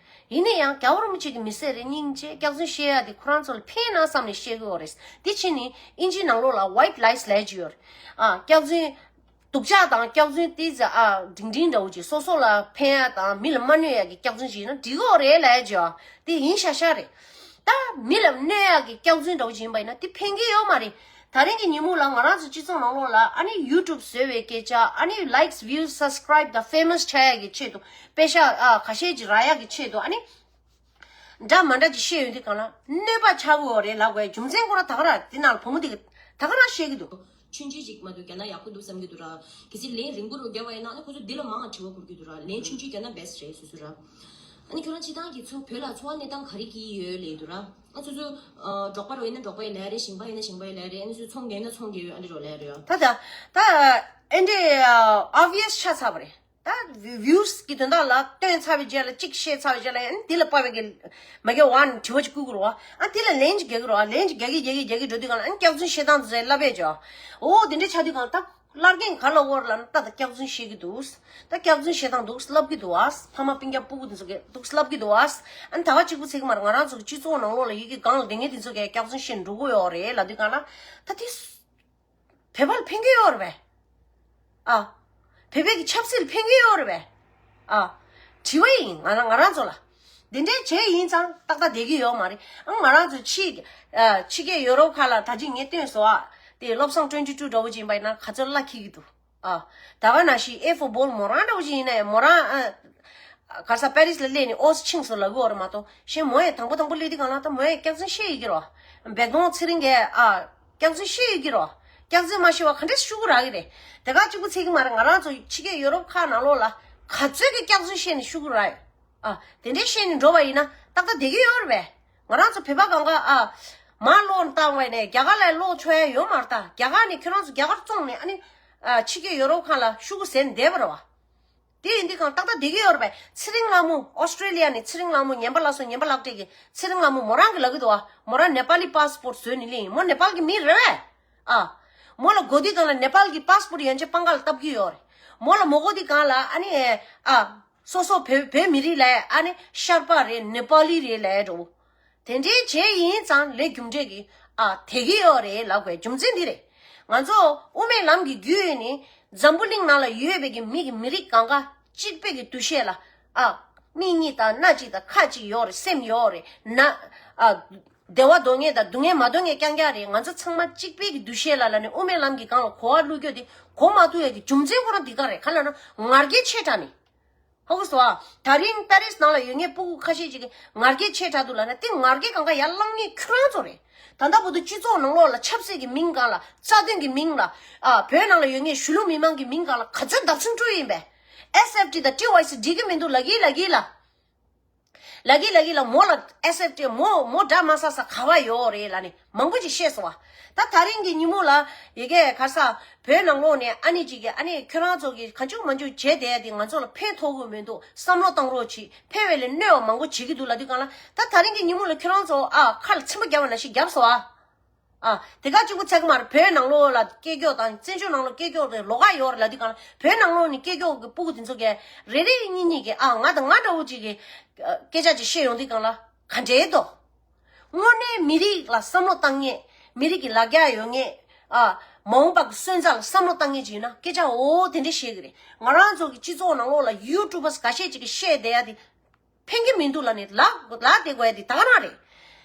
ཡིན་ན་ཡང་རྒྱལ་བ་རིན་པོ་ཆེ་གི་མི་ཚེ་རེད། སྙིང་རྗེ། སྐྱག་རྫུན་བཤད་ཡ་དེ་ཁོ་རང་ཚོ་ལ་ཕན་ན་བསམ་ནས་བཤད་གི་ཡོད་རེད། དེ་ཕྱིན་ནི་ཨིན་ཇིའི་ནང་ལོགས་ལ་ཝའིཊ་ལའི་སི་ལབ་ཀྱི་ཡོད་རེད། ཨ། སྐྱག་རྫུན། སྡུག་ཅག་དང་སྐྱག་རྫུན་ཏི་ཙི་ཨ་འབྲིང་འབྲིང་འདྲ་བོ་ཅིག་སོ་སོ་ལ་ཕན་ཡ་དང་མི་ལ་མ་གནོད་ཡ་གི་སྐྱག་རྫུན་ཅིག་ཡིན་ན་འགྲིག་གི་རེད་ལབ་ཡ་ཅིག་ཨ། དེ་ཡིན་ཤག་ཤག་རེད། ད་མི་ལ་གནོད་ཡ་གི་སྐྱག་རྫུན་འདྲ་བོ་ཅིག་ཡིན་པ་ཡིན་ན་དེ་ཕན་གི་ཡོད་མ་རེད། ད་རིང་གི་ཉིན་མོ་ལ་ང་རང་ཚོ་སྤྱི་ཚོགས་ནང་ལོགས་ལ་ཨ་ནི་ཡུ་ཊུབ་བཟོ་བའི་སྐད་ཆ་ཨ་ནི་ལའིཀ་སི་ཝིའུ་སི་སབ་སི་ཀི་རའིབ་དང་ཕེ་མ་སི་ཆགས་ཡ་གི་ཆེད་དུ་པེ་ཤག་ཨ་ཁ་ཤས་ཅིག་རག་ཡ་གི་ཆེད་དུ་ཨ་ནི། འདྲ་མ་འདྲ་ཅིག་བཤད་ཡོང་དུས་གང་ལ་གནོད་པ་ཆགས་ཀྱི་ཡོད་རེད་ལབ་དགོས་རྒྱུ་མཚན་ཁོ་རང་ད་ག་རང་དེ་ནང་ལ་བུ་མོ་དེ་གི་ད་ག་རང་བཤད་ཀྱི་འདུག་ཆུང་ཆུང་ཅིག་མ་གཏོགས་རྒྱག་ན་ཡག་པོ་འདུག་བསམ་གྱི་འདུག་ར། གལ་སྲིད་ལན་རིང་པོ་རུ་བརྒྱབ་པ་ཡིན་ན་ཨ་ནི་ཁོ་ཚོ་འདི་ལ་མང་བ་དྲི་བ་འཁུར་གྱི་འདུག་ར། ལན་ཆུང་ཆུང་བརྒྱབ་ན་བེ་སི་ཊི་རེད་སོ་སོ་ར། ཨ་ནི་ཁྱོད་རང་སྤྱིར་བཏང་གི་ཚོ་བོད་ལ་འཚོ་བ་གནས་སྟངས་ག་རེ་གི་ཡོད་ལབ་འདུག་ར། ཨ་སོ་སོ་འབྲོག་པ་རུ་ཡིན་ན་འབྲོག་པ་ཡི་ལས་རེད། ཞིང་པ་ཡིན་ན་ཞིང་པ་ཡི་ལས་རེད། ཨ་ནི་སོ་སོ་ཚོང་རྒྱག་ཡིན་ན་ཚོང་རྒྱག་ཡོད། ཨ་འདི་རུ་ལས་རེད་ཡ། ད་ད་ད་ཨེ་འདྲས་ཨོབ་བི་ཡ་སི་ཆགས་ཚར་བ་རེད། ད་བིའུ་སི་གི་དོན་དག་ལ་བཏོན་ཚར་བའི་རྗེས་ལ་གཅིག་བཤད་ཚར་བའི་རྗེས་ལ་ཨ་ནི་དེ་ལ་དཔའ་བའི་གི་མ་གི་ཝན་དྲི་བ་ཅིག་བསྐུལ་གི་རེད་བ། ཨ་དེ་ལ་ལན་ཅིག་རྒྱག་གི་རེད་བ། ལན་ཅིག་རྒྱག་གི་རྒྱག་གི་རྒྱག་གི་འགྲོ་དུས་གང་ལ་ཨ་ནི་སྐྱག་རྫུན་བཤད་སྟངས་དེ་ཚོ་ལབ་པས་ཅོ། འོ་དེ་འདྲ་ཆགས་དུས་གང་ལ་ད་བླར་རྒན་ག་ལ་བོར་ལ་ན་ད་ད་སྐྱག་རྫུན་བཤད་གི་འདུག་ད་སྐྱག་རྫུན་བཤད་སྟངས་འདུག་ལབ་གི་འདུག་བ། ཕ་མ་སྤུན་ཀྱག་སྤུ་གུ་དེ་ཚོ་གི་འདུག་ལབ་གི་འདུག་བ། ཨ་ནི་ད་ག་གཅིག་པུ་ཚིག་མ་རེད། ང་རང་ཚོ་གི་སྤྱི་ཚོགས་ནང་ལོགས་ལ་ཡི་གེ་གང་ལ་དེ་ངས་དེ་ཚོ་གི་སྐྱག་རྫུན་བཤད་འགྲོ་གི་ཡོད་རེད་ལབ་དུས་གང་ལ་ད་དེ། བོད་པ་ལ་ཕན་གྱི་ཡོད་རེད་པས། ཨ། བོད་པའི་གི་ཆབ་སྲིད་ལ་ཕན་གྱི་ཡོད་རེད་པས། ཨ། དྲི་བ་ཡིན་ང་རང་ང་རང་ཚོ་ལ། འདི་འདྲའི་བྱས་ཡིན་ཙང་ཏག་ཏག་བསྡད་ཀྱི་ཡོད་མ་རེད། ཨ་ང་རང་ཚོ་ཕྱི་ཨ་ཕྱི་རྒྱལ་ཡོ་རོབ་ཁག་ལ་ད་ཅི་ངས་བཏོན་སོང་ཨ། དེ་བློ་བཟང་twenty two འདྲ་བོ་ཅིག་ཡིན་པ་ཡིན་ན་ག་ཚོད་བླ་འཁྱེར་གྱི་འདུག་ཨ། ད་ག་ནང་བཞིན་ཨེ་ཧྥོ་བོལ་མོ་རང་འདྲ་བོ་ཅིག་ཡིན་ན་ཡང་མོ་རང་ཨ། ག་ས་པེ་རིས་ལ་སླེབས་ནས་ཨོ་སི་ཕྱིན་སོང་ལབ་གི་ཡོད་རེད་མ་གཏོགས་གཞན་མོ་ཡང་དང་པོ་དང་པོ་སླེབས་དུས་གང་ལ་ད་མོ་ཡང་སྐྱག་རྫུན་བཤད་ཡོད་ཀྱི་རོ། སྦས་དོང་ཚེ་རིང་གིས་ཨ། སྐྱག་རྫུན་བཤད་ཡོད་ཀྱི་རོ། སྐྱག་རྫུན་མ་བཤད་པ་ག་འདྲས་ཤུ་གུ་རག་གི་རེད། དེ་ག་གཅིག་པུ་ཚིག་གི་མ་རེད། ང་རང་ཚོ་ཕྱི་རྒྱལ་ཡོ་རོབ་ཁག་ནང་ལོགས་ལ་ག་ཚོད་ཀྱི་སྐྱག་རྫུན་བཤད་ནས་ཤུ་གུ་རག་ཡོད། ཨ། དེ་འདྲས་བཤད་ནས་འགྲོ་བ་ཡིན་ན་ཏག་ཏག་བསྡད་ཀྱི་ཡོད་རེད་པས། ང་རང་ཚོ་བོད་པ་གང་ག་ཨ། མ་ལོག་བཏང་བས་ནས་རྒྱ་གར་ལ་ལོག་ཆོག་ཡ་ཡོད་མ་རེད་ད། རྒྱ་གར་ནས་ཁྱོད་རང་ཚོ་རྒྱ་གར་བཙོངས་ནས་ཨ་ནི། ཨ། ཕྱི་རྒྱལ་ཡོ་རོབ་ཁག་ལ་ཤུ་གུ་ཟེར་ནས་བསྡད་པ་རེད་བ། དེ་ཡིན་དུས་གང་ཏག་ཏག་བསྡད་ཀྱི་ཡོད་རེད་པས། ཚེ་རིང་ལྷ་མོ་ཨོ་སི་ཀྲེ་ལི་ཡ་ནས་ཚེ་རིང་ལྷ་མོ་ཉན་པ་ལགས་སོ་ཉན་པ་ལགས་བཀྲས་ཀྱི་ཚེ་རིང་ལྷ་མོ་མོ་རང་གི་ལབ་ཀྱི་འདུག་བ། མོ་རང་ནེ་པ་ལི་པ་སི་པོར་ཊི་བཟོས་ནས་སླེབས་ཡིན། མོ་ནེ་པ་ལི་གི་མི་རེད་པས། ཨ། མོ་ལ་གོ་དུས་གང་ལ་ནེ་པ་ལི་གི་པ་སི་པོར་ཊི་ཡན་ཆད་པང་ཁ་ལ་བཏབ་ཀྱི་ཡོད་རེད། མོ་ལ་མོ་གོ་དུས་གང་ལ་ཨ་ནི་ཨ། སོ་སོ་བོད་བོད་མི་རིགས་ལ་ཨ་ནི་ཤར་པ་རེད་ནེ་པ་ལི་རེད་ལབ་འགྲོ། དེ་འདྲའི་བྱས་ཡིན་ཙང་ལས་རྒྱུ་འབྲས་ཀྱི་ཨ་དེ་གི་ཡོད་རེད་ལབ་དགོས་རྒྱུ་མཚན་འདི་རེད། ང་ཚོ་དབུ་མའི་ལམ་གྱི་བརྒྱུད་ནས་འཛམ་བུ་གླིང་ནང་ལ་ཡོད་པའི་གི་མི་གི་མི་རིགས་གང་ག་གཅིག་པའི་གི་འདུ་ཤེས་ལ་ཨ་མིག་གཉིས་དང་སྣ་གཅིག་དང་ཁ་གཅིག་ཡོད་རེད། སེམས་ཡོད་རེད་ན་ཨ། བདེ་བ་འདོད་མཁན་དང་སྡུག་བསྔལ་མ་འདོད་མཁན་རྐྱང་རྐྱང་རེད། ང་ཚོ་ཚང་མ་གཅིག་པའི་གི་འདུ་ཤེས་ལ་ལ་ནི་དབུ་མའི་ལམ་གྱི་སྒང་ལ་གོ་བ་བླུག་རྒྱུ་དེ་གོ་མ་ཐུབ་ཡ་གི་རྒྱུ་མཚན་ཁོ་རང་འདི་ག་རེད། ག་ལ་ན་ང་རྒྱལ་ཆེ་དྲགས་ནས། ཧ་གོ་སོང་ཨ། ད་རིང་པེ་རིས་ནང་ལ་ཡོད་མཁན་སྤུ་གུ་ཁ་ཤས་ཅིག་གིས་ང་རྒྱལ་ཆེ་དྲགས་འདུག་ལབ་ན་དེ་ང་རྒྱལ་གང་ག་ཡར་བླངས་མཁན་ཁྱོད་རང་ཚོ་རེད། ད་ལྟ་བར་དུ་སྤྱི་ཚོགས་ནང་ལོགས་ལ་ཆབ་སྲིད་ཀྱི་མིང་སྒང་ལ་རྩ་དོན་གྱི་མིང་ལ་ཨ་བོད་ནང་ལ་ཡོད་མཁན་གཞིས་ལུས་མི་མང་གི་མིང་སྒང་ལ་ག་ཚོད་བརྡབ་གསིག་བཀྲུས་ཡིན་པས། ཨེས་ཨེཕ་ཊི་དང་ཊི་ཝའི་སི་འགྲིག་གི་མི་འདུག་ལབ་ཀྱི་ལབ་ཀྱི་ལ། ལབ་ཀྱི་ལབ་ཀྱི་ལ། མོ་ལ་ཨེས་ཨེཕ་ཊི་མོ་མོ་འདྲ་མ་ས་ས་ག་བ་ཡོད་རེད་ལབ་ནས་མང་པོ་ཅིག་བཤད་སོང་བ། ད་ད་རིང་གི་ཉིན་མོ་ལ་ཡི་གེ་ག་ས་བོད་ནང་ལོགས་ནས་ཨ་ནི་ཅིག་གིས་ཨ་ནི་ཁྱོད་རང་ཚོ་གིས་གང་བྱུང་མང་བྱུང་བྱས་བསྡད་དེ་ང་ཚོ་ལ་ཕན་ཐོགས་ཀྱི་མི་འདུག་བསམ་བློ་བཏང་རོགས་གྱིས། ཕན་པའི་ལས་གནོད་པ་མང་པོ་བྱེད་ཀྱི་འདུག་ལབ་དུས་གང་ལ་ད་ད་རིང་གི་ཉིན་མོ་ལ་ཁྱོད་རང་ཚོ་ཨ་ཁ་ལ་ཚིམ་པ་བརྒྱབ་པ་ནང་བཞིན་བརྒྱབ་སོང་བ། ཨ། དེ་ག་གཅིག་པུ་ཚེག་མར་བོད་ནང་ལོགས་ལ་སྐད་སྐྱོག་དང་བཙན་བྱོལ་ནང་ལོགས་སྐད་སྐྱོག་དེ་ལོགས་ཀ་ཡོད་རེད་ལབ་དུས་གང་ལ་བོད་ནང་ལོགས་ནས་སྐད་སྐྱོག་གི་སྤུ་གུ་དེ་ཚོ་གས་རེ་རེ་གཉིས་གཉིས་ཀྱིས་ཨ་ང་དང་ང་འདྲ་བོ་ཅིག་གིས་སྐད་ཆ་ཅིག་བཤད་ཡོང་དུས་གང་ལ་ག་འདྲའི་འདུག་དངོས་གནས་མི་རིགས་ལ་བསམ་བློ་བཏང་མཁན་མི་རིགས་ཀྱི་ལ་རྒྱ་ཡོད་མཁན་ཨ་མ་འོངས་པ་གི་སོན་རྩ་ལ་བསམ་བློ་བཏང་མཁན་ཅིག་ཡིན་ན་སྐད་ཆ་འོ་དེ་འདྲ་བཤད་གི་རེད། ང་རང་ཚོ་གི་སྤྱི་ཚོགས་ནང་ལོགས་ལ་ཡུ་ཊུབ་པར་ག་ཤས་ཅིག་གིས་བཤད་བསྡད་ཡ་དེ། ཕན་གྱི་མི་འདུག་ལབ་ནས་ལག་ལག་དེ་དགོས་ཡ་དེ་ད་ག་རང་རེད།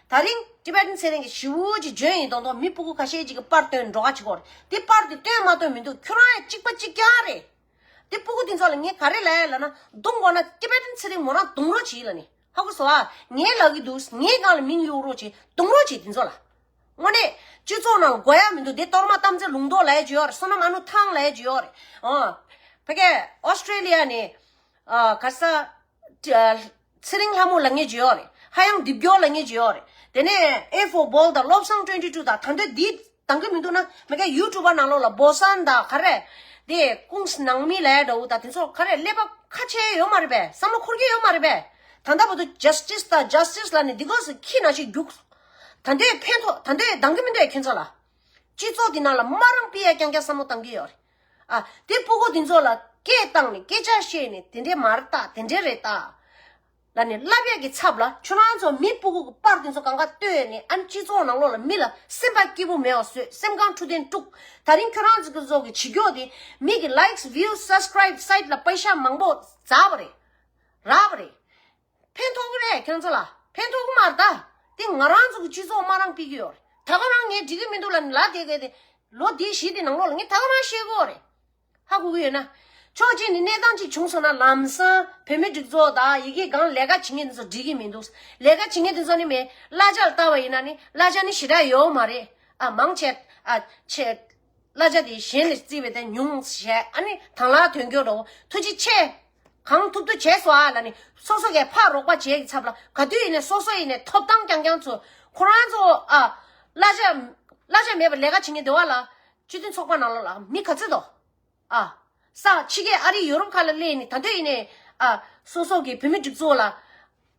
ད་རིང་ཊི་བེ་ཊན་ཚེ་རིང་གིས་ཞེ་པོ་ཅིག་འཇོན་ཡིན་མདོག་མདོག་མི་སྤུ་གུ་ཁ་ཤས་ཅིག་གི་པར་བཏོན་འགྲོ་ག་བྱེད་ཀྱི་ཡོད་རེད། དེ་པར་དེ་བཏོན་མ་བཏོན་མི་འདུག་ཁྱོད་རང་ཡང་གཅིག་པ་གཅིག་རྐྱང་རེད། དེ་སྤུ་གུ་དེ་ཚོ་ལ་ངས་ག་རེ་ལབ་ཡ་ལབ་ན་རྡུང་དགོས་ན་ཊི་བེ་ཊན་ཚེ་རིང་མོ་རང་རྡུང་རོགས་གྱིས་ལབ་ནས་ཧ་གོ་སོང་ཨ། ངས་ལབ་གི་འདུག་ངའི་སྒང་ལ་མིང་གཡུག་རོགས་གྱིས་རྡུང་རོགས་གྱིས་དེ་ཚོ་ལ། དངོས་གནས་སྤྱི་ཚོགས་ནང་ལ་དགོས་ཡ་མི་འདུག་དེ་གཏོར་མ་དམ་རྫས་ལུང་རྟོགས་ལབ་ཡ་ཅིག་ཡོད་རེད། བསོད་ནམས་ཨ་ནུ་ཐང་ལབ་ཡ་ཅིག་ཡོད་རེད། ཨོ། ཕ་གི་ཨོ་སི་ཀྲེ་ལི་ཡ་ནས་ཨ་ག་ས། ཚེ་རིང་ལྷ་མོ་ལབ་མཁན་ཅིག་ཡོད་རེད། ཧ་ཡང་སྡེབ་སྦྱོར་ལབ་མཁན་ཅིག་ཡོད་རེད། དེ་ནས་ཨེ་ཧྥོ་བོལ་དང་བློ་བཟང་ཊུ་ཝེན་ཊི་ཊུ་དང་ད་འདོད་འདི་འདང་གི་མི་འདུག་ན་མི་ག་ཡུ་ཊུབ་པ་ནང་ལོགས་ལ་བོ་སན་དང་ག་རེ། དེ་ཀུང་སི་ནང་མི་ལབ་འདྲ་བོ་དང་དེ་ཚོ་ག་རེ་ཀླད་པ་ཁ་ཕྱེ་ཡོད་མ་རེད་པས། བསམ་བློ་འཁོར་གྱི་ཡོད་མ་རེད་པས། ད་ལྟ་བར་དུ་ཇ་སི་ཊི་སི་དང་ཇ་སི་ཊི་སི་ལབ་ནས་འདི་གོ་སི་ཁྱི་ནང་བཞིན་རྒྱུགས། ད་འདོད་ཕན་ཐོགས་ད་འདོད་འདང་གི་མི་འདུག་ཁྱེད་ཚོ་ལ། སྤྱི་ཚོགས་འདི་ནང་ལ་མ་རང་པི་ཡ་རྐྱང་རྐྱང་བསམ་བློ་བཏང་གི་ཡོད་རེད། ཨ། དེ་སྤུ་གུ་འདི་ཚོ་ལ་སྐད་བཏང་ནས་སྐད་ཆ་བཤད་ནས་དེ་འདྲས་མ་རེད་ད་དེ་འདྲས་རེད་ད། ལ་ནི་ལབ་ཡག་གི་ཚབ་ལ་ཁྱོད་རང་ཚོ་མི་སྤུ་གུ་གི་པར་དེ་ཚོ་གང་ག་བཏོན་ནས་ཨ་ནི་སྤྱི་ཚོགས་ནང་ལོགས་ལ་མི་ལ་སེམས་པ་སྐྱིད་པོ་མེད་པ་བཟོས་སེམས་ཁམས་འཁྲུག་ལྡན་དཀྲུག་ད་རིང་ཁྱོད་རང་ཚོ་གི་ཚོ་གི་བྱེད་སྐྱོ་དེ་མི་གི་ལའིཀ་སི་བིའུ་སི་སབ་སི་ཀ་རའིབ་སའིཊ་ལ་པེ་ཤ་མང་པོ་འཛག་པ་རེད། རག་པ་རེད། ཕན་ཐོགས་ཀྱི་རེད་ཁྱོད་རང་ཚོ་ལ། ཕན་ཐོགས་ཀྱི་མ་རེད་ད། དེ་ང་རང་ཚོ་གི་སྤྱི་ཚོགས་མ་རང་སྤེལ་གྱི་ཡོད་རེད། ད་ག་རང་ངས་འགྲིག་གི་མི་འདུག་ལབ་ནས་ལབ་བསྡད་མཁན་དེ་ལོ་འདི་བཞི་དེ་ནང་ལོགས་ལ་ངས་ད་ག་རང་བཤད་ཀྱི་ཡོད་རེད། ཧ་གོ་གི་ཡོད་ན། ཕྱོགས་གཅིག་ནས་གནས་སྟངས་གཅིག་བྱུང་སོང་ན་ལམ་སང་བོད་མི་སྒྲིག་འཛུགས་དང་ཡི་གེ་སྒང་ལས་ཀ་བྱེད་མཁན་དེ་ཚོ་འགྲིག་གི་མི་འདུག་ལས་ཀ་བྱེད་མཁན་དེ་ཚོ་ནི་མེད་གླ་ཆ་ལ་བལྟ་བ་ཡིན་ན་ནི་གླ་ཆ་ནི་ཞེ་དྲག་ཡོད་མ་རེད། ཨ་མང་ཆེ་ཨ་ཆེ། གླ་ཆ་དེ་གཞན་ལས་བརྩིས་པའི་དེ་ཉུང་བྱས་ཨ་ནི་དང་བླངས་དོན་འཁྱོལ་འགྲོ་ཐུགས་རྗེ་ཆེ། གང་ཐུབ་ཐུབ་བྱས་སོ་ཨ་ལ་ནི་སོ་སོ་གས་ཕར་རོགས་པ་བྱས་ཀྱི་ཚབ་ལ་ག་དུས་ཡིན་ནས་སོ་སོ་ཡིན་ནས་ཐོབ་ཐང་རྐྱང་རྐྱང་ཚོ་ཁོ་རང་ཚོ་ཨ་གླ་ཆ་གླ་ཆ་མེད་པར་ལས་ཀ་བྱེད་མཁན་དེ་བ་ལ་སྤྱི་མཐུན་ཚོགས་པ་ནང་ལོགས་ལ་མི་ག་ཚོད་དོ། ཨ། ས་ཕྱི་རྒྱལ་ཨ་རི་ཡོ་རོབ་ཁག་ལ་སླེབས་ནས་ད་ལྟ་ཡིན་ནས་ཨ་སོ་སོ་གི་བོད་མི་སྒྲིག་འཛུགས་ལ་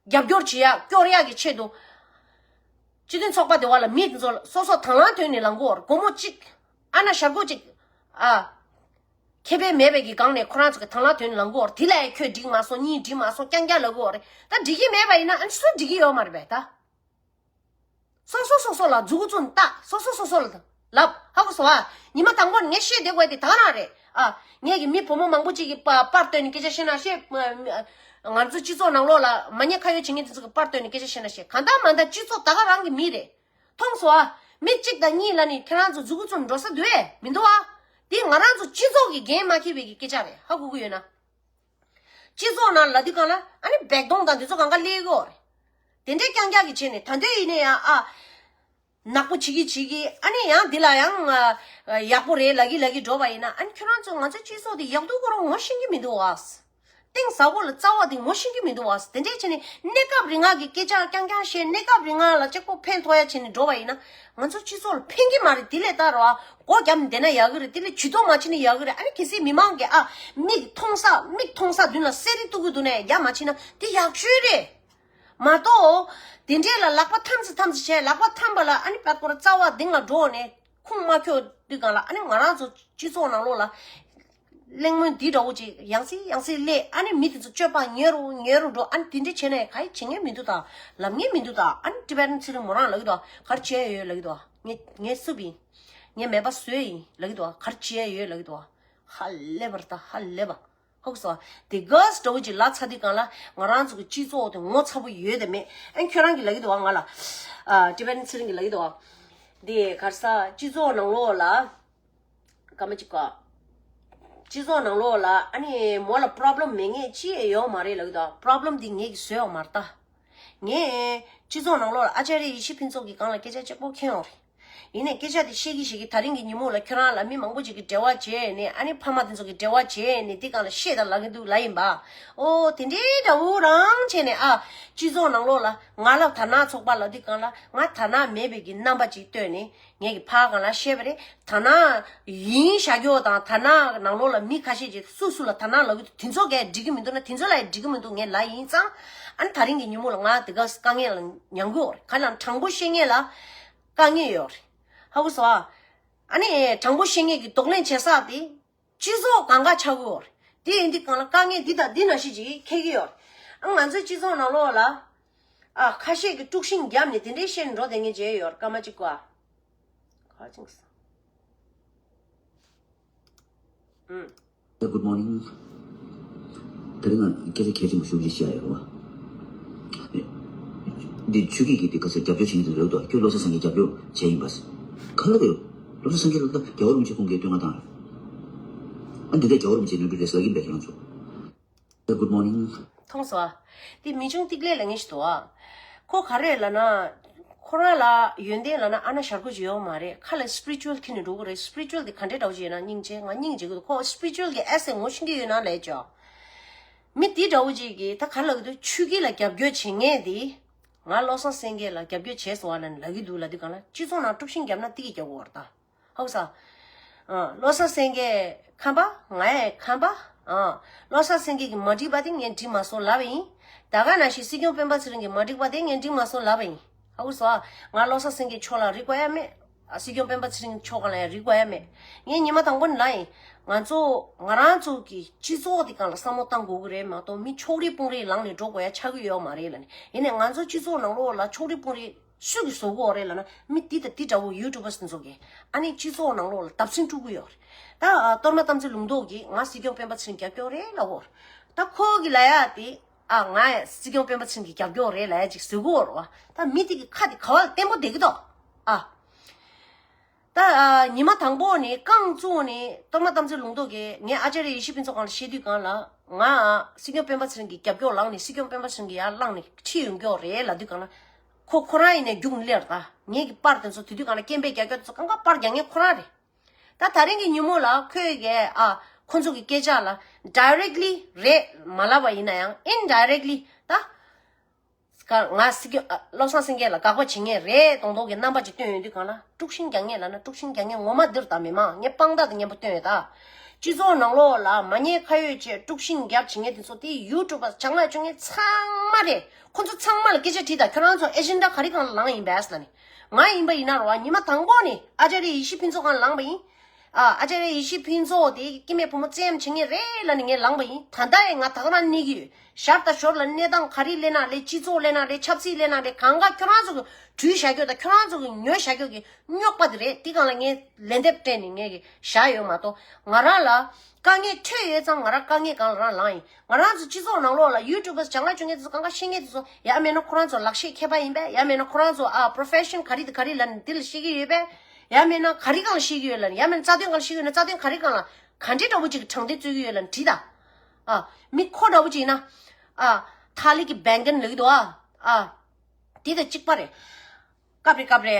རྒྱབ་སྐྱོར་བྱེད་ཡག་སྐྱོར་ཡག་གི་ཆེད་དུ། སྤྱི་མཐུན་ཚོགས་པ་དེ་བ་ལ་མི་དེ་ཚོ་ལ་སོ་སོ་དང་བླངས་དོན་ནས་ལངས་དགོས་རེད། སྒོར་མོ་གཅིག་ཨ་ན་ཞར་སྒོར་གཅིག་ཨ། ཁེ་ཕན་མེད་པའི་གི་སྒང་ནས་ཁོ་རང་ཚོ་གི་དང་བླངས་དོན་ནས་ལངས་དགོས་རེད། དེ་ལ་ཡང་ཁྱོད་འགྲིག་མ་སོང་། གཉིས་འགྲིག་མ་སོང་། རྐྱང་རྐྱང་ལབ་དགོས་རེད། ད་འགྲིག་གི་མེད་པ་ཡིན་ན་ཨ་ནི་སུ་འགྲིག་གི་ཡོད་མ་རེད་པས་ད། སོ་སོ་སོ་སོ་ལ་མཛུ་གུ་བཙུམ་བལྟ། སོ་སོ་སོ་སོ་ལ་ལབ། ཧ་གོ་སོང་ཨ། ཉི་མ་དང་པོ་ནས་ངས་བཤད་བསྡད་དགོས་དེ་ད་ག་རང་རེད་ཨ། ངས་ཀྱི་མི་བུ་མོ་མང་པོ་ཅིག་གི་པ་པར་བཏོན་ནས་སྐད་ཆ་བཤད་ན་བཤད། ང་ཚོ་སྤྱི་ཚོགས་ནང་ལོགས་ལ་མ་ཉེས་ཁ་གཡོགས་བྱེད་མཁན་དེ་ཚོ་གི་པར་བཏོན་ནས་སྐད་ཆ་བཤད་ན་བཤད། གང་ལྟར་མ་ལྟར་སྤྱི་ཚོགས་ད་ག་རང་གི་མི་རེད། མཐོང་སོང་ཨ། མི་གཅིག་དང་གཉིས་ལ་ནི་ཁྱེད་རང་ཚོ་མཛུ་གུ་བཙུམ་འགྲོ་ས་འདུག་ཨེ་མི་འདུག་ཨ། དེ་ང་རང་ཚོ་སྤྱི་ཚོགས་ཀྱི་འགན་མ་འཁྱེར་བའི་གི་སྐད་ཆ་རེད། ཧ་གོ་གི་ཡོད་ན། སྤྱི་ཚོགས་ནང་ལ་དུས་གང་ལ་ཨ་ནི་བེག་དོང་དང་དེ་ཚོ་གང་ག་སླེབས་ཡོད་རེད། དེ་འདྲའི་རྐྱང་རྐྱང་གི་བྱས་ནས་ད་འདོད་ཡིན་ནས་ཡང་ཨ། ནག་པོ་བྱེད་ཀྱི་བྱེད་ཀྱི་ཨ་ནི་ཡང་འདི་ལ་ཡང་ཡག་པོ་རེད་ལབ་ཀྱི་ལབ་ཀྱི་འགྲོ་བ་ཡིན་ན་ཨ་ནི་ཁྱོད་རང་ཚོ་ང་ཚོའི་སྤྱི་ཚོགས་དེ་ཡག་སྡུག་ཁོ་རང་ངོ་ཤེས་ཀྱི་མི་འདུག་བ། གཏིང་ཟབ་པོ་ལ་རྩ་བ་དེ་ངོ་ཤེས་ཀྱི་མི་འདུག་བ། དེ་འདྲས་བྱས་ནས་གནས་སྐབས་རིང་ང་གི་སྐད་ཆ་རྐྱང་རྐྱང་བཤད། གནས་སྐབས་རིང་ང་ལ་གཅིག་པོ་ཕན་ཐོགས་ཡ་བྱས་ནས་འགྲོ་བ་ཡིན་ན་ང་ཚོ་སྤྱི་ཚོགས་ལ་ཕན་གྱི་མ་རེད། དེ་ལས་ལྟ་རོགས་ཨ། སྒོ་བརྒྱབ་ནས་བསྡད་ན་ཡག་གི་རེད། དེ་ལས་ཇུས་གཏོགས་མ་བྱས་ན་ཡག་གི་རེད། ཨ་ནི་གལ་སྲིད་མི་མང་གིས་ཨ་མིག་མཐོང་ས་མིག་མཐོང་ས་མདུན་ལ་གསལ་རི་གཏུག་གི་འདུག་ནས་རྒྱ་མ་ཕྱིན་ན་དེ་ཡག་ཤོས་རེད། མ་གཏོགས་དེ་འདྲས་ལ་ལག་པ་འཐམ་ཙི་འཐམ་ཙི་བྱས། ལག་པ་འཐམ་པ་ལ་ཨ་ནི་པད་ཀོར་རྩ་བ་གཏིང་ལ་འགྲོ་ནས་ཁུངས་མ་འཁྱོལ་དུས་གང་ལ་ཨ་ནི་ང་རང་ཚོ་སྤྱི་ཚོགས་ནང་ལོགས་ལ་གླེང་མོལ་འདི་འདྲ་བོ་ཅིག་ཡང་སེ་ཡང་སེ་སླེབས། ཨ་ནི་མི་དེ་ཚོ་སྤྱོད་པ་ཉེ་རུ་ཉེ་རུ་འགྲོ། ཨ་ནི་དེ་འདྲས་བྱས་ནས་ག་ཡི་བྱེད་མཁན་མི་འདུག་ད། ལབ་མཁན་མི་འདུག་ད། ཨ་ནི་ཊི་བེ་ཊན་ཚེ་རིང་མོ་རང་ལབ་ཀྱི་འདུག་ག་རེ་བྱས་ཡོད་ལབ་ཀྱི་འདུག་ངས་ངས་སུབ་ཡིན། ངས་མེད་པ་བཟོས་ཡིན་ལབ་ཀྱི་འདུག་ག་རེ་བྱས་ཡོད་ལབ་ཀྱི་འདུག་ཧ་ལས་པ་རེད་ད། ཧ་ལས་པ། ཧུག་སོ། དེ་ག་འདྲ་བོ་ཅིག་ལབ་ཚར་དུས་གང་ལ་ང་རང་ཚོ་གི་སྤྱི་ཚོགས་དེ་ངོ་ཚ་པོ་ཡོད་དམ་མེད། ཨ་ཁྱོད་རང་གིས་ལབ་ཀྱི་འདུག་བ། ང་ལ་ཨ་ཊི་བེ་ཊན་ཚེ་རིང་གིས་ལབ་ཀྱི་འདུག་བ། དེ་ག་རེ་ཟ། སྤྱི་ཚོགས་ནང་ལོགས་ལ་སྐར་མ་གཅིག་ག་སྤྱི་ཚོགས་ནང་ལོགས་ལ་ཨ་ནི་མོ་ལ་པོ་རོབ་ལེམ་མེད་མཁན་ཅི་ཡང་ཡོད་མ་རེད་ལབ་ཀྱི་འདུག་པོ་རོབ་ལེམ་འདི་ངེད་ཀྱིས་བཟོས་ཡོད་མ་རེད་ད། ངས་སྤྱི་ཚོགས་ནང་ལོགས་ལ་ཨ་ཅཱརྱ་ཡེ་ཤེས་ཕུན་ཚོགས་ཀྱི་སྒང་ལ་སྐད་ཆ་གཅིག་པོ་མཁྱེན་ཡོད་རེད། ཡིན་ནའི་སྐད་ཆ་དེ་བཤད་ཀྱི་བཤད་ཀྱི་ད་རིང་གི་ཉིན་མོ་ལ་ཁྱོད་རང་ལ་མི་མང་པོ་ཅིག་གིས་འབྲེལ་བ་བྱས་ནས་ཨ་ནི་ཕ་མ་དེ་ཚོ་གིས་འབྲེལ་བ་བྱས་ནས་དེ་སྒང་ལ་བཤད་དང་ལབ་ཀྱི་འདུག་ལབ་ཡིན་པ། ཨོ་དེ་འདྲའི་འདྲ་བོ་རང་བྱས་ནས་ཨ་སྤྱི་ཚོགས་ནང་ལོགས་ལ་ང་ལ་དར་ནག་ཚོགས་པ་ལབ་དུས་སྒང་ལ་ང་དར་ནག་མེད་པའི་གི་རྣམ་པ་ཅིག་སྟོན་ནས་ངས་གི་ཕར་སྒང་ལ་བཤད་པ་རེད། དར་ནག་ཡིན་བཞག་རྒྱུ་དང་དར་ནག་ནང་ལོགས་ལ་མི་ཁ་ཤས་ཅིག་སུ་སུ་ལ་དར་ནག་ལབ་ཀྱི་འདུག་དེ་ཚོ་གས་འགྲིག་གི་མི་འདུག་ན་དེ་ཚོ་ལ་ཡང་འགྲིག་གི་མི་འདུག་ངས་ལབ་ཡིན་ཙང་། ཨ་ནི་ད་རིང་གི་ཉིན་མོ་ལ་ང་དེ་ག་དཀའ་ངལ་ལ་མྱངས་ཀྱི་ཡོད་རེད། ག་ལ་དྲང་པོ་བཤད་མཁན་ལ་དཀའ་ངལ་ཡོད་རེད། ཧ་གོ་སོང་ཨ། ཨ་ནི་དྲང་པོ་བཤད་མཁན་གྱི་གདོང་ལེན་བྱེད་ས་དེ་སྤྱི་ཚོགས་སྒང་ག་ཆགས་ཀྱི་ཡོད་རེད། དེ་ཡིན་དུས་སྒང་ལ་དཀའ་ངལ་འདི་དང་འདི་ནང་བཞིན་ཅིག་འཁེལ་གྱི་ཡོད་རེད། ཨ་ང་ཚོའི་སྤྱི་ཚོགས་ནང་ལོགས་ལ་ཨ་ཁ་ཤས་ཀྱིས་དཀྲུག་ཤིང་བརྒྱབ་ནས་དེ་འདྲའི་བཤད་འགྲོ་བསྡད་མཁན་ཅིག་ཡོད་རེད། སྐར་མ་གཅིག་གོ་ཨ། ག་ཅིག་ཨུམ། Good morning. དེ་རིང་ང་སྐད་ཆ་གལ་ཆེན་པོ་ཞུ་གི་བཤད་ཡོད་བ། འདི་ཆོས་སྐྱིད་ཀྱིས་འདི་ག་ཚོད་རྒྱབ་སྐྱོར་བྱེད་མཁན་ཚོ་རེད་འདུག་ཁྱོད་བློ་བཟང་སེང་གེ་རྒྱབ་སྐྱོར་བྱས་ཡིན་པ། ག་ལ་དེ་བློ་བཟང་སེང་གེ་ལ་ད་རྒྱལ་བ་རིན་པོ་ཆེ་ཁོང་གིས་བསྟོད་བསྔགས་བཏང་རེད། ཨ་འདི་ལྟར་རྒྱལ་བ་རིན་པོ་ཆེ་ནོར་འཁྲུལ་རེད་ཟེར་ལབ་ཀྱིན་པས་ཁྱེད་རང་ཚོ། Good morning. མཐོང་སོང་ཨ། དེ་མི་ཆུང་ཏིག་ལེ་ལབ་མཁན་ཞིག་འདུག་ཨ། ཁོ་ག་རེ་ལབ་ན། ཁོ་རང་ལ་ཡོན་ཏན་ལབ་ན་ཨ་ན་ཞར་ཁུ་ཅིག་ཡོད་མ་རེད། ཁ་ལ་སི་པི་རི་ཅུ་ཨལ་འཁྱེར་ནས་འགྲོ་གི་རེད། སི་པི་རི་ཅུ་ཨལ་དེ་ག་འདྲའི་འདྲ་བོ་ཅིག་ཡིན་ན་སྙིང་རྗེ། ང་སྙིང་རྗེ་གི་འདུག་ཁོ་སི་པི་རི་ཅུ་ཨལ་གི་ཨེ་སེ་ངོ་ཤེས་ཀྱི་ཡོད་ན་ལབ་ཅོ། མི་དེ་འདྲ་བོ་ཅིག་གིས་ད་ག་ལབ་ཀྱི་འདུག་ཆོས་སྐྱིད་ལ་རྒྱབ་སྐྱོར་བྱེད་མཁན་དེ། ང་བློ་བཟང་སེང་གེ་ལ་རྒྱབ་སྐྱོར་བྱས་སོང་བ་ལབ་ནས་ལབ་ཀྱི་འདུག་ལབ་དུས་སྒང་ལ་སྤྱི་ཚོགས་ནང་དཀྲུག་ཤིང་བརྒྱབ་ན་ཏིག་གི་རྒྱབ་དགོས་པ་རེད་ད། ཧ་གོ་སོང་། ཨ། བློ་བཟང་སེང་གེ་ཁམས་པ། ང་ཡང་ཁམས་པ། ཨ། བློ་བཟང་སེང་གེ་གིས་མ་འགྲིག་པ་དེ་ངས་འགྲིག་མ་སོང་ལབ་པ་ཡིན། ད་ག་ནང་བཞིན་སྲིད་སྐྱོང་སྤེན་པ་ཚེ་རིང་གིས་མ་འགྲིག་པ་དེ་ངས་འགྲིག་མ་སོང་ལབ་པ་ཡིན། ཧ་གོ་སོང་། ང་བློ་བཟང་སེང་གེ་མཆོག་ལ་རིག་དགོས་ཡ་མེད། ཨ། སྲིད་སྐྱོང་སྤེན་པ་ཚེ་རིང་མཆོག་ལ་ཡང་རིག་དགོས་ཡ་མེད། ངས་ཉི་མ་དང་པོ་ནས་ལབ་ཡིན། ང་ཚོ་ང་རང་ཚོ་གི་སྤྱི་ཚོགས་དེ་སྒང་ལ་བསམ་བློ་བཏང་དགོས་ཀྱི་རེད་མ་གཏོགས་མི་ཕྱོགས་རིས་དཔུང་རིས་ལངས་ནས་འགྲོ་དགོས་ཡ་ཆགས་ཀྱི་ཡོད་མ་རེད་ལབ་ནས། ཡིན་ནའི་ང་ཚོ་སྤྱི་ཚོགས་ནང་ལོགས་ལ་ཕྱོགས་རིས་དཔུང་རིས། སུ་གིས་བཟོ་གི་ཡོད་རེད་ལབ་ན་མི་འདི་དང་འདི་འདྲ་བོ་ཡུ་ཊུབ་པར་སི་དེ་ཚོ་གིས་ཨ་ནི་སྤྱི་ཚོགས་ནང་ལོགས་ལ་བརྡབ་གསིག་འཁྲུག་གི་ཡོད་རེད། ད་ཨ་གཏོར་མ་དམ་ཚིག་ལུང་རྟོགས་ཀྱིས་ང་སྲིད་སྐྱོང་སྤེན་པ་ཚེ་རིང་རྒྱབ་སྐྱོར་རེད་ལབ་ཡོད་རེད། ད་ཁོ་གིས་ལབ་ཡ་དེ་ཨ་ང་སྲིད་སྐྱོང་སྤེན་པ་ཚེ་རིང་གི་རྒྱབ་སྐྱོར་རེད་ལབ་ཡ་ཅིག་བཟོ་གི་ཡོད་རེད་བ། ད་མི་དེ་གི་ཁ་དེ་ག་བ་ལ་བརྟན་པོ་བསྡད་ཀྱི་འདུག་ཨ། ད་ཨ་ཉི་མ་དང་པོ་ནས་རྐང་བཙུགས་ནས་གཏོར་མ་དམ་ཚིག་ལུང་རྟོགས་ཀྱིས་ངས་ཨ་ཅཱརྱ་ཡེ་ཤེས་ཕུན་ཚོགས་སྒང་ལ་བཤད་དུས་སྒང་ལ། ང་སྲིད་སྐྱོང་སྤེན་པ་ཚེ་རིང་གི་རྒྱབ་སྐྱོར་ལངས་ནས་སྲིད་སྐྱོང་སྤེན་པ་ཚེ་རིང་གི་ཡར་ལངས་ནས་ཁྲིད་ཡོང་གི་ཡོད་རེད་ལབ་དུས་སྒང་ལ། ཁོ་ཁོ་རང་ཡིན་ནའི་རྒྱུགས་ནས་སླེབས་རེད་ད། ངེད་ཀྱི་པར་དེ་ཚོ་དེ་དུས་སྒང་ལ་སྐད་འབོད་རྒྱག་རྒྱུ་དེ་ཚོ་གང་ག་པར་རྒྱག་མཁན་ཁོ་རང་རེད། ད་ད་རིང་གི་ཉིན་མོ་ལ་ཁོས་གས་ཨ་ཁོ་ཚོ་གི་སྐད་ཆ་ལ་ཌའི་རེག་ལི་རེད་མ་ལབ་པ་ཡིན་ན་ཡང་ཨིན་ཌའི་རེག་ལི་ད། ང་སྲིད་སྐྱོང་ཨ་བློ་བཟང་སེང་གེ་ལ་དགག་པ་བྱེད་མཁན་རེད་མདོག་མདོག་གི་རྣམ་པ་ཅིག་སྟོན་ཡོང་དུས་སྒང་ལ་དཀྲུག་ཤིང་རྒྱག་མཁན་ལབ་ན་དཀྲུག་ཤིང་རྒྱག་མཁན་ངོ་མ་འདིར་ད་མི་མང་ངས་དཔང་རྟགས་དེ་མཉམ་པོ་སྟོན་ཡོད་ད། སྤྱི་ཚོགས་ནང་ལོགས་ལ་མ་ཉེས་ཁ་གཡོགས་བྱས་དཀྲུག་ཤིང་རྒྱབ་བྱེད་མཁན་དེ་ཚོ་དེ་ཡུ་ཊུབ་པ་བྱང་ལ་བཅུག་མཁན་ཚང་མ་རེད། ཁོ་ཚོ་ཚང་མ་ལ་སྐད་ཆ་དྲིས་དང་། ཁྱོད་རང་ཚོ་ཨེ་ཇེན་ཌ་ག་རེ་སྒང་ལ་ལངས་ཡིན་པས་ལབ་ནི། ང་ཡིན་པ་ཡིན་ན་རོ། ཉི་མ་དང་པོ་ནས་ཨ་ཅཱརྱ་ཡེ་ཤེས་ཕུན་ཚོགས་སྒང་ལ་ལངས་པ་ཡིན། ཨ་ཨ་ཅཱརྱ་ཡེ་ཤེས་ཕུན་ཚོགས་དེ་སྐྱེ་དམན་བུ་མོ་བཙན་གཡེམ་བྱེད་མཁན་རེད་ལབ་ནས་ངས་ལངས་པ་ཡིན། ད་ལྟ་ཡང་ང་ད་ག་རང་གནས་ཀྱི་ཡོད། ཞར་དང་ཞོར་ལ་གནས་སྟངས་ག་རེ་སླེབས་ན་སླེབས། སྤྱི་ཚོགས་སླེབས་ན་སླེབས། ཆབ་སྲིད་སླེབས་ན་སླེབས། གང་ག་ཁྱོད་རང་ཚོ་གི་བྲུས་བཞག་རྒྱུ་དང་ཁྱོད་རང་ཚོ་གི་ཉོས་བཞག་རྒྱུ་གི་རྙོག་པ་དེ་རེད། དེ་སྒང་ལ་ངས་ལན་འདེབས་སྤྲད་ནས་ངས་གི་བཞག་ཡོད་མ་གཏོགས། ང་རང་ལ་དཀའ་ངལ་འཕྲད་ཡོད་ཙང་ང་རང་དཀའ་ངལ་སྒང་ལ་རང་ལངས་ཡིན། ང་རང་ཚོ་སྤྱི་ཚོགས་ནང་ལོགས་ལ་ཡུ་ཊུབ་པར་བྱང་ལ་བཅུག་མཁན་དེ་ཚོ་གང་ག་ཤེས་མཁན་དེ་ཚོ་ཡང་མིན་ན་ཁོ་རང་ཚོ་ལག་ཤེས་མཁས་པ་ཡིན་པས། ཡང་མིན་ན་ཁོ་རང་ཚོ་ཨ་པྲོ་ཕེ་ཤན་ག་རེ་དང་ག་རེ་ལབ་ནས་དེ་ལ་ཤེས་ཀྱི་ཡོད་པས། ཡང་མིན་ན་ག་རེ་སྒང་ལ་ཤེས་ཀྱི་ཡོད་ལབ་ནས། ཡང་མིན་ན་རྩ་དོན་སྒང་ལ་ཤེས་ཀྱི་ཡོད་ན་རྩ་དོན་ག་རེ་སྒང་ལ་ག་འདྲའི་འདྲ་བོ་ཅིག་གི་དྲང་བདེན་རྩོད་ཀྱི་ཡོད་ལབ་ནས་དྲིས་དང་། ཨ་མི་ཁོ་འདྲ་བོ་ཅིག་ཡིན་ན་ཨ་ཐ་ལི་གི་བེང་གན་ལབ་ཀྱི་འདུག་ཨ། ཨ་དེ་དང་གཅིག་པ་རེད། སྐབས་རེ་སྐབས་རེ།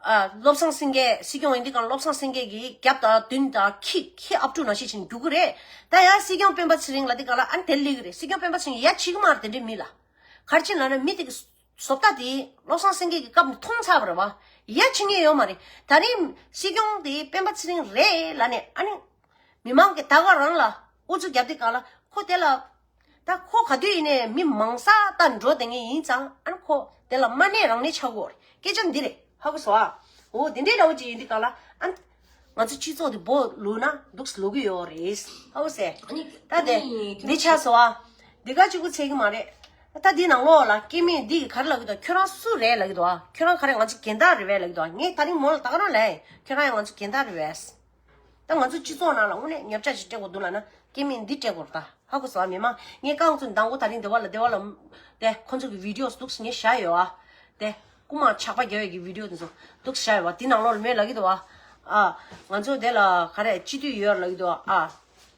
ཨ་བློ་བཟང་སེང་གེ་སྲིད་སྐྱོང་ཡིན་དུས་སྒང་བློ་བཟང་སེང་གེ་གིས་རྒྱབ་དང་མདུན་དང་ཁྱི་ཁྱི་ཨབ་ཕྲུག་ནང་བཞིན་བྱས་ནས་རྒྱུག་གི་རེད། ད་ཡང་སྲིད་སྐྱོང་སྤེན་པ་ཚེ་རིང་ལབ་དུས་སྒང་ལ་ཨ་ནི་དེ་སླེབས་ཀྱི་རེད། སྲིད་སྐྱོང་སྤེན་པ་ཚེ་རིང་ཡ་བྱེད་ཀྱི་མ་རེད། དེ་འདྲའི་མི་ལ་ག་རེ་བྱས་ལབ་ན་མི་དེ་གི་བཟོ་ལྟ་དེ་བློ་བཟང་སེང་གེ་གི་སྐབས་ནས་མཐོང་ཚར་བ་རེད་བ། ཡ་བྱེད་མཁན་ཡོད་མ་རེད། ད་རིང་སྲིད་སྐྱོང་དེ་སྤེན་པ་ཚེ་རིང་རེད་ལབ་ནས་ཨ་ནི། མི་མང་གིས་ད་ག་རང་ལ་ཨུ་ཚུགས་རྒྱབ་དུས་སྒང་ལ་ཁོ་དེ་ལ། ད་ཁོ་ག་དུས་ཡིན་ནའི་མི་མང་ས་ད་འགྲོ་བསྡད་མཁན་ཡིན་ཙང་ཨ་ནི་ཁོ་དེ་ལ་མ་གནས་རང་གནས་ཆགས་ཀྱི་ཡོད་རེད། སྐད་ཆ་འདི་རེད། ཧ་གོ་སོང་ཨ། འོ་དེ་འདྲའི་འདྲ་བོ་ཅིག་ཡིན་དུས་སྒང་ལ་ཨ་ནི་ང་ཚོ་སྤྱི་ཚོགས་དེ་སྦོ་ལུག་ན་འདུག་སེ་ལུག་གི་ཡོད་རེད། ཧ་གོ་སོང་། ད་དེ་འདི་ཆགས་སོང་ཨ། འདི་ག་གཅིག་པུ་ཚད་ཀྱི་མ་རེད། ད་འདི་ནང་ལོགས་ལ་སྐྱེ་དམན་འདི་གིས་ག་རེ་ལབ་ཀྱི་འདུག་ཁྱོད་རང་སུ་རེད་ལབ་ཀྱི་འདུག་ཨ། ཁྱོད་རང་ག་རེ་ང་ཚོ་རྒན་བདག་རེད་པས་ལབ་ཀྱི་འདུག་ཨ། ངས་ད་རིང་མོ་ལ་ད་ག་རང་ལབ་ཡིན། ཁྱོད་རང་ཡང་ང་ཚོ་རྒན་བདག་རེད་པས། ད་ང་ཚོ་སྤྱི་ཚོགས་ནང་ལ་དངོས་གནས་ཉོ་ཆ་ཞིག་སྤྲད་དགོས་འདུག་ལབ་ན་སྐྱེ་དམན་འདི་སྤྲད་དགོས་རེད་ད། ཧ་གོ་སོང་ཨ། མི་མང་ངས་རྐང་བཙུགས་མདང་དགོང་ད་རིང་སྡེ་བ་ལ་སྡེ་བ་ལ་དེ་ཁོ་ཚོ་གི་བི་ཌི་ཡོ་འདུག་སེ་ངས་བཞག་ཡོད་ཨ། དེ་རྐུན་མ་ཇག་པ་རྒྱག་ཡས་ཀྱི་བི་ཌི་ཡོ་དེ་ཚོ་འདུག་སེ་བཞག་ཡོད་པ། དེ་ནང་ལོགས་ལ་མོས་ལབ་ཀྱི་འདུག་ཨ། ཨ་ང་ཚོ་དེ་ལ་ག་རེ་སྤྱི་འཐུས་ཡོད་ལབ་ཀྱི་འདུག་ཨ།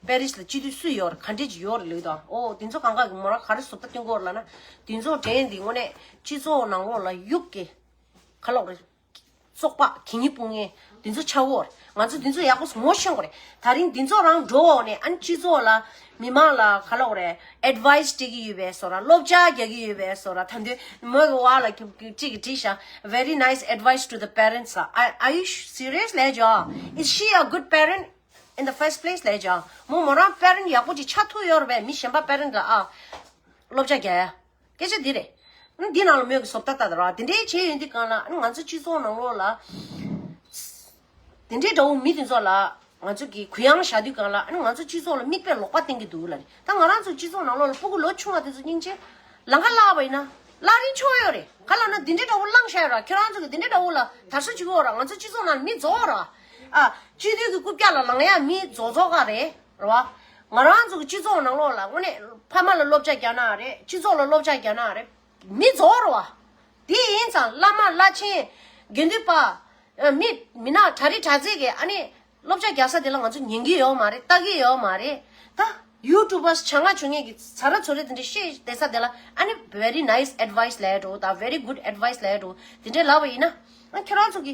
པེ་རི་སི་ལ་སྤྱི་འཐུས་སུ་ཡོད་རེད། ག་འདྲས་ཅིག་ཡོད་རེད་ལབ་ཀྱི་འདུག་ཨ། ཨོ་དེ་ཚོ་གང་ག་གི་མོ་རང་ག་རེ་བཟོ་ལྟ་སྟོན་གྱི་ཡོད་རེད་ལབ་ན། དེ་ཚོ་འདྲེན་འདི་དངོས་གནས་སྤྱི་ཚོགས་ནང་ལོགས་ལ་གཡུག་གི་ག་ལབ་རེད། བཙོག་པ་གད་སྙིགས་སྤུངས་མཁན་འདི་ཚོ་ཆགས་ཡོད་རེད། ང་ཚོ་འདི་ཚོ་ཡག་པོ་ངོ་ཤེས་དགོས་རེད། ད་རིང་འདི་ཚོ་རང་འགྲོ་འོག་ནས་ཨ་ནི་སྤྱི་ཚོགས་ལ་མི་མང་ལ་ག་ལབ་དགོས་རེད། ཨེཌ་ཝའི་སི་སྤྲད་ཀྱི་ཡོད་པའི་བཟོ་འདྲ། བསླབ་བྱ་རྒྱག་གི་ཡོད་པའི་བཟོ་འདྲ། ད་དུང་མོ་གི་བ་ལ་གཅིག་གིས་བྲིས་ཤག Very nice advice to the parents. Are, are you serious? ལབ་ཀྱི་འདུག Is she a good parent in the first place? ལབ་ཀྱི་འདུག་མོ་མོ་རང་པེ་རེན་ཊི་ཡག་པོ་ཅིག་ཆགས་ཐུབ་ཡོད་རེད་པས། མི་གཞན་པ་པེ་རེན་ཊི་ལ་ཨ་བསླབ་བྱ་རྒྱག་ཡ། སྐད་ཆ་འདི་རེད། ཨ་འདི་ནང་ལ་མོས་ཀྱི་བཟོ་ལྟ་ལྟ་དང་ར་དེ་འདྲའི་བྱས་ཡོང་དུས་སྒང་ལ་ཨ་ང་ཚོ་སྤྱི་ཚོགས་ནང་ལོགས་ལ། དེ་འདྲའི་འདྲ་བོ་མི་དེ་ཚོ་ལ་ང་ཚོ་གིས་གུ་ཡངས་བཞག་དུས་སྒང་ལ་ཨ་ང་ཚོ་སྤྱི་ཚོགས་ལ་མིག་དཔེ་ལོག་པ་བསྟན་གྱི་འདུག་ལབ་ནས། ད་ང་རང་ཚོ་སྤྱི་ཚོགས་ནང་ལོགས་ལ་སྤུ་གུ་ལོ་ཆུང་བ་དེ་ཚོ་སྙིང་རྗེ་ལང་ཀ་བརླགས་པ་ཡིན་ན་བརླག་རིན་ཆོག་ཡོད་རེད། ག་ལབ་ན་འདི་འདྲའི་འདྲ་བོ་བླངས་བཞག་ཡོད་ར། ཁྱོད་རང་ཚོ་གིས་འདི་འདྲའི་འདྲ་བོ་ལ་དར་སྲོལ་བྱེད་ཀྱི་ཡོད་ར། ང་ཚོ་སྤྱི་ཚོགས་ནང་ལ་མི་རྫོགས་ར། ཨ་སྤྱི་འཐུས་ཀྱི་རྐུབ་བཀྱག་ལ་ལངས་ཡ་མི་རྫོགས་རྫོགས་ག་རེད། རེད་བ། ང་རང་ཚོ་གི་སྤྱི་ཚོགས་ནང་ལོགས་ལ་དངོས་གནས་ཕ་མ་ལ་བསླབ་བྱ་རྒྱག་ན་རེད། སྤྱི་ཚོགས་ལ་བསླབ་བྱ་རྒྱག་ན་རེད། མི་རྫོགས་རེད་བ། དེ་ཡིན་ཙང་བླ་མ་བླ་ཆེན་དགེ་འདུན་པ། ཨ་མི་མི་ནག་གྲ་སྒྲིག་གྲ་རྩིས་ཀྱི་ཨ་ནི་བསླབ་བྱ་རྒྱག་ས་དེ་ལ་ང་ཚོ་ཉན་གྱི་ཡོད་མ་རེད། ལྟ་གི་ཡོད་མ་རེད། ད་ཡུ་ཊུབ་པར་བྱ་ངན་བྱེད་མཁན་གྱི་ཚ་ར་ཚོ་རེ་དེ་འདྲ་བཤད་བསྡད་ས་དེ་ལ་ཨ་ནི་very nice advice ལབ་འགྲོ་དང་very good advice ལབ་འགྲོ་དེ་འདྲ་ལབ་པ་ཡིན་ན། ཨ་ཁྱོད་རང་ཚོ་གི་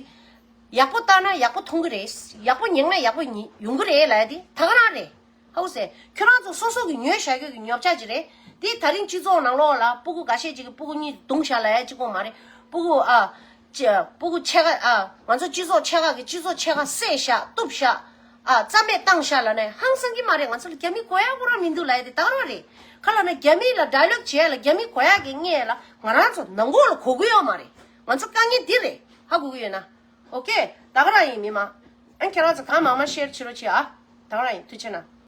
ཡག་པོ་བལྟ་ན་ཡག་པོ་མཐོང་གི་རེད། ཡག་པོ་ཉན་ན་ཡག་པོ་ཉན་ཡོང་གི་རེད་ལབ་ཡ་དེ་ད་ག་རང་རེད། ཧ་གོ་སོང་། ཁྱོད་རང་ཚོ་སོ་སོ་གི་ཉོས་བཞག་རྒྱུ་གི་ཉོ་ཆ་ཅིག་རེད། དེ་ད་རིང་སྤྱི་ཚོགས་ནང་ལོགས་ལ་སྤུ་གུ་འགའ་ཤས་ཅིག་གིས་སྤུ་གུ་གཉིས་བརྡུངས་བཞག་ལབ་ཡ་གཅིག་པོ་མ་རེད། སྤུ་གུ་ཨ་ཅི་སྤུ་གུ་ཕྱེད་ཀ་ཨ་ང་ཚོ་སྤྱི་ཚོགས་ཕྱེད་ཀ་གི་སྤྱི་ཚོགས་ཕྱེད་ཀ་བསད་བཞག་གཏུབ་བཞག་ཨ་རྩ་མེད་བཏང་བཞག་ལབ་ནས་ཧང་སང་གི་མ་རེད། ང་ཚོ་ལ་རྒྱ་མི་གོ་ཡ་ཁོ་རང་མི་འདུག་ལབ་ཡ་དེ་ད་ག་རང་རེད། ག་ལབ་ན་རྒྱ་མི་ལ་ཌའི་ལོག་བྱེད་ཡ་ལ་རྒྱ་མི་གོ་ཡ་གི་ངས་ལ་ང་རང་ཚོ་ནང་ཁོག་ལ་གོ་གི་ཡོད་མ་རེད། ང་ཚོ་དཀའ་ངལ་འདི་རེད། ཧ་གོ་གི་ཡོད་ན། ཨོ་ཁེ། ད་ག་རང་ཡིན་མི་མང་། ཨ་ཁྱེད་རང་ཚོ་གང་མང་མང་ཤེར་བྱེད་རོགས་བྱེད་ཨ། ད་ག་རང་ཡིན། ཐུགས་རྗེ་གནང་།